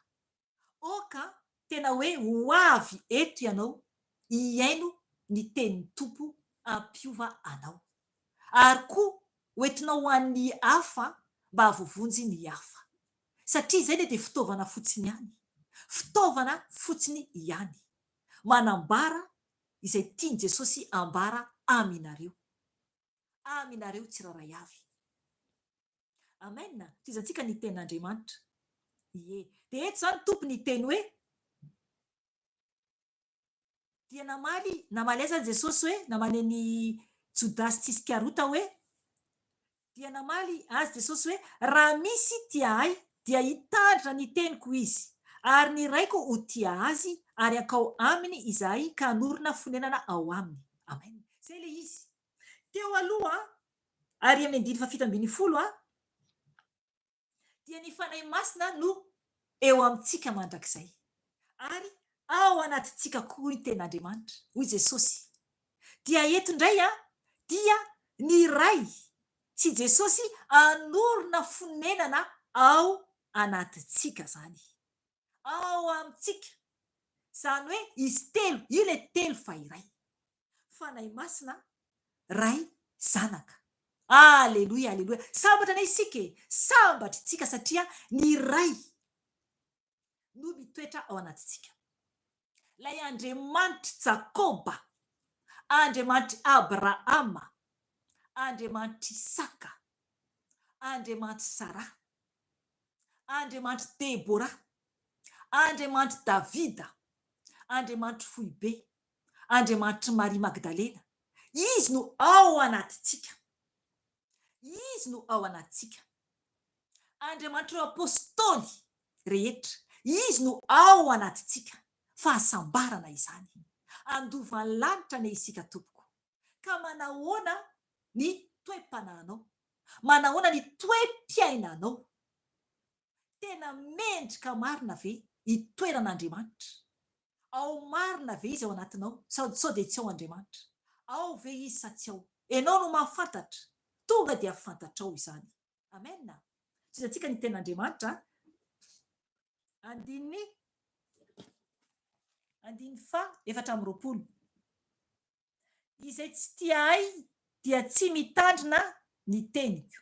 Ok a, tena hoe ho avy eto ianao hihaino ny tenin'ny Tompo hampiova anao. Ary koa ho entinao ho an'ny hafa mba hahavoavonjy ny hafa. Satria izay anie dia fitaovana fotsiny ihany. Fitaovana fotsiny ihany. Manambara izay tian'i Jesosy ambara aminareo. Aminareo tsirairay avy. Amen! Tohizantsika ny tenin'Andriamanitra. Ie. Dia eto izany Tompo niteny hoe, dia namaly, namaly aiza Jesosy hoe, namaly an'i Jodasy Tsiskiarota hoe, dia namaly azy Jesosy hoe, raha misy tia ahy, dia hitandrina ny teniko izy, ary ny Raiko ho tia azy, ary hankao aminy izahay ka hanorina fonenana ao aminy. Amen. Izay ilay izy. Teo aloha, ary amin'ny andininy fahafito ambinifolo, dia ny Fanahy Masina no eo amintsika mandrakizay. Ary ao anatintsika koa ny Tenin'Andriamanitra, hoy Jesosy. Dia eto indray dia ny Ray sy Jesosy hanorina fonenana ao anatintsika izany. Ao amintsika. Izany hoe izy telo, io ilay telo fa iray. Fanahy Masina, Ray, Zanaka. Aleloia, aleloia. Sambatra anie isika e! Sambatra isika satria ny Ray no mitoetra ao anatintsika. Ilay Andriamanitr'i Jakoba, Andriamanitr'i Abrahama, Andriamanitr'i Isaka, Andriamanitr'i Saraha, Andriamanitr'i Debora, Andriamanitr'i Davida, Andriamanitr'i Foibe, Andriamanitr'i Maria Magdalena. Izy no ao anatintsika. Izy no ao anatintsika. Andriamanitr'ireo Apostoly rehetra. Izy no ao anatintsika. Fahasambarana izany. Handova ny lanitra anie isika tompoko. Ka manahoana ny toe-panahinao? Manahoana ny toe-piainanao? Tena mendrika marina ve itoeran'Andriamanitra? Ao marina ve izy ao anatinao sa sao dia tsy ao Andriamanitra? Ao ve izy sa tsy ao? Enao no mahafantatra. Tonga dia fantatrao izany. Amen. Tohizantsika ny tenin'Andriamanitra. Andininy andininy faha 24. Izay tsy tia ahy dia tsy mitandrina ny teniko.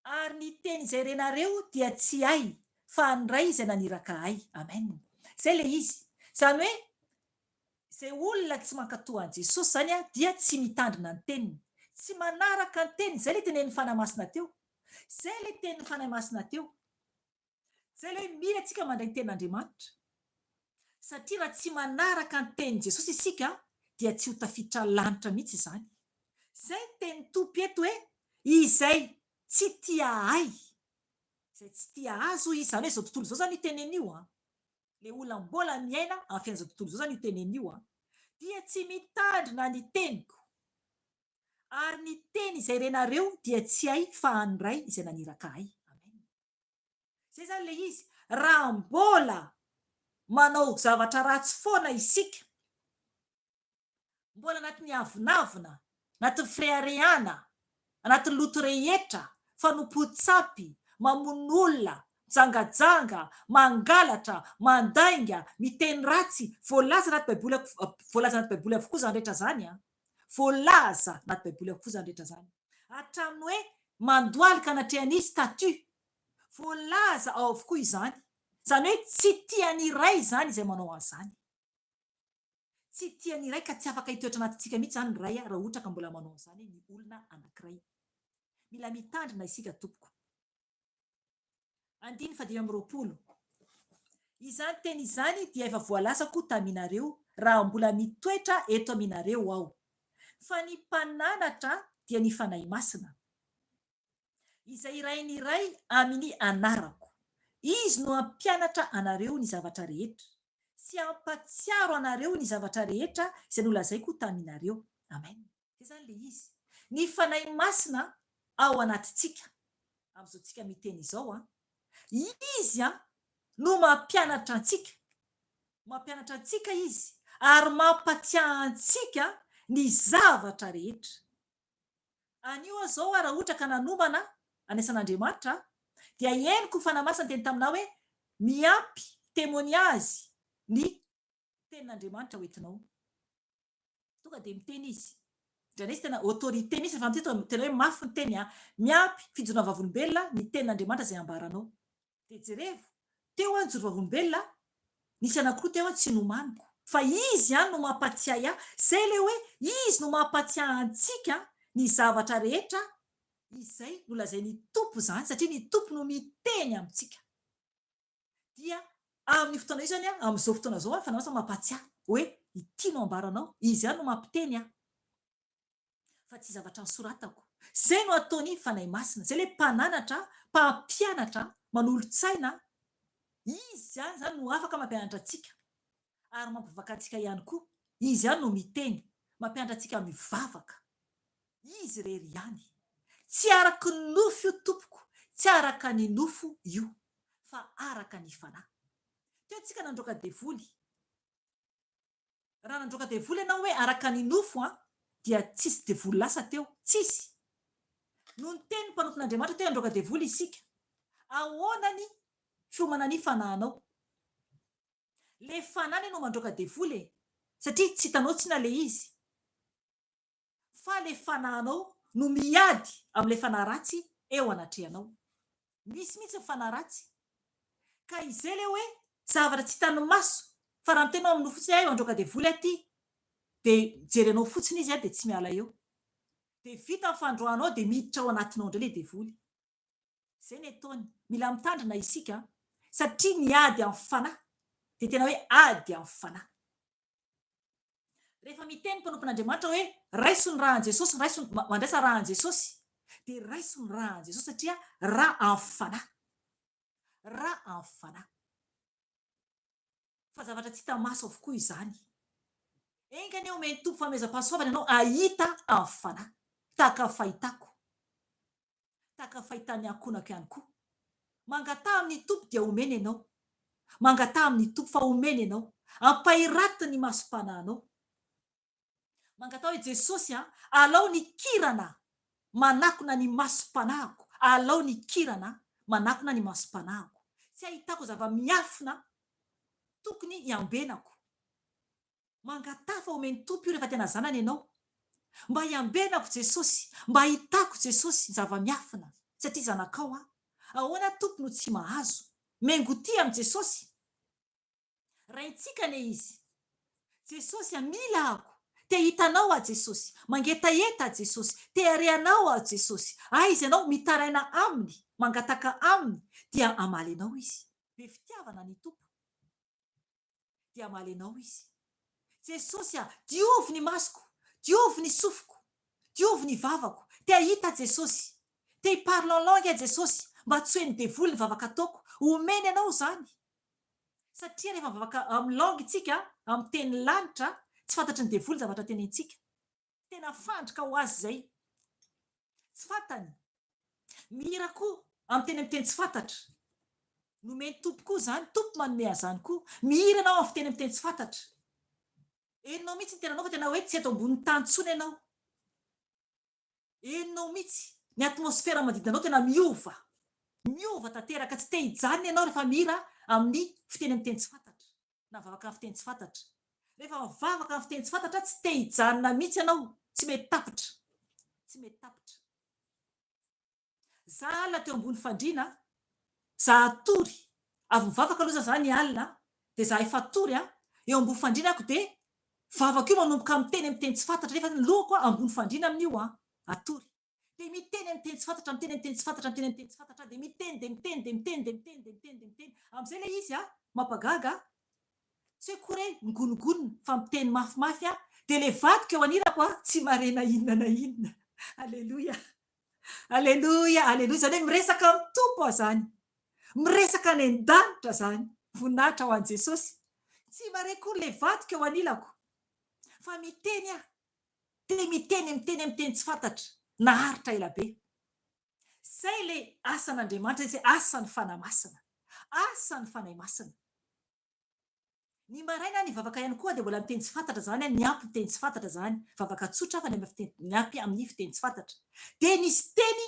Ary ny teny izay renareo dia tsy ahy fa an'ny Ray izay naniraka ahy. Amen. Izay ilay izy. Izany hoe izay olona tsy mankatò an'i Jesosy izany dia tsy mitandrina ny teniny. Tsy manaraka ny teniny. Izay ilay tenenin'ny Fanahy Masina teo. Izay ilay tenin'ny Fanahy Masina teo. Izay ilay hoe mila isika mandray ny tenin'Andriamanitra. Satria raha tsy manaraka ny tenin'i Jesosy isika dia tsy ho tafiditra lanitra mihitsy izany. Izay ny tenin'ny Tompo eto hoe izay tsy tia ahy, izay tsy tia azy hoy izy, izany hoe izao tontolo izao izany io teneny io an. Ilay olona mbola miaina amin'ny fiainan'izao tontolo izao izany io teneny io an. Dia tsy mitandrina ny teniko. Ary ny teny izay renareo dia tsy ahy fa an'ny Ray izay naniraka ahy. Amen. Zay zany le izy, raha mbola manao zavatra ratsy foana isika, mbola anatin'ny avonavona, anatin'ny fireharehana, anatin'ny loto rehetra, fanompoan-tsampy, mamono olona, mijangajanga, mangalatra, mandainga, miteny ratsy, voalaza anaty baiboly voalaza anaty baiboly avokoa zany rehetra zany an! Voalaza anaty baiboly avokoa zany rehetra zany. Hatramin'ny hoe mandohalika anatrehan'ny statut Voalaza ao avokoa izany. Izany hoe tsy tian'ny Ray izany izay manao an'izany. Tsy tian'ny Ray ka tsy afaka hitoetra anatintsika mihitsy izany ny Ray raha ohatra ka mbola manao an'izany ny olona anankiray. Mila mitandrina isika tompoko. Andininy fahadimy amby roapolo. Izany teny izany dia efa voalazako taminareo raha mbola mitoetra eto aminareo aho. Fa ny mpananatra dia ny Fanahy Masina. Izay irain'ny Ray amin'ny anarako. Izy no hampianatra anareo ny zavatra rehetra, sy hampahatsiaro anareo ny zavatra rehetra izay nolazaiko taminareo. Amen. Izay izany ilay izy. Ny Fanahy Masina ao anatintsika, amin'izao tsika miteny izao an, Izy an, no mampianatra antsika. Mampianatra antsika Izy, ary mampatsiahy antsika ny zavatra rehetra. Anio aho izao raha ohatra ka nanomana any asan'Andriamanitra dia henoko ny Fanahy Masina niteny taminà hoe miampy témoignage ny tenin'Andriamanitra ho entinao. Tonga dia miteny izy. Indraindray izy tena autorité mihitsy rehefa miteny tena hoe mafy ny teny an. Miampy fijoroana vavolombelona ny tenin'Andriamanitra izay ambaranao. Dia jerevo, teo aho nijoro vavolombelona, nisy anankiroa teo aho tsy nomaniko. Fa Izy ihany no mampatsiahy ahy. Izay ilay hoe Izy no mampatsiahy antsika ny zavatra rehetra izay nolazain'ny Tompo izany, satria ny Tompo no miteny amintsika. Dia amin'io fotoana io izany, amin'izao fotoana izao, Fanahy Masina mampatsiahy hoe ity no ambaranao, Izy ihany no mampiteny ahy. fa tsy zavatra nosoratako. Zay no ataony Fanahy Masina, zay le mpananatra, mpampianatra, manolo-tsaina, Izy ihany zany no afaka mampianatra antsika ary mampivaka antsika ihany koa, Izy ihany no miteny. Mampianatra antsika mivavaka. Izy irery ihany. Tsy araka ny nofo io tompoko, tsy araka ny nofo io, fa araka ny fanahy. Teo tsika nandroaka devoly. Raha nandroaka devoly ianao hoe araka ny nofo an, dia tsisy devoly lasa teo. Tsisy. Noho ny tenin'ny mpanompon'Andriamanitra teo handroaka devoly isika. Ahoana ny fiomanan'ny fanahinao? Le fanahy anie no mandroaka devoly e! Satria tsy hitanao tsina le izy. Fa le fanahinao no miady amin'ilay fanahy ratsy eo anatrehanao. Misy mihitsy ny fanahy ratsy. Ka izay le hoe zavatra tsy hitan'ny maso fa raha miteny amin'ny nofo fotsiny hoe handroaka devoly aho ity dia mijery anao fotsiny izy dia tsy miala eo. Dia vita ny fandroahanao dia miditra ao anatinao indray le devoly. Izay ny ataony. Mila mitandrina isika an! Satria ny ady amin'ny fanahy dia tena hoe ady amin'ny fanahy. Rehefa miteny ny mpanompon'Andriamanitra hoe raiso ny rà an'i Jesosy, raiso, mandraisa rà an'i Jesosy, dia raiso ny rà an'i Jesosy satria rà amin'ny fanahy. Rà amin'ny fanahy. Fa zavatra tsy hita maso avokoa izany. Enga anie omen'ny Tompo fanomezam-pahasoavana ianao hahita amin'ny fanahy, tahaka ny fahitako. Tahaka ny fahitan'ny ankohonako ihany koa. Mangataha amin'ny Tompo dia homeny ianao. Mangataha amin'ny Tompo fa homeny ianao. Ampahirato ny masom-panahinao. Mangataha hoe Jesosy a, alao ny kirana manakona ny masom-panahiko, alao ny kirana manakona ny masom-panahiko. Tsy ahitako zava-miafina tokony hiambenako. Mangataha fa omen'ny Tompo io rehefa tena zanany ianao. Mba hiambenako Jesosy, mba hahitako Jesosy zava-miafina satria zanakao aho. Ahoana Tompo no tsy mahazo? Mengotia amin'i Jesosy. Raintsika anie Izy. Jesosy a, mila aho. Te hahita Anao aho Jesosy. Mangetaheta aho Jesosy. Te hare Anao aho Jesosy. Aiza ianao? Mitaraina Aminy, mangataka Aminy, dia hamaly anao Izy. Be fitiavana ny Tompo. dia hamaly anao Izy. Jesosy a! Diovy ny masoko, diovy ny sofiko, diovy ny vavako. Te hahita aho Jesosy. Te hi-parle en langue aho Jesosy, mba tsy ho henon'ny devoly ny vavaka ataoko. Omeny anao izany. Satria rehefa mivavaka amin'ny langue isika, amin'ny tenin'ny lanitra, tsy fantatry ny devoly ny zavatra tenenintsika. Tena fandrika ho azy izay. Tsy fantany. Mihira koa amin'ny teny amin'ny teny tsy fantatra. Nomen'ny Tompo koa izany, Tompo manome an'izany koa. Mihira ianao amin'ny fiteny amin'ny teny tsy fantatra. Henonao mihitsy ny tenanao fa tena hoe tsy eto ambonin'ny tany intsony ianao. Henonao mihitsy ny atmosfera manodidina anao tena miova. Miova tanteraka, tsy te hijanona ianao rehefa mihira amin'ny fiteny amin'ny teny tsy fantatra. Na mivavaka amin'ny fiteny tsy fantatra. Rehefa mivavaka amin'ny fiteny tsy fantatra, tsy te hijanona mihitsy ianao, tsy mety tapitra. Tsy mety tapitra. Za alina teo ambony fandriana, za hatory, avy mivavaka aloha za zany alina, dia za efa hatory an, eo ambony fandriana ako dia vavako io manomboka miteny amin'ny teny tsy fantatra nefa ny lohako ambony fandriana amin'io an, hatory. Dia miteny amin'ny teny tsy fantatra, miteny amin'ny teny tsy fantatra, miteny amin'ny teny tsy fantatra, dia miteny, dia miteny, dia miteny, dia miteny, dia miteny, dia miteny. Amin'izay ilay izy an, mampagaga an, tsy hoe akory hoe migonogonona fa miteny mafimafy aho, dia ilay vadiko eo anilako an, tsy mahare na inona na inona. Aleloia! Aleloia! Aleloia! Izany hoe miresaka amin'ny Tompo aho izany. Miresaka any an-danitra izany. Voninahitra ho an'i Jesosy. Tsy mahare akory ilay vadiko eo anilako fa miteny aho. Dia miteny, miteny amin'ny teny tsy fantatra, naharitra ela be. Izay ilay asan'Andriamanitra, izay asan'ny Fanahy Masina. Asan'ny Fanahy Masina. Ny maraina nivavaka ihany koa dia mbola miteny tsy fantatra izany an, niampy ny teny tsy fantatra izany, vavaka tsotra fa niampy amin'ny fiteny tsy fantatra. Dia nisy teny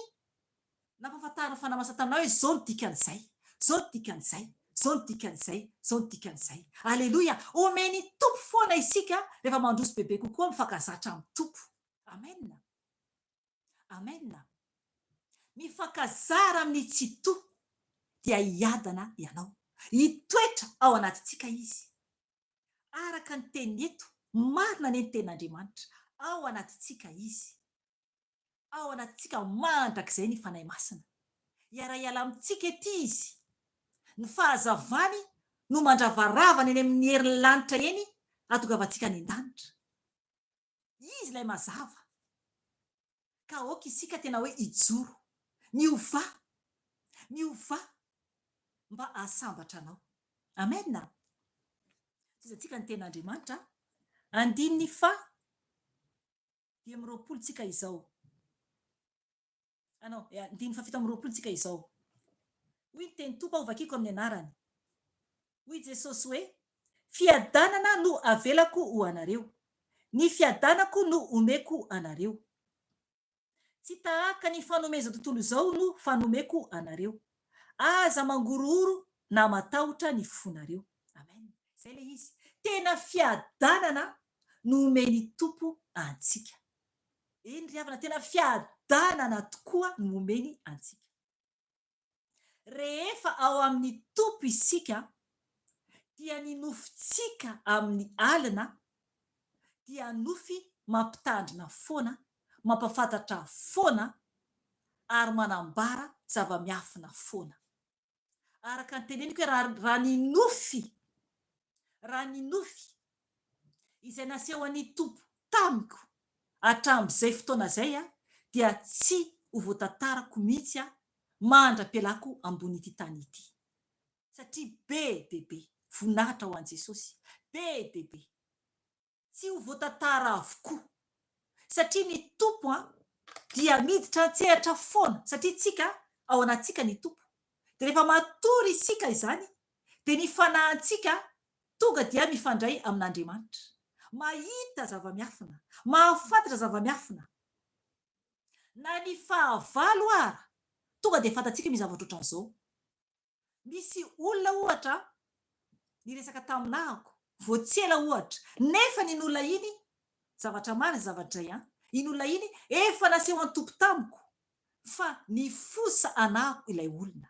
nampahafantarin'ny Fanahy Masina taminay hoe izao no dikan'izay, izao no dikan'izay, izao no dikan'izay, izao no dikan'izay. Aleloia! Omen'ny Tompo foana isika rehefa mandroso bebe kokoa mifankazatra amin'ny Tompo. Amen! Amen! Mifankazara amin'ny Tsitoha dia hiadana ianao. Hitoetra ao anatintsika Izy. Araka ny teniny eto, marina anie ny tenin'Andriamanitra, ao anatintsika Izy. Ao anatintsika mandrakizay ny Fanahy Masina. Hiara-hiala amintsika ety Izy. Ny fahazavany no mandravaravana eny amin'ny herin'ny lanitra eny hahatongavantsika any an-danitra. Izy ilay mazava. Ka aoka isika tena hoe hijoro. Miovà. Miovà mba hahasambatra anao. Amen. Tohizantsika ny tenin'Andriamanitra. Andininy faha. 25 tsika izao. Ah non, andininy faha-27 tsika izao. Hoy ny teny Tompo aho vakiko amin'ny anarany. Hoy Jesosy hoe, Fiadanana no avelako ho anareo. Ny fiadanako no omeko anareo. Tsy tahaka ny fanomezan'izao tontolo izao no fanomeko anareo. Aza mangorohoro na matahotra ny fonareo. Amen. Izay ilay izy. Tena fiadanana no omen'ny Tompo antsika. Eny ry havana, tena fiadanana tokoa no omeny antsika. Rehefa ao amin'ny Tompo isika dia ny nofintsika amin'ny alina dia nofy mampitandrina foana, mampafantatra foana ary manambara zava-miafina foana. Araka ny teneniko hoe raha raha ny nofy, raha ny nofy izay nasehon'ny Tompo tamiko hatramin'izay fotoana izay dia tsy ho voatantarako mihitsy mandra-pialako ambonin'ity tany ity. Satria be dia be, voninahitra ho an'i Jesosy, be dia be. Tsy ho voatantara avokoa. Satria ny Tompo dia miditra an-tsehatra foana, satria tsika, ao anatintsika ny Tompo. Dia rehefa matory isika izany, dia ny fanahintsika tonga dia mifandray amin'Andriamanitra. Mahita zava-miafina, mahafantatra zava-miafina. Na ny fahavalo ara, tonga dia fantatsika misy zavatra ohatran'izao. Misy olona ohatra niresaka taminahako vao tsy ela ohatra, nefa iny olona iny, zavatra marina izay zavatra izay an, iny olona iny efa nasehon'ny Tompo tamiko fa nifosa anahako ilay olona.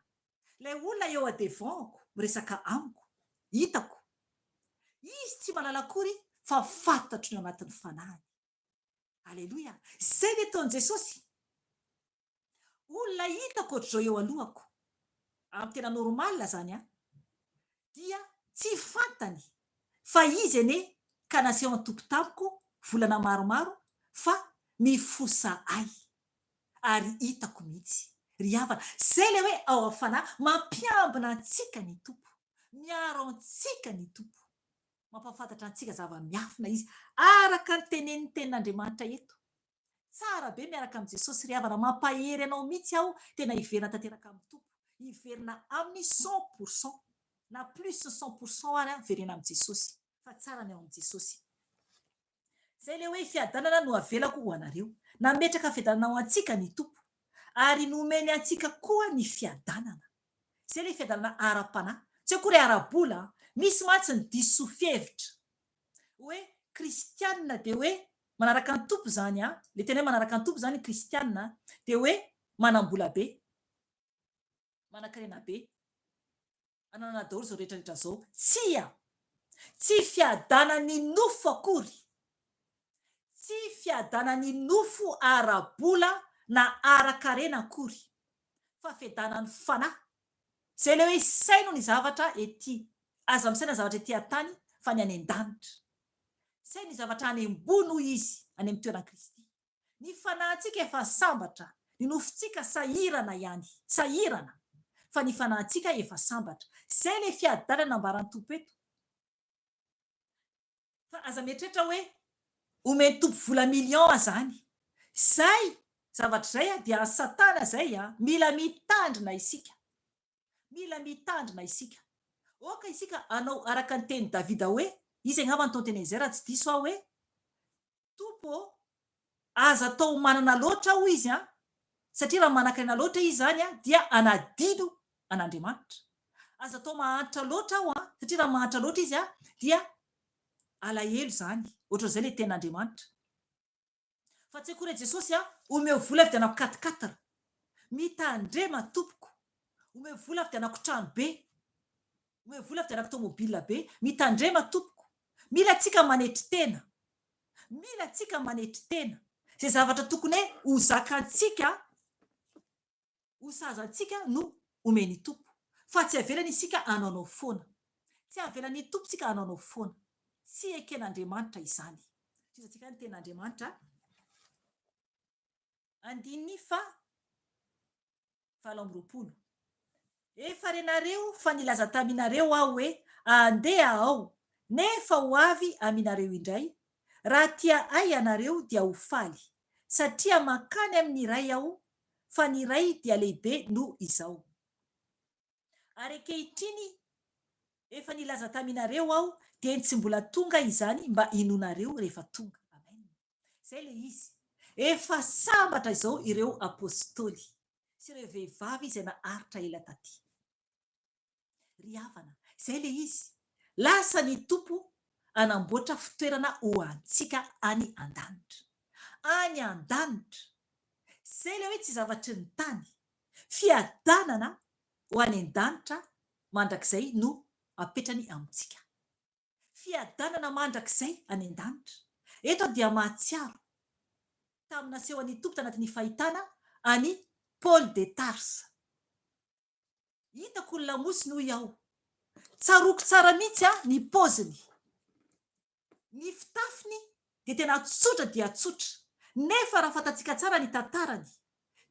Ilay olona eo à devant-ko miresaka amiko, hitako. Izy tsy mahalala akory fa fantatro ny ao anatin'ny fanahiny. Aleloia! Izay ny ataon'i Jesosy. Olona hitako ohatr'izao eo alohako, amin'ny tena normal izany an, dia tsy fantany fa izy anie ka naseho an-tompo tamiko volana maromaro fa mifosa ahy ary hitako mihitsy. Ry havana, izay ilay hoe ao amin'ny fanahy, mampiambina antsika ny Tompo, miaro antsika ny Tompo, mampahafantatra antsika zava-miafina Izy araka ny tenenin'ny tenin'Andriamanitra eto. Tsara be miaraka amin'i Jesosy ry havana, mampahery anao mihitsy aho tena hiverina tanteraka amin'ny Tompo, hiverina aminy 100 % na plus ny 100 % ary aho verena amin'i Jesosy fa tsara ny ao amin'i Jesosy. Zay le hoe fiadanana no avelako ho anareo. Nametraka fiadanana ho antsika ny Tompo ary nomeny antsika koa ny fiadanana. Zay le fiadanana ara-panahy, tsy akory ara-bola an! Misy mantsy ny diso fihevitra hoe kristianina dia hoe manaraka ny Tompo izany an, ilay tena hoe manaraka ny Tompo izany ny kristianina dia hoe manam-bola be, manan-karena be, ananana daholo izao rehetra rehetra izao. Tsia! Tsy fiadanan'ny nofo akory, tsy fiadanan'ny nofo ara-bola na ara-karena akory, fa fiadanan'ny fanahy. Izay ilay hoe saino ny zavatra ety, aza misaina zavatra ety an-tany fa ny any an-danitra. Saino ny zavatra any ambony hoy izy, any amin'ny toeran'i Kristy. Ny fanahintsika efa sambatra, ny nofontsika sahirana ihany, sahirana, fa ny fanahintsika efa sambatra. Izay ilay fiadanana nambaran'ny Tompo eto. Fa aza mieritreritra hoe omen'ny Tompo vola millions aza any. Izay zavatra izay dia an'i Satana izay an! Mila mitandrina isika. Mila mitandrina isika. Aoka isika hanao araka ny tenin'i Davida hoe, izy angamba no niteny an'izay raha tsy diso aho hoe, Tompo ô, aza atao manana loatra aho hoy izy an, satria raha manan-karena loatra izy izany an, dia hanadino an'Andriamanitra. Aza atao mahantra loatra aho an, satria raha mahantra loatra izy an, dia alahelo izany. Ohatran'izay ilay tenin'Andriamanitra. Fa tsy akory Jesosy a, omeo vola hividianako quatre quatre. Mitandrema tompoko. Omeo vola hividianako trano be. Omeo vola hividianako tomobile be. Mitandrema tompoko. Mila tsika manetry tena. Mila tsika manetry tena. Izay zavatra tokony hoe ho zakantsika, ho sazantsika no omen'ny Tompo. Fa tsy avelany isika hanaonao foana. Tsy avelan'ny Tompo isika hanaonao foana. Tsy eken'Andriamanitra izany. Tohizantsika ny tenin'Andriamanitra. Andininy faha 28. Efa renareo fa nilaza taminareo aho hoe, Andeha aho, nefa ho avy aminareo indray. Raha tia Ahy ianareo dia ho faly, satria mankany amin'ny Ray Aho, fa ny Ray dia lehibe noho Izaho. Ary ankehitriny efa nilaza taminareo Aho dieny tsy mbola tonga izany mba hinoanareo rehefa tonga. Amen. Izay ilay izy. Efa sambatra izao ireo Apostoly sy ireo vehivavy izay naharitra ela taty. Ry havana, izay ilay izy. Lasa ny Tompo hanamboatra fitoerana ho antsika any an-danitra. Any an-danitra. Izay ilay hoe tsy zavatry ny tany. Fiadanana ho any an-danitra mandrakizay no apetrany amintsika. Fiadanana mandrakizay any an-danitra. Eto aho dia mahatsiaro tamin'ny nasehon'ny Tompo tanatin'ny fahitana an'i Paul de Tarse. Hitako ny lamosiny hoy aho. Tsaroako tsara mihitsy a ny paoziny. Ny fitafiny dia tena tsotra dia tsotra. Nefa raha fantatsika tsara ny tantarany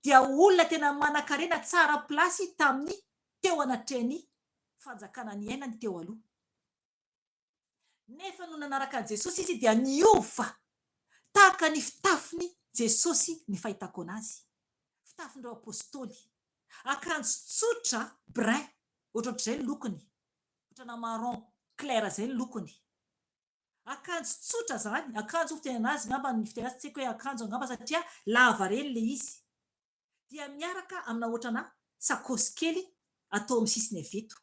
dia olona tena manankarena tsara plasy tamin'ny teo anatrehan'ny fanjakana niainany teo aloha. Nefa nony nanaraka an'i Jesosy izy dia niova tahaka ny fitafin'i Jesosy ny fahitako anazy. Fitafin'ireo apostoly. Akanjo tsotra brun ohatrohatr'izay ny lokony. Ohatrana marron clair izay ny lokony. Akanjo tsotra izany, akanjo fitenenana azy angamba ny fitenenana azy tsy haiko hoe akanjo angamba satria lava ireny ilay izy. Dia miaraka amina ohatrana sakaosy kely atao amin'ny sisiny avy eto.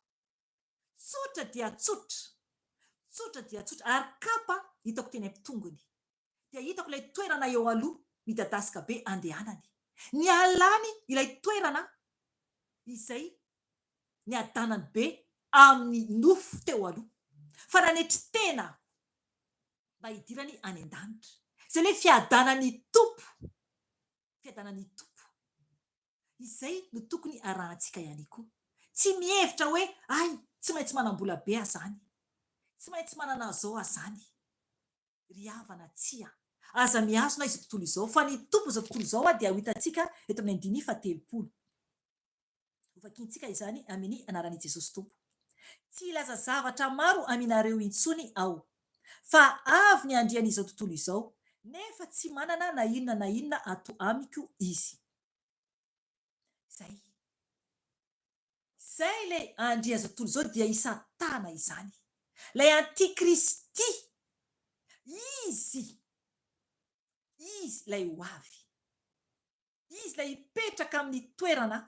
Tsotra dia tsotra. Tsotra dia tsotra. Ary kapa hitako teny am-tongony. Dia hitako ilay toerana eo aloha midadasika be andehanany. Nialany ilay toerana izay niadanany be amin'ny nofo teo aloha. Fa nanetry tena mba hidirany any an-danitra. Izay ilay fiadanan'ny Tompo. Fiadanan'ny Tompo. Izay no tokony arahantsika ihany koa. Tsy mihevitra hoe hay tsy maintsy manam-bola be aho zany, tsy maintsy manana an'izao aho zany. Ry havana tsia. Aza mihazona izao tontolo izao fa ny Tompon'izao tontolo izao dia ho hitantsika eto amin'ny andininy fahatelopolo. Hovakintsika izany amin'ny anaran'i Jesosy Tompo. Tsy hilaza zavatra maro aminareo intsony aho, fa avy ny andrian'izao tontolo izao, nefa tsy manana na inona na inona ato amiko izy. Izay. Izay ilay andrian'izao tontolo izao dia i Satana izany. Ilay antikristy. Izy. Izy ilay ho avy. Izy ilay hipetraka amin'ny toerana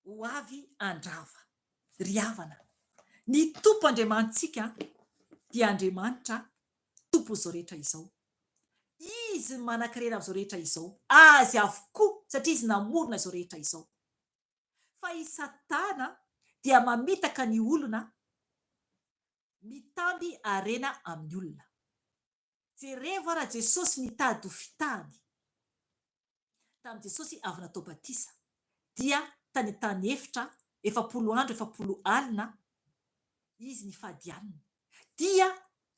ho avy handrava. Ry havana, ny Tompo Andriamanitsika dia Andriamanitra Tompon'izao rehetra izao. Izy no manan-karena amin'izao rehetra izao. Azy avokoa satria Izy namorona izao rehetra izao. Fa i Satana dia mamitaka ny olona, mitamby harena amin'ny olona. Jerevo ara Jesosy nitady ho fitahany. Tamin'i Jesosy avy natao batisa, dia tany an-tany efitra 40 andro 40 alina Izy nifady hanina. Dia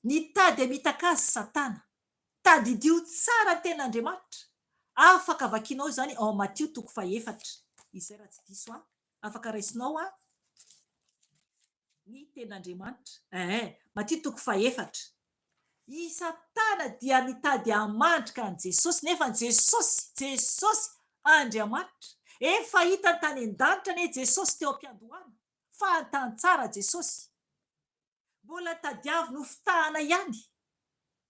nitady hamitaka Azy Satana. Tadidio tsara ny tenin'Andriamanitra. Afaka vakinao izany ao amin'ny Matio toko fahefatra. Izay raha tsy diso aho. Afaka raisinao aho. ny tenin'Andriamanitra. Eeh, Matio toko fahefatra. I Satana dia nitady hamandrika an'i Jesosy, nefa Jesosy, Jesosy Andriamanitra. Efa hitany tany an-danitra anie Jesosy teo am-piandohana. Fantany tsara Jesosy. Mbola tadiaviny ho fitahana ihany,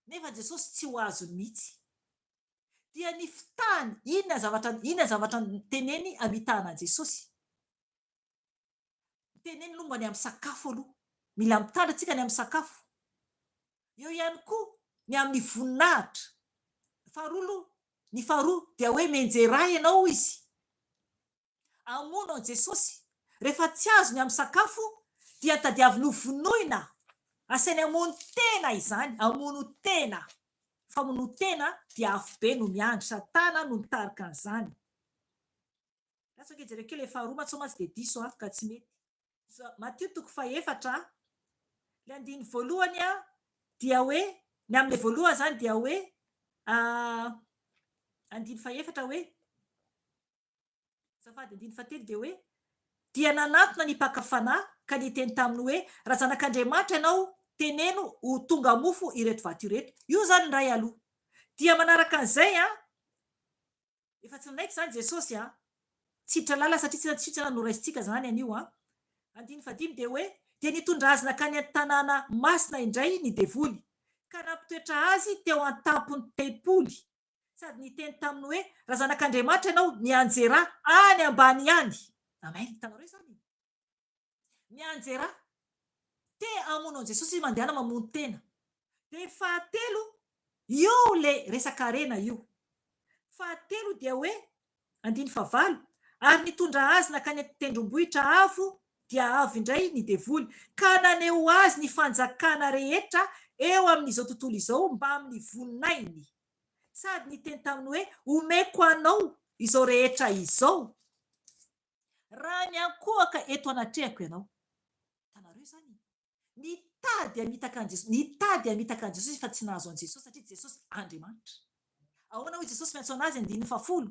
nefa Jesosy tsy ho azony mihitsy. Dia ny fitahany, inona zavatra, inona zavatra teneny hamitahana an'i Jesosy? Teneno aloha mba ny amin'ny sakafo aloha. Mila mitandrina tsika ny amin'ny sakafo. Eo ihany koa ny amin'ny voninahitra. Faharoa aloha, ny faharoa dia hoe mianjera ianao hoy izy. Hamono an'i Jesosy. Rehefa tsy azo ny amin'ny sakafo dia tadiaviny ho vonoina. Asainy hamono tena izany, hamono tena. Famonoan-tena dia afobe no miandry. Satana no mitarika an'izany. Lasa ange jereo kely le faharoa mantsy sao mantsy dia diso aho ka tsy mety. Matio toko fahefatra, le andininy voalohany dia hoe, ny amin'ilay voalohany izany dia hoe andininy fahefatra hoe, azafady andininy fahatelo dia hoe, dia nanantona ny mpaka fanahy ka niteny taminy hoe, raha zanak'Andriamanitra ianao. Teneno ho tonga mofo ireto vato ireto. Io izany ny iray aloha. Dia manaraka an'izay an, efa tsy nanaiky izany Jesosy an, tsy hiditra lalina satria tsy tsy noraisintsika izany anio an. Andininy fahadimy dia hoe, dia nitondra azy nankany an-tanàna masina indray ny devoly, ka nampitoetra azy teo an-tampon'ny tempoly, sady niteny taminy hoe, Raha Zanak'Andriamanitra ianao, mianjerà any ambany any. Amen. Hitanareo izany? Mianjerà. Te hamono an'i Jesosy izy, mandehana mamono tena. Dia fahatelo, io le resaka harena io. Fahatelo dia hoe, andiny fahavalo, ary nitondra azy nankany an-tendrombohitra avo dia avo indray ny devoly, ka naneho azy ny fanjakana rehetra eo amin'izao tontolo izao mbamin'ny voninahiny, sady niteny taminy hoe, Omeko anao izao rehetra izao, raha miankohoka eto anatrehako ianao. Hitanareo izany? Nitady hamitaka an'i Jesosy, nitady hamitaka an'i Jesosy izy fa tsy nahazo an'i Jesosy satria Jesosy Andriamanitra. Ahoana hoy Jesosy miantso an'azy andininy fahafolo?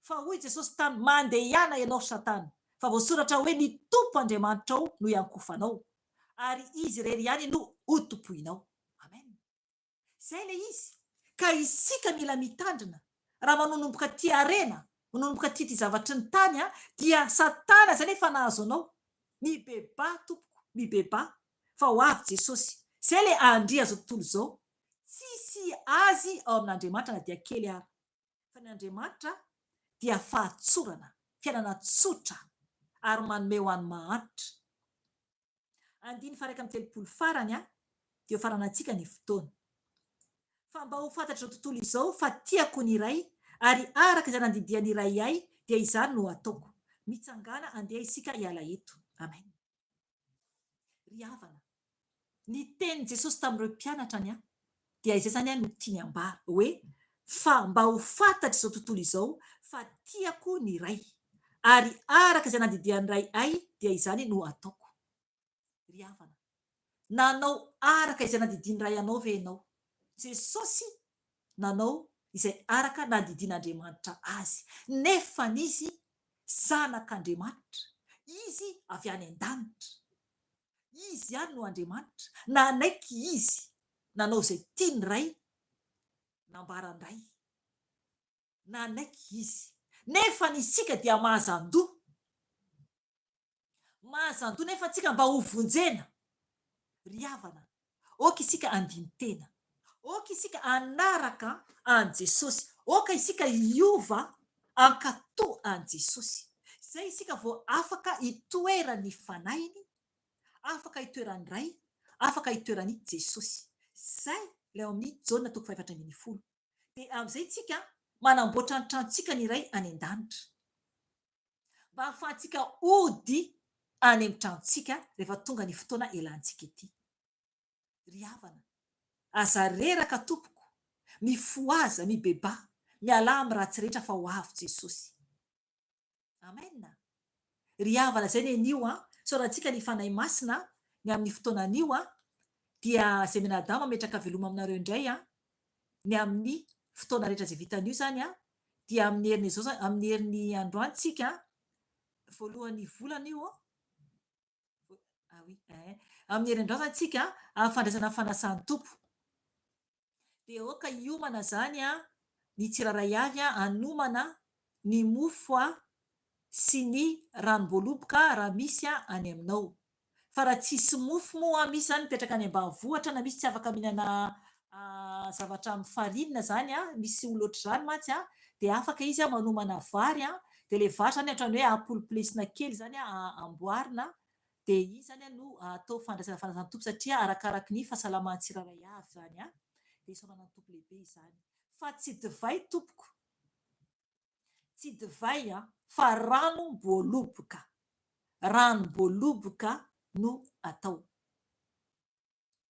Fa hoy Jesosy taminy, Mandehana ianao ry Satana, fa voasoratra hoe ny Tompo Andriamanitrao no hiankohofanao, ary Izy irery ihany no hotompoinao. Amen. Izay ilay izy. Ka isika mila mitandrina. Raha manonomboka tia harena, manomboka tia ity zavatry ny tany dia satana izay nefa nahazo anao. Mibebaha tompoko, mibebaha fa ho avy Jesosy. Izay ilay andria izao tontolo izao. Tsisy azy ao amin'Andriamanitra na dia kely ara. Fa ny Andriamanitra dia fahatsorana, fiainana tsotra ary manome ho an'ny mahantra. Andininy faha-31 farany dia ho faranantsika ny fotoana. Fa mba ho fantatr'izao tontolo izao fa tiako ny Ray, ary araka izay nandidian'ny Ray ahy dia izany no ataoko. Mitsangàna andeha isika hiala eto. Amen. Ry havana, ny tenin'i Jesosy tamin'ireo mpianatrany dia izay izany no tiany ambara, hoe, Fa mba ho fantatr'izao tontolo izao fa tiako ny Ray, ary araka izay nandidian'ny Ray ahy dia izany no ataoko. Ry havana, nanao araka izay nandidian'ny Ray anao ve ianao? Jesosy nanao izay araka nandidian'Andriamanitra azy, nefany Izy Zanak'Andriamanitra, Izy avy any an-danitra. Izy ihany no Andriamanitra. Nanaiky Izy nanao izay tian'ny Ray, nambaran-dRay. Nanaiky Izy. Nefa ny isika dia mahazan-doha. Mahazan-doha nefa antsika mba ho vonjena. Ry havana, aoka isika handini-tena. Aoka isika hanaraka an'i Jesosy. Aoka isika hiova hankatò an'i Jesosy. Izay isika vao afaka hitoeran'ny Fanahiny, afaka hitoeran'ny Ray, afaka hitoeran'i Jesosy. Izay ilay ao amin'ny Jaona toko faha-14. Dia amin'izay isika manamboatra ny tranontsika ny Ray any an-danitra. Mba hahafahantsika hody any amin'ny tranontsika rehefa tonga ny fotoana hialantsika ety. Ry havana, aza reraka tompoko, mifohaza, mibebaha, mialà amin'ny ratsy rehetra fa ho avy Jesosy. Amen! Ry havana izay ny anio an, isaorantsika ny Fanahy Masina ny amin'ny fotoana anio an, dia izay mianadahy mametraka veloma aminareo indray an, ny amin'ny fotoana rehetra izay vita anio izany an, dia amin'ny herin'ny izao izany, amin'ny herin'ny androany tsika an, voalohan'ny volana io an, Ah oui, eh. Amin'ny herinandro izany tsika amin'ny fandraisana ny fanasan'ny Tompo. Dia aoka hiomana izany ny tsirairay avy hanomana ny mofo sy ny ranom-boaloboka raha misy any aminao. Fa raha tsisy mofo moa, misy izany mipetraka any ambanivohitra na misy tsy afaka mihinana zavatra amin'ny farine izany, misy olona ohatr'izany mantsy, dia afaka izy manomana vary, dia ilay vary izany ohatran'ny hoe apolipolisina kely izany amboarina, dia iny izany no atao fandraisana fanasan'ny Tompo satria arakaraky ny fahasalaman'ny tsirairay avy izany, dia isaorana ny Tompo lehibe izany. Fa tsy divay tompoko, tsy divay fa ranom-boaloboka, ranom-boaloboka no atao.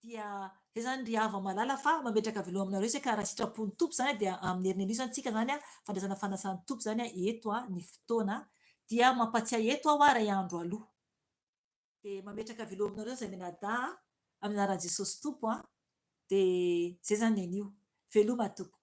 Dia zay zany ry hava malala fa mametraka veloma aminareo isika ka raha sitrapon'ny Tompo zany dia amin'ny herin'ny anio zany tsika zany fandraisana fanasan'ny Tompo zany eto ny fotoana dia mampatsiahy eto aho iray andro aloha. Dia mametraka veloma aminareo zay mianadahy amin'ny anaran'i Jesosy Tompo dia zay zany ny anio. Veloma tompoko.